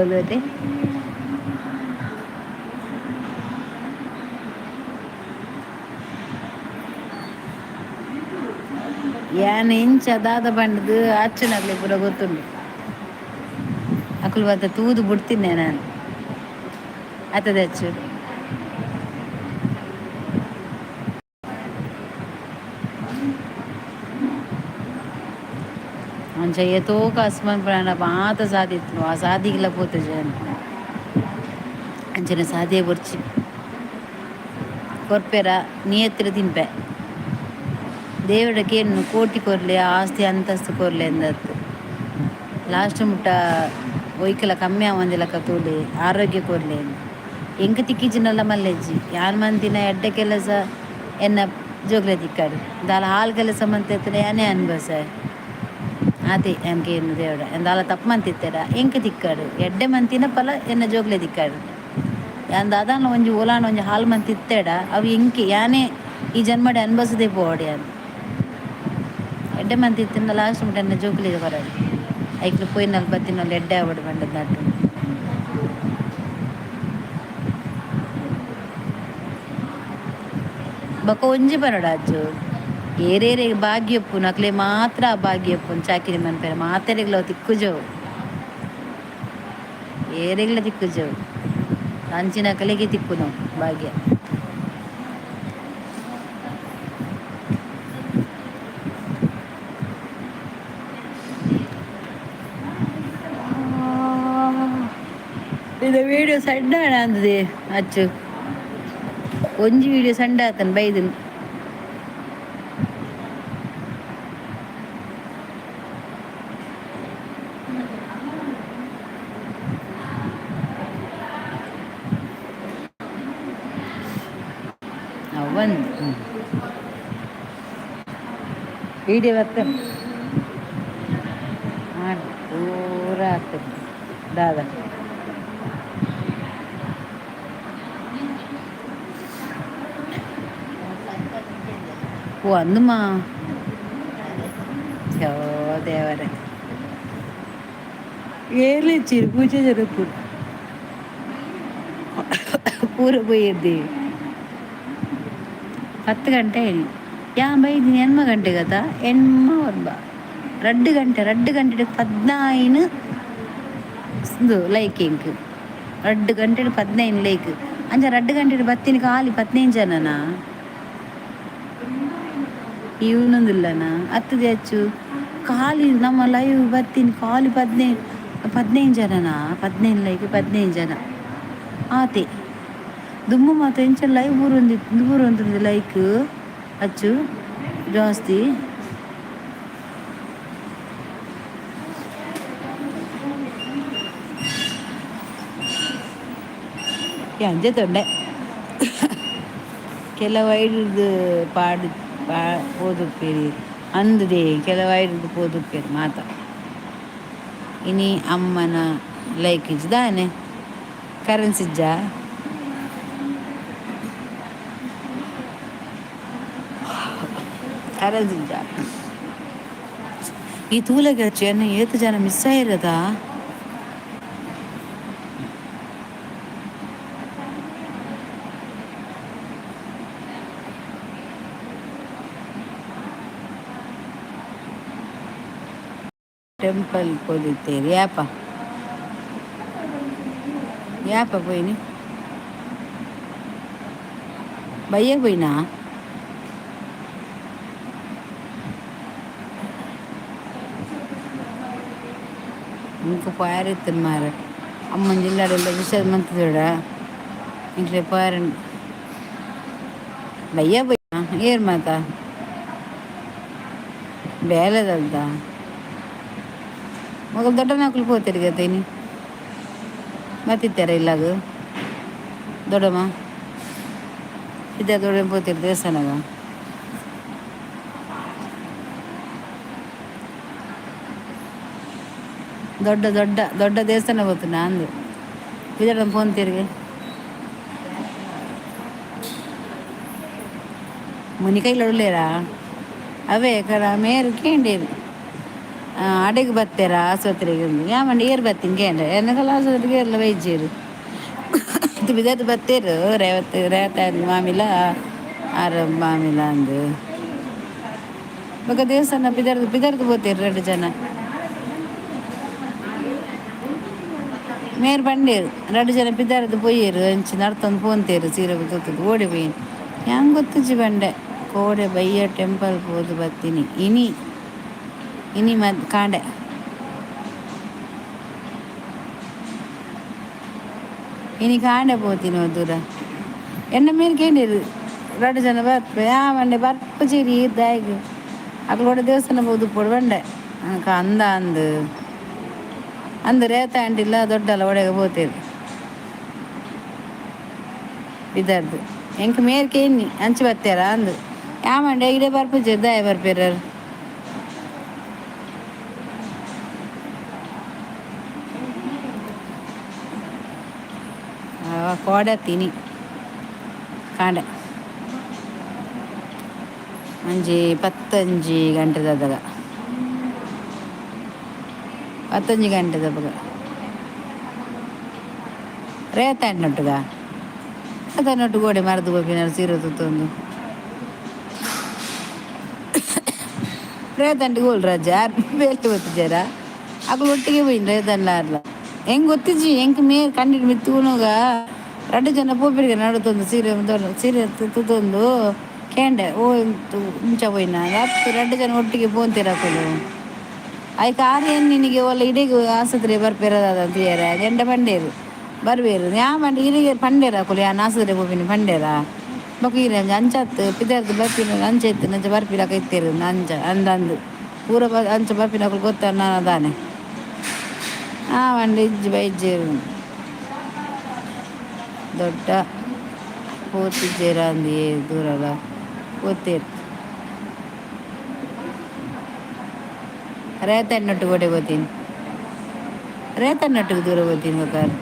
ಯಾನ್ ಇಂಚ ದಾದ ಪಂಡ್ದ್ ಅಚ್ಚುನಕ್ಲೆ ಪೂರ ಗೊತ್ತುಂಡು. ಅಕುಲು ಬತ್ತ ತೂದು ಬುಡ್ತಿನ್ನೆ ನಾನು. ಅತ್ತದ ಅಚ್ಚು? ಅಂಚ ಏತೋ ಕಾಸ್ ಮನ್ಪುನಾಂಡ ಮಾತ ಸಾದಿತ್ಲು ಆ ಸಾದಿಗ್ಲ ಪೋತುಜಿ ಅಂಚನೆ ಸಾದಿಯೇ ಬೊರ್ಚಿ. ಕೊರ್ಪೆರ ನಿಯತ್ತಿಡ್ ತಿನ್ಪೆ. ದೇವೆರ್ಡ ಕೇನುನು ಕೋಟಿ ಕೊರ್ಲೆ, ಆಸ್ತಿ ಅಂತಸ್ತು ಕೊರ್ಲೆ ಅಂದತ್. ಲಾಸ್ಟ್ ಮುಟ್ಟ ಒಯ್ಕಲ ಕಮ್ಮಿ ಆವಂದಿಲಕ ತೂಲೆ, ಆರೋಗ್ಯ ಕೊರ್ಲೆ. ಎಂಕ್ ತಿಕ್ಕಿಜಿನಲ್ಲ ಮಲ್ಲೆಜ್ಜಿ. ಯಾನ್ ಮಂತಿನ ಎಡ್ಡೆ ಕೆಲಸ ಎನ್ನ ಜೋಕ್ಲೆ ತಿಕ್ಕಡ್. ದಾಲ ಹಾಲ್ ಕೆಲಸ ಮಂತೆತ್ತುಂಡ ಯಾನೇ ಅನುಭವಿಸಾಯೆ. ಆತೆ ಯಾನ್ ಕೇನುನು ದೇವೆರ್ಡ. ಯಾನ್ ದಾಲ ತಪ್ಪು ಮಂತಿತ್ತೆಡ ಎಂಕ್ ತಿಕ್ಕಡ್. ಎಡ್ಡೆ ಮಂತಿನ ಪಲ ಎನ್ನ ಜೋಕ್ಲೆ ತಿಕ್ಕಡ್. ಯಾನ್ ದಾದಾಂಡ ಒಂಜಿ ಓಲಾಂಡ ಒಂಜಿ ಹಾಲ್ ಮಂತಿತ್ತೆಡ ಅವು ಎಂಕೆ ಯಾನೇ ಈ ಜನ್ಮಡ್ ಅನುಭವಿಸದೇ ಪೋವಡ್ ಯಾನ್. ಎಡ್ಡೆ ಮಂತಿತ್ತುಂಡ ಲಾಸ್ಟ್ ಮುಟ್ಟ ಎನ್ನ ಜೋಕುಲೆಗ್ ಕೊರಡ್. ಐಕ್ಲು ಪೋಯಿನಲ್ ಬತ್ತಿನಲ್ ಎಡ್ಡೆ ಆವಡ್ ಪಂಡ್ದ್ ನಟ್ಟೊನು. ಬೊಕ ಒಂಜಿ ಪನೊಡು ಅಜ್ಜು, ಏರೇರೆಗ್ ಭಾಗ್ಯ ಉಪ್ಪುನು ಅಕ್ಲೆ ಮಾತ್ರ ಆ ಭಾಗ್ಯ ಉಪ್ಪುನು ಚಾಕಿರಿ ಮನ್ಪೆರೆ ಮಾತೆರೆಗ್ಲ ಅವು ತಿಕ್ಕುಜವು. ಏರೆಗ್ಲ ತಿಕ್ಕುಜವು. ಅಂಚಿನಕಲೆಗೆ ತಿಕ್ಕುನವು ಭಾಗ್ಯ. ಇದು ವೀಡಿಯೋ ಸಣ್ಣ ಅಂದದೆ ಅಚ್ಚು. ಒಂಜಿ ವೀಡಿಯೋ ಸಣ್ಣ ಆತನ್ ಬೈದನ್. ಅವಂದು ವೀಡಿಯೋ ಬರ್ತದೆ ಪೂರ ಆಗ್ತದೆ ದಾದ. ಓ ಅಂದುಮಾ. ಯೋ ದೇವರೇ, ಏರ್ಲಿಚ್ಚಿರು ಪೂಜೆ ಜರುಪುರು ಪೂರ ಪೋಯಿರ್ದಿ. 10 ಗಂಟೆ ಆಯ್ನಿ. ಯಾನ್ ಬೈದಿನಿ 8 ಗಂಟೆಗತ ಎಣ್ಮ ಒರ್ಂಬ 2 ಗಂಟೆ, 2 ಗಂಟೆಡ್ 15 ಉಂದು ಲೈಕ್ ಎಂಕ್. 2 ಗಂಟೆಡ್ 15 ಲೈಕ್. ಅಂಚ 2 ಗಂಟೆಡ್ ಬತ್ತಿನ ಖಾಲಿ 15 ಜನನಾ? ಇವನೊಂದುಲ್ಲನಾ? ಅತ್ತುದೆ ಅಚ್ಚು ಖಾಲಿ ನಮ್ಮ ಲೈವ್ ಬತ್ತಿನ ಖಾಲಿ 15 15 ಜನನಾ? 15 ಲೈಕ್, 15 ಜನ ಆತೆ. ದುಂಬು ಮಾತ ಎಂಚ ಲೈವ್ ಬೂರೊಂದು ಬೂರೊಂದು ಲೈಕ್ ಅಚ್ಚು ಜಾಸ್ತಿ. ಅಂಚೆ ತೊಂಡೆ ಕೆಲವು ಐಡ್ದು ಪಾಡ್ ಪಾ ಪೋದುಪ್ಪೇರಿ ಅಂದುದೇ ಕೆಲವು ಐಡ್ದು ಪೋದುಪ್ಪೇರು ಮಾತ. ಇನಿ ಅಮ್ಮನ ಲೈಕ್ ಇಜ್ಜಿ ದಾನೆ ಕರೆನ್ಸಿ ಇಜ್ಜಾ? ಕರೆನ್ಸಿ ಇಜ್ಜಾ? ಈ ತೂಲೆಗೆ ಅಚ್ಚು ಎನ್ನ ಏತ್ ಜನ ಮಿಸ್ ಆಯಿರದ. ಟೆಂಪಲ್ ಪೋದಿತ್ತೇರಿ ಯಾಪ ಯಾಪ ಪೋಯಿನಿ? ಬಯ್ಯ ಪೋಯಿನಾ? ಇಂಕ ಪೋಯರೆ ಮಾರೆ ಅಮ್ಮನ ಜಿಲ್ಲಾಡೆಲ್ಲ ವಿಷಯ ಮಂತದೋಡ ಇಂಕ್ಲೆ ಪೋಯರೆ ಬಯ್ಯ ಪೋಯಿನಾ? ಏರ್ ಮಾತ ಬೇಲೆದಲ್ದ ಮೊದಲು ದೊಡ್ಡನಕುಲು ಪೋತೆರ್ ಗತ ಇನಿ ಮತ್ತಿತ್ತಾರ ಇಲ್ಲಾಗ ದೊಡ್ಡಮ್ಮ ಇದ್ದ ದೊಡ್ಡ ಪೋತಿರ್ ದೇವಸ್ಥಾನಗ. ದೊಡ್ಡ ದೊಡ್ಡ ದೊಡ್ಡ ದೇವಸ್ಥಾನ ಗೊತ್ತು ಅಂದು ಇದರ ಫೋನ್ ತಿರುಗಿ ಮುನಿ ಕೈಲೊಳ್ಳೆರಾ ಅವೇ ಕರ ಮೇರು ಕೇಂಡೇರು ಅಡೆಗೆ ಬತ್ತೇರ ಆಸ್ಪತ್ರೆಗೆ ಯಾಮಂಡ ಏರು ಬತ್ತೀನಿ ಕೇಂದ್ರ ಎನ್ನಕಲ್ಲ ಆಸ್ಪತ್ರೆಗೆ ಏರ್ಲ ವೈದ್ಯರು ಬಿದದು ಬತ್ತೇರು ರೇವತ್ ರೇವತ ಮಾಮಿಲ ಆರ ಮಾಮಿಲ ಅಂದು ಬೊಕ ದೇವಸ್ಥಾನ ಪಿದರ್ದು ಪಿದರ್ದು ಪೋತೇರು ಎರಡು ಜನ ಮೇರ್ ಬಂಡೇರು ಎರಡು ಜನ ಪಿದಾರದು ಪೊಯ್ಯೇರು ಅಂಚಿ ನಡ್ತೊಂದು ಪೋಂತೇರು ಸೀರೆ ತೂತುದು ಓಡಿ ಪೋಯಿನ್ ಯಾಂಗ್ ಗೊತ್ತುಜಿ ಬಂಡೆ ಕೋಡೆ ಬಯ್ಯ ಟೆಂಪಲ್ ಪೋದು ಬತ್ತೀನಿ ಇನಿ ಇನಿ ಮದ್ ಕಾಂಡೆ ಇನಿ ಕಾಂಡೆ ಪೋತೀನಿ ದೂರ ಎನ್ನ ಮೇಲ್ ಕೇಂಡಿರು ಎರಡು ಜನ ಬರ್ಪೆ ಆ ಬಂಡೆ ಬರ್ಪ ಚೀರಿ ಇದ್ದಾಯ್ಗೆ ಅಕ್ಲು ದೇವಸ್ಥಾನ ಪೋದು ಪೋಡು ಬಂಡೆ ಅಂದ ಅಂದು ಅಂದು ರೇತ ಅಂಟಿಲ್ಲ ದೊಡ್ಡಲ್ಲ ಒಡೆಗೆ ಪೋತೇರು ಬಿದರ್ದು ಎಂಕ್ ಮೇರ್ ಕೇನ್ನಿ ಅಂಚು ಬತ್ತೇರ ಅಂದು ಯಾಮಂಡೆ ಇಡೆ ಬರ್ಪುಜೆ ದಾಯ ಬರ್ಪೇರಾರು ಕೋಡೆ ತಿನಿ ಕಾಂಡೆ ಒಂಜಿ ಪತ್ತೊಂಜಿ ಗಂಟೆದದಾಗ ಪತ್ತೊಂಜಿ ಗಂಟೆದಪಗ ರೇತ ನೊಟ್ಟುಗ ನೊಟ್ಟು ಗೋಡೆ ಮರದು ಗೋಪಿನ ಸೀರೆ ತುತ್ತೊಂದು ರೇತಂಟಿ ಗೋಲ್ ರಾಜ ಬೇಲೆ ಗೊತ್ತಿದ್ದಾರ ಅಕ್ಲು ಒಟ್ಟಿಗೆ ಹೋಯಿನ್ ರೇತನ್ಲ ಅರ್ಲ ಹೆಂಗ್ ಗೊತ್ತಿಜ್ಜಿ ಎಂಕ್ ಮೇರ್ ಕಂಡಿಡ್ ಮಿತ್ತೂನುಗ ರಡ್ಡು ಜನ ಪೋಪಿರಿಗೆ ನಡುತ್ತೊಂದು ಸೀರೆ ಸೀರೆ ತುತ್ತೊಂದು ಕೇಂಡೆ ಓ ಇಂಚ ಪೋಯಿನ ಅತ್ತು ರಡ್ಡು ಜನ ಒಟ್ಟಿಗೆ ಪೋಂತೀರ ಅಕುಲು ಐಕ್ ಆರ್ ನಿನಗೆ ಒಲ್ಲ ಇಡೀ ಆಸ್ಪತ್ರೆ ಬರ್ಪೇರದ ತೀರ ಎಂಡ ಬಂಡೇರು ಬರ್ಬೇರು ಯಾ ಬಂಡೆ ಇರಿಗೆ ಪಂಡೇರ ಅಕುಲು ಯಾನ್ ಆಸ್ಪತ್ರೆ ಪೋಪಿನಿ ಪಂಡೇರ ಬೊಕ ಈರೆ ಅಂಚತ್ತು ಪಿದರ್ದು ಬರ್ಪಿನ ಅಂಚ ಇತ್ತು ನಂಚ ಬರ್ಪಿಲಕ ಇತ್ತೀರು ಅಂಚ ಅಂದ ಅಂದು ಪೂರ ಬ ಅಂಚ ಬರ್ಪಿನ ಅಕುಲು ಗೊತ್ತ ನಾನು ದಾನೆ ಆ ಬಂಡೆ ಇಜ್ಜಿ ಬೈಜ್ಜೇರು ದೊಡ್ಡ ಪೋತಿಜ್ಜೇರ ಅಂದು ದೂರಲ ಪೋತೇರು ರೇತನ್ನೊಟ್ಟು ಗೋಡೆ ಹೋತೀನಿ ರೇತನ್ನೊಟ್ಟಿಗೆ ದೂರ ಹೋತೀನಿ ಬೇಕಾದ್ರೆ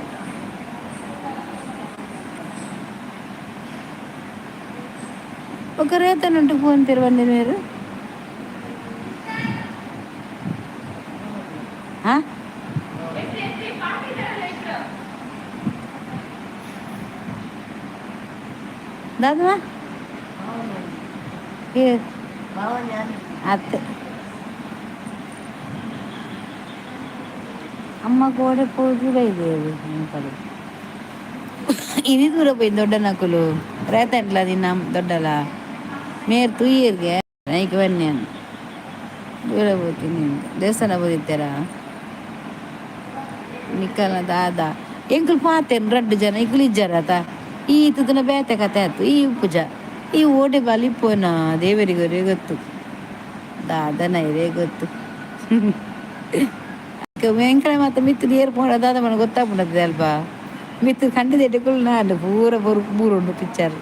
ఒక ರೇತನ್ನೊಟ್ಟಿಗೆ ಫೋನ್ ಬಂದಿನ మీరు ಹಾಂ ದಾದಾ ಏ ಅತ್ತೆ ಅಮ್ಮ ಕೋಡೆ ಪೋದು ಬೈದೇವು ಕಡೆ ಇನಿ ದೂರ ಪೋಯಿ ದೊಡ್ಡ ನಕುಲು ರೇತಂಟ್ಲ ನಿನ್ನ ದೊಡ್ಡಲ ಮೇರ್ ತುಯ್ಯರ್ಗೆ ನೈಕ್ ಬನ್ನಿ ದೂರ ಪೋತೀನಿ ದೇವಸ್ಥಾನ ಪೋದಿತ್ತರ ನಿಕ್ಕಲ ದಾದ ಎಂಕುಲು ಪಾತೇನು ರಡ್ಡು ಜನ ಇಕ್ಕುಲು ಇಜ್ಜಾರತ ಈ ತುದನ ಬೇತೆ ಕತೆ ಆಯ್ತು ಈ ಉಪ್ಪುಜ ಈ ಓಡೆ ಬಾಲಿ ಪೋನ ದೇವರಿಗೊರೇ ಗೊತ್ತು ದಾದನ ಇರೇ ಗೊತ್ತು ವೆಂಕಟ ಮಾತ ಮಿತ್ತು ಏರ್ ಪೋಣ ದಾದ ಮನ ಗೊತ್ತಾಗ್ಬಿಡತ್ತದೆ ಅಲ್ಪ ಮಿತ್ತು ಕಂಡಿದೆ ನಾನು ಪೂರ ಬರು ಬೂರುಂಡು ಪಿಕ್ಚರ್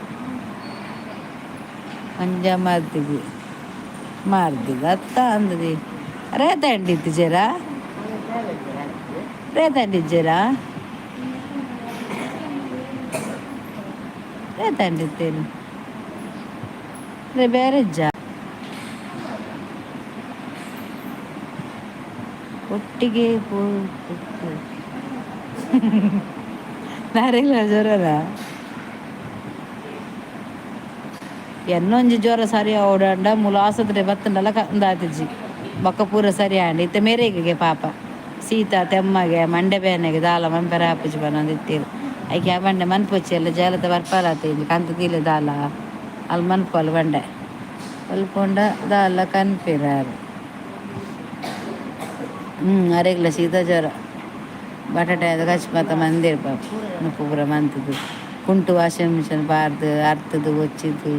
ಮಂಜ ಮಾರ್ದಿಗೆ ಮಾರ್ದಿಗೆ ಅತ್ತ ಅಂದದಿ ರೇತ ಅಂಡಿತ್ತಿಜರಾ ರೇತ ಅಂಡಿಜ್ಜರಾ ರೇತ ಅಂಡಿತ್ತೇನು ಬೇರೆ ಜಾ ಒಟ್ಟಿಗೆ ಪೋ ನಾರೆಲ್ಲ ಜ್ವರನ ಎನ್ನೊಂಜಿ ಜ್ವರ ಸರಿ ಓಡಾಂಡ ಮೂಲ ಆಸ್ಪತ್ರೆ ಬತ್ತಂಡಲ ಕಂದಾತಿಜಿ ಬೊಕ್ಕ ಪೂರ ಸರಿ ಆಂಡ್ ಇತ್ತೆ ಮೇರೆಗೆ ಪಾಪ ಸೀತ ತೆಮ್ಮಗೆ ಮಂಡೆ ಬೇನೆಗೆ ದಾಲ ಮನ್ಪೆರ ಆಪುಜಿ ಪನೊಂದು ಇತ್ತೀರು ಐಕೆ ಆ ಬಂಡೆ ಮನ್ಪೊಚ್ಚಿ ಎಲ್ಲ ಜಾಲತ ಬರ್ಪಾಲತ್ತ ಇಂಜಿ ಕಂತ ತೀಲೆ ದಾಲ ಅಲ್ಲಿ ಮನ್ಪಲ್ ಬಂಡೆ ಅಲ್ಪೊಂಡ ದಾಲ ಕನ್ಪಿರಾರು ಅರೆಗ್ಲ ಶೀತ ಜ್ವರ ಬಟಾಟೆ ಅದು ಕಚ್ ಮತ ಮಂದಿರ್ ಪಾಪ ನುಪ್ಪು ಪೂರ ಮಂತದ್ದು ಕುಂಟು ವಾಷಿಂಗ್ ಮಿಷನ್ ಬಾರ್ದು ಅರ್ತದು ಒಚ್ಚಿದ್ದು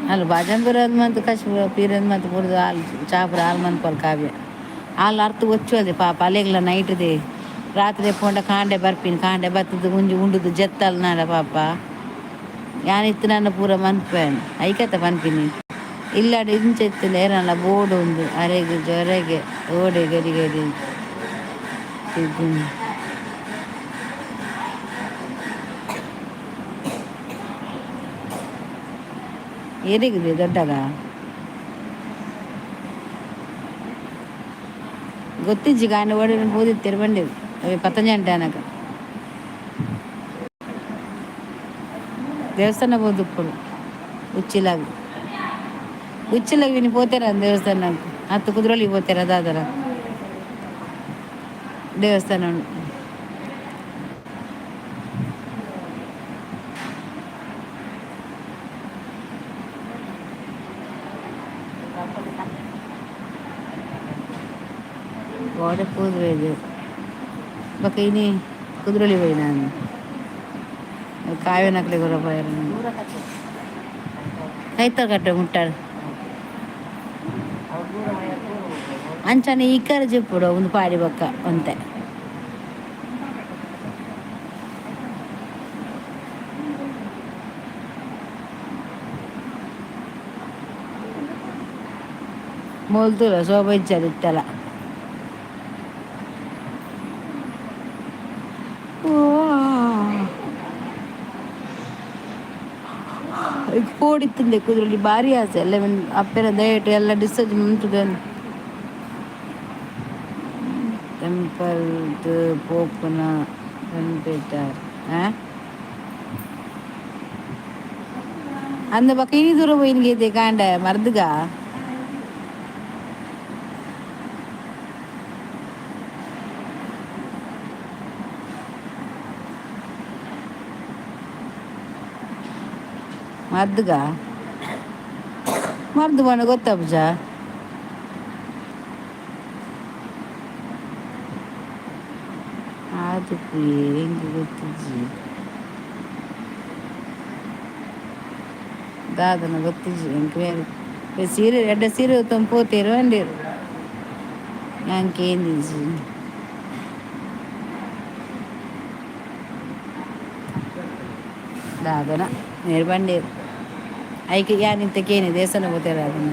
ಅಲ್ಲಿ ಬಾಜಂಪುರ ಮಂತ್ ಕಚ್ ಪೀರದ್ ಮಂತ್ ಪೂರ್ದು ಹಾಲು ಚಾಪುರ ಹಾಲು ಮನ್ಪಲ್ ಕಾವ್ಯ ಹಾಲು ಅರ್ಥ ಒಚ್ಚುವದೆ ಪಾಪ ಅಲೆಗ್ಲ ನೈಟ್ದೆ ರಾತ್ರಿ ಪೋಂಡ ಕಾಂಡೆ ಬರ್ಪಿನ ಕಾಂಡೆ ಬತ್ತದು ಉಂಜಿ ಉಂಡುದು ಜತ್ತಲ್ ನಾಡ ಪಾಪ ಯಾನಿತ್ತು ನನ್ನ ಪೂರ ಮನ್ಪೇನು ಐಕತ್ತ ಪನ್ಪಿನಿ ಇಲ್ಲಾಡ ಇಂಚ ಇತ್ತಿಲ್ಲ ಏರಲ್ಲ ಬೋರ್ಡ್ ಉಂದು ಅರೆಗೆ ಜ್ವರಗೆ ಓಡೆ ಗಡಿ ಗಡಿ ಗೊತ್ತಿದ್ದೀನಿ. ಏರಿಗಿದೆ ದೊಡ್ಡಗ ಗೊತ್ತಿಜ್ಜಿ ಗಾಂಡ ಓಡಿ ಹೋದಿತ್ತೀರು ಬಂದಿರು ಅವೆ ಪತಂಜಂಟೆ ಅನಕ ದೇವಸ್ಥಾನ పోదుప్పుడు ಉಚ್ಚಿಲಾಗ ಉಚ್ಚಿಲಾಗ ವಿನಿ ಪೋತೇರ ದೇವಸ್ಥಾನಕ್ಕೆ ಹತ್ತು ಕುದ್ರೋಳಿಗೆ ಪೋತೇರ ದಾದರ ದೇವಸ್ಥಾನ ಉಂಟು. ಗೋಡೆ ಕೂದ್ರೆ ಬೊಕ ಇನಿ ಕುದ್ರೋಳಿ ಪೋಯಿನ ಕಾವ್ಯನಕ್ಲೆ ಗೊರ ಪೋಯೆರ್ ಕೈತಲ್ ಕಟ್ಟೆ ಮುಟ್ಟಾಡ್ ಅಂಚನೆ ಇಕ್ಕರ ಜೆಪ್ಪುಡು ಉಂದು ಪಾಡಿ ಬೊಕ್ಕ ಒಂತೆ. ಮೊಲ್ತುಲ ಶೋಭ ಇಜ್ಜಾರ್ ಇತ್ತೆಲ. ಪೋಡಿತ್ತುಂದೆ ಕುದ್ರೋಳಿ ಬಾರಿ ಆಸೆ ಎಲ್ಲ ಅಪ್ಪೆನ ದಯಟ್ ಎಲ್ಲ ಡಿಸ್ಚಾರ್ಜ್ ಉಂಟುದು. ಟೆಂಪಲ್ ಪೋಪುನ ಪನ್ಪೇಟಾರ್ ಅಂದ ಬೊಕ ಇನಿ ದೂರ ಪೋಯಿನ ಕಾಂಡ ಮರ್ದುಗ. ಮರ್ದುಗ ಮರ್ದು ಪಂಡ ಗೊತ್ತಾಪುಜ? ಆದುಪ್ಪುಯೆ ಎಂಕ್ ಗೊತ್ತಿಜ್ಜಿ ದಾದನ ಗೊತ್ತಿಜ್ಜಿ ಎಂಕ್. ಸೀರೆ ಎಡ್ಡೆ ಸೀರೆ ಉತ್ತಮ ಪೋತೇರು ಪಂಡೇರು ಯಾನ್ ಕೇಂದಿಜ್ಜಿ. ದಾದನ ಮೇರ್ ಪಂಡೇರು ಐಕ್ ಯಾನ್ ಇತ್ತೆ ಕೇನೆ ದೇವಸ್ಥಾನ ಪೋತೇರ ಅದನ್ನ.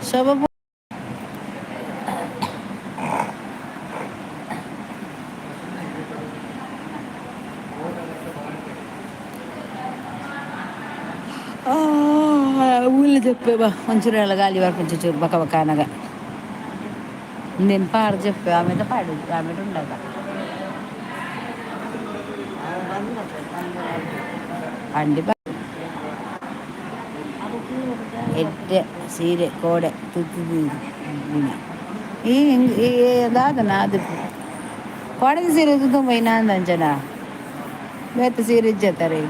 ಶೋಭ ಊಲ ಜಪ್ಪೆ ಬಾ ಒಂಚೂರು ಎಲ್ಲ ಗಾಲಿ ಬರ್ಪುಂಚು ಚೂರು ಬಕ ಬಕ ಅನಗ నేను పాడు చెప్పు ఆమె పాడు ఆమె ఉండదు ಅಂಡಿ ಎಡ್ಡೆ ಸೀರೆ ಕೋಡೆ ತುತ್ತಿದ ಈ ದಾದನ ಅದು ಕೋಡೆ ಸೀರೆ ತುತ್ತೊಂಬ ಅಂಚನ ಬೇತೆ ಸೀರೆ ಇಜ್ಜತ್ತಾರೆ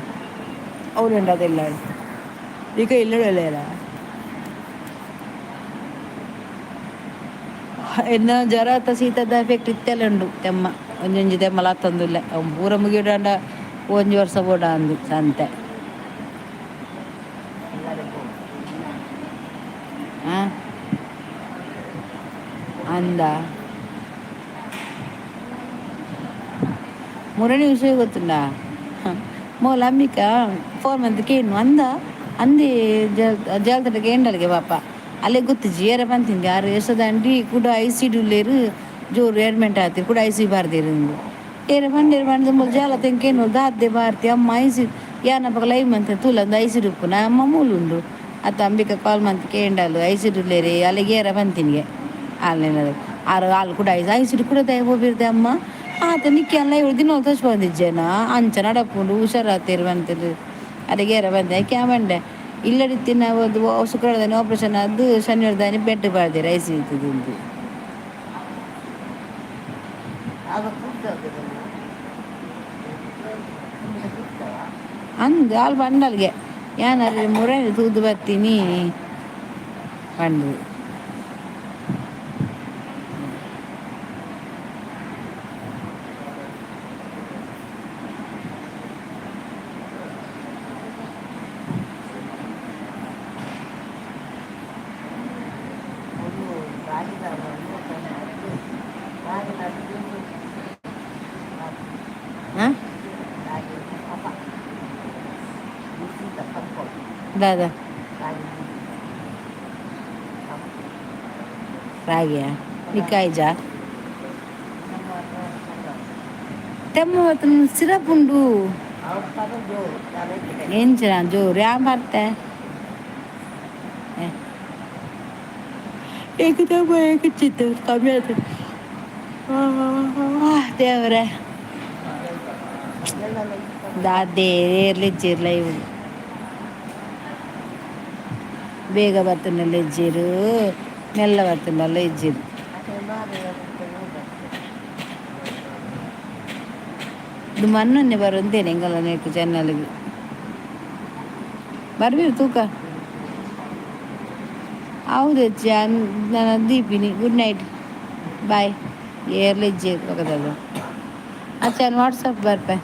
ಅವ್ರು ಉಂಡದಿಲ್ಲ ಈಗ ಇಲ್ಲಡಲ್ಲ. ಎನ್ನ ಜ್ವರ ಶೀತದ ಎಫೆಕ್ಟ್ ಇತ್ತೆಲ್ಲ ಉಂಡು ತೆಮ್ಮ ಒಂಜೊಂಜಿ ತೆಮ್ಮಲ ಅತ್ತೊಂದುಲ್ಲ ಅವು ಪೂರ ಮುಗಿಡಂಡ ಒಂಜಿ ವರ್ಷ ಬೋಡ ಅಂದು ಸಂತೆ. ಆ ಅಂದ ಮುರಣಿ ವಿಷಯ ಗೊತ್ತುಂಡಾ? ಮೋಲ ಅಂಬಿಕಾ ಫೋನ್ ಮಂತ್ ಕೇನು ಅಂದ ಅಂದಿ ಜಲ್ತಟ ಕೇಂಡಲ್ಗೆ ಪಾಪ ಅಲ್ಲೇ ಗೊತ್ತಿಜ್ಜಿ ಏರ ಪಂತಿಂದೆ ಆರು ಯಶೋದಂಡಿ ಕೂಡ I C ಡುಲ್ಲೇರು ಜೋರು ಅಡ್ಮಿಂಟ್ ಆತಿರು ಕೂಡ I C ಬಾರ್ದಿರು ಏರ ಬಂಡೇರು ಬಂದು ಮೂಲ ಜಾಲ ತೆಂಕೇನು ದಾದ್ದೆ ಬಾರ್ತಿ ಅಮ್ಮ I C ಯಾನಪಗ ಲೈವ್ ಮಂತ್ ತೂಲಂದು I C ಡುಪ್ಪುನ ಅಮ್ಮ ಮೂಲುಂಡು ಅತ್ತ ಅಂಬಿಕಾ ಕಾಲ್ ಮಂತ್ ಕೇಂಡಲು I C ಡುಲ್ಲೇರಿ ಅಲ್ಲಿಗೆ ಏರ ಬಂತಿನಿಗೆ ಅಲ್ಲೇನದು ಆರು ಹಾಲು ಕೂಡ ಐಸ್ I C ಕೂಡ ದಯ ಹೋಗಿರ್ದೆ ಅಮ್ಮ ಆತ ನಿಕ್ಕಿ ಅಲ್ಲ ಇವಳು ದಿನ ತೋಚ್ ಬಂದಿಜ್ಜೇನ ಅಂಚ ನಡಪುಂಡು ಹುಷಾರಾತಿರು ಬಂತಿರು ಅಲ್ಲಿಗೆ ಏರ ಬಂದೆ ಯಾಕೆ ಬಂಡೆ ಇಲ್ಲಡಿತ್ತಿನ ಒಂದು ಶುಕ್ರವಾರದಾನಿ ಆಪರೇಷನ್ ಅದು ಶನಿವಾರದಾನಿ ಬೆಡ್ ಬಾರ್ದಿರ I C ಇತ್ತುಂದು. ಅಂದ್ ಆಲ್ ಬಂಡಲ್ಗೆ ಯಾನಾರು ಮುರಳಿ ತೂದು ಬರ್ತೀನಿ ಪಂಡು. ಹಾಂ ದಾದಾ. ರಾಗಿಯಾ ನಿಕಾಯ್ಜಾ ತೆಮ್ಮ ಸಿರಪ್ ಉಂಡು. ಎಂಚಿನ ಜೋರು ಯಾನ್ ಬರ್ತೆ. ಏಕದಮ್ಮ ಏಕಚಿತ್ತು ಕಮ್ಮಿ ಆಯ್ತು ದೇವರೇ. ದಾದೆ ಏರ್ಲಿಜ್ಜಿರ್ ಲೈವ್ ಬೇಗ ಬತ್ತುಂಡಲ್ಲ ಇಜ್ಜಿರು, ಮೆಲ್ಲ ಬತ್ತುಂಡಲ್ಲ ಇಜ್ಜಿರು. ಇದು ಮಣ್ಣನ್ನೇ ಬರುಂತೇನೆ ಎಂಗಲ ನೆಕ್ ಚೆನ್ನಲಿಗೆ ಬರ್ಬೀರು ತೂಕ. ಹೌದು ನಾನು ದೀಪಿನಿ. Good night, bye. ಏರ್ಲಿ ಇಜ್ಜಿ ಪಕ್ಕದಲ್ಲ. ಅಚ್ಚ, ವಾಟ್ಸಪ್ ಬರ್ಪೆ.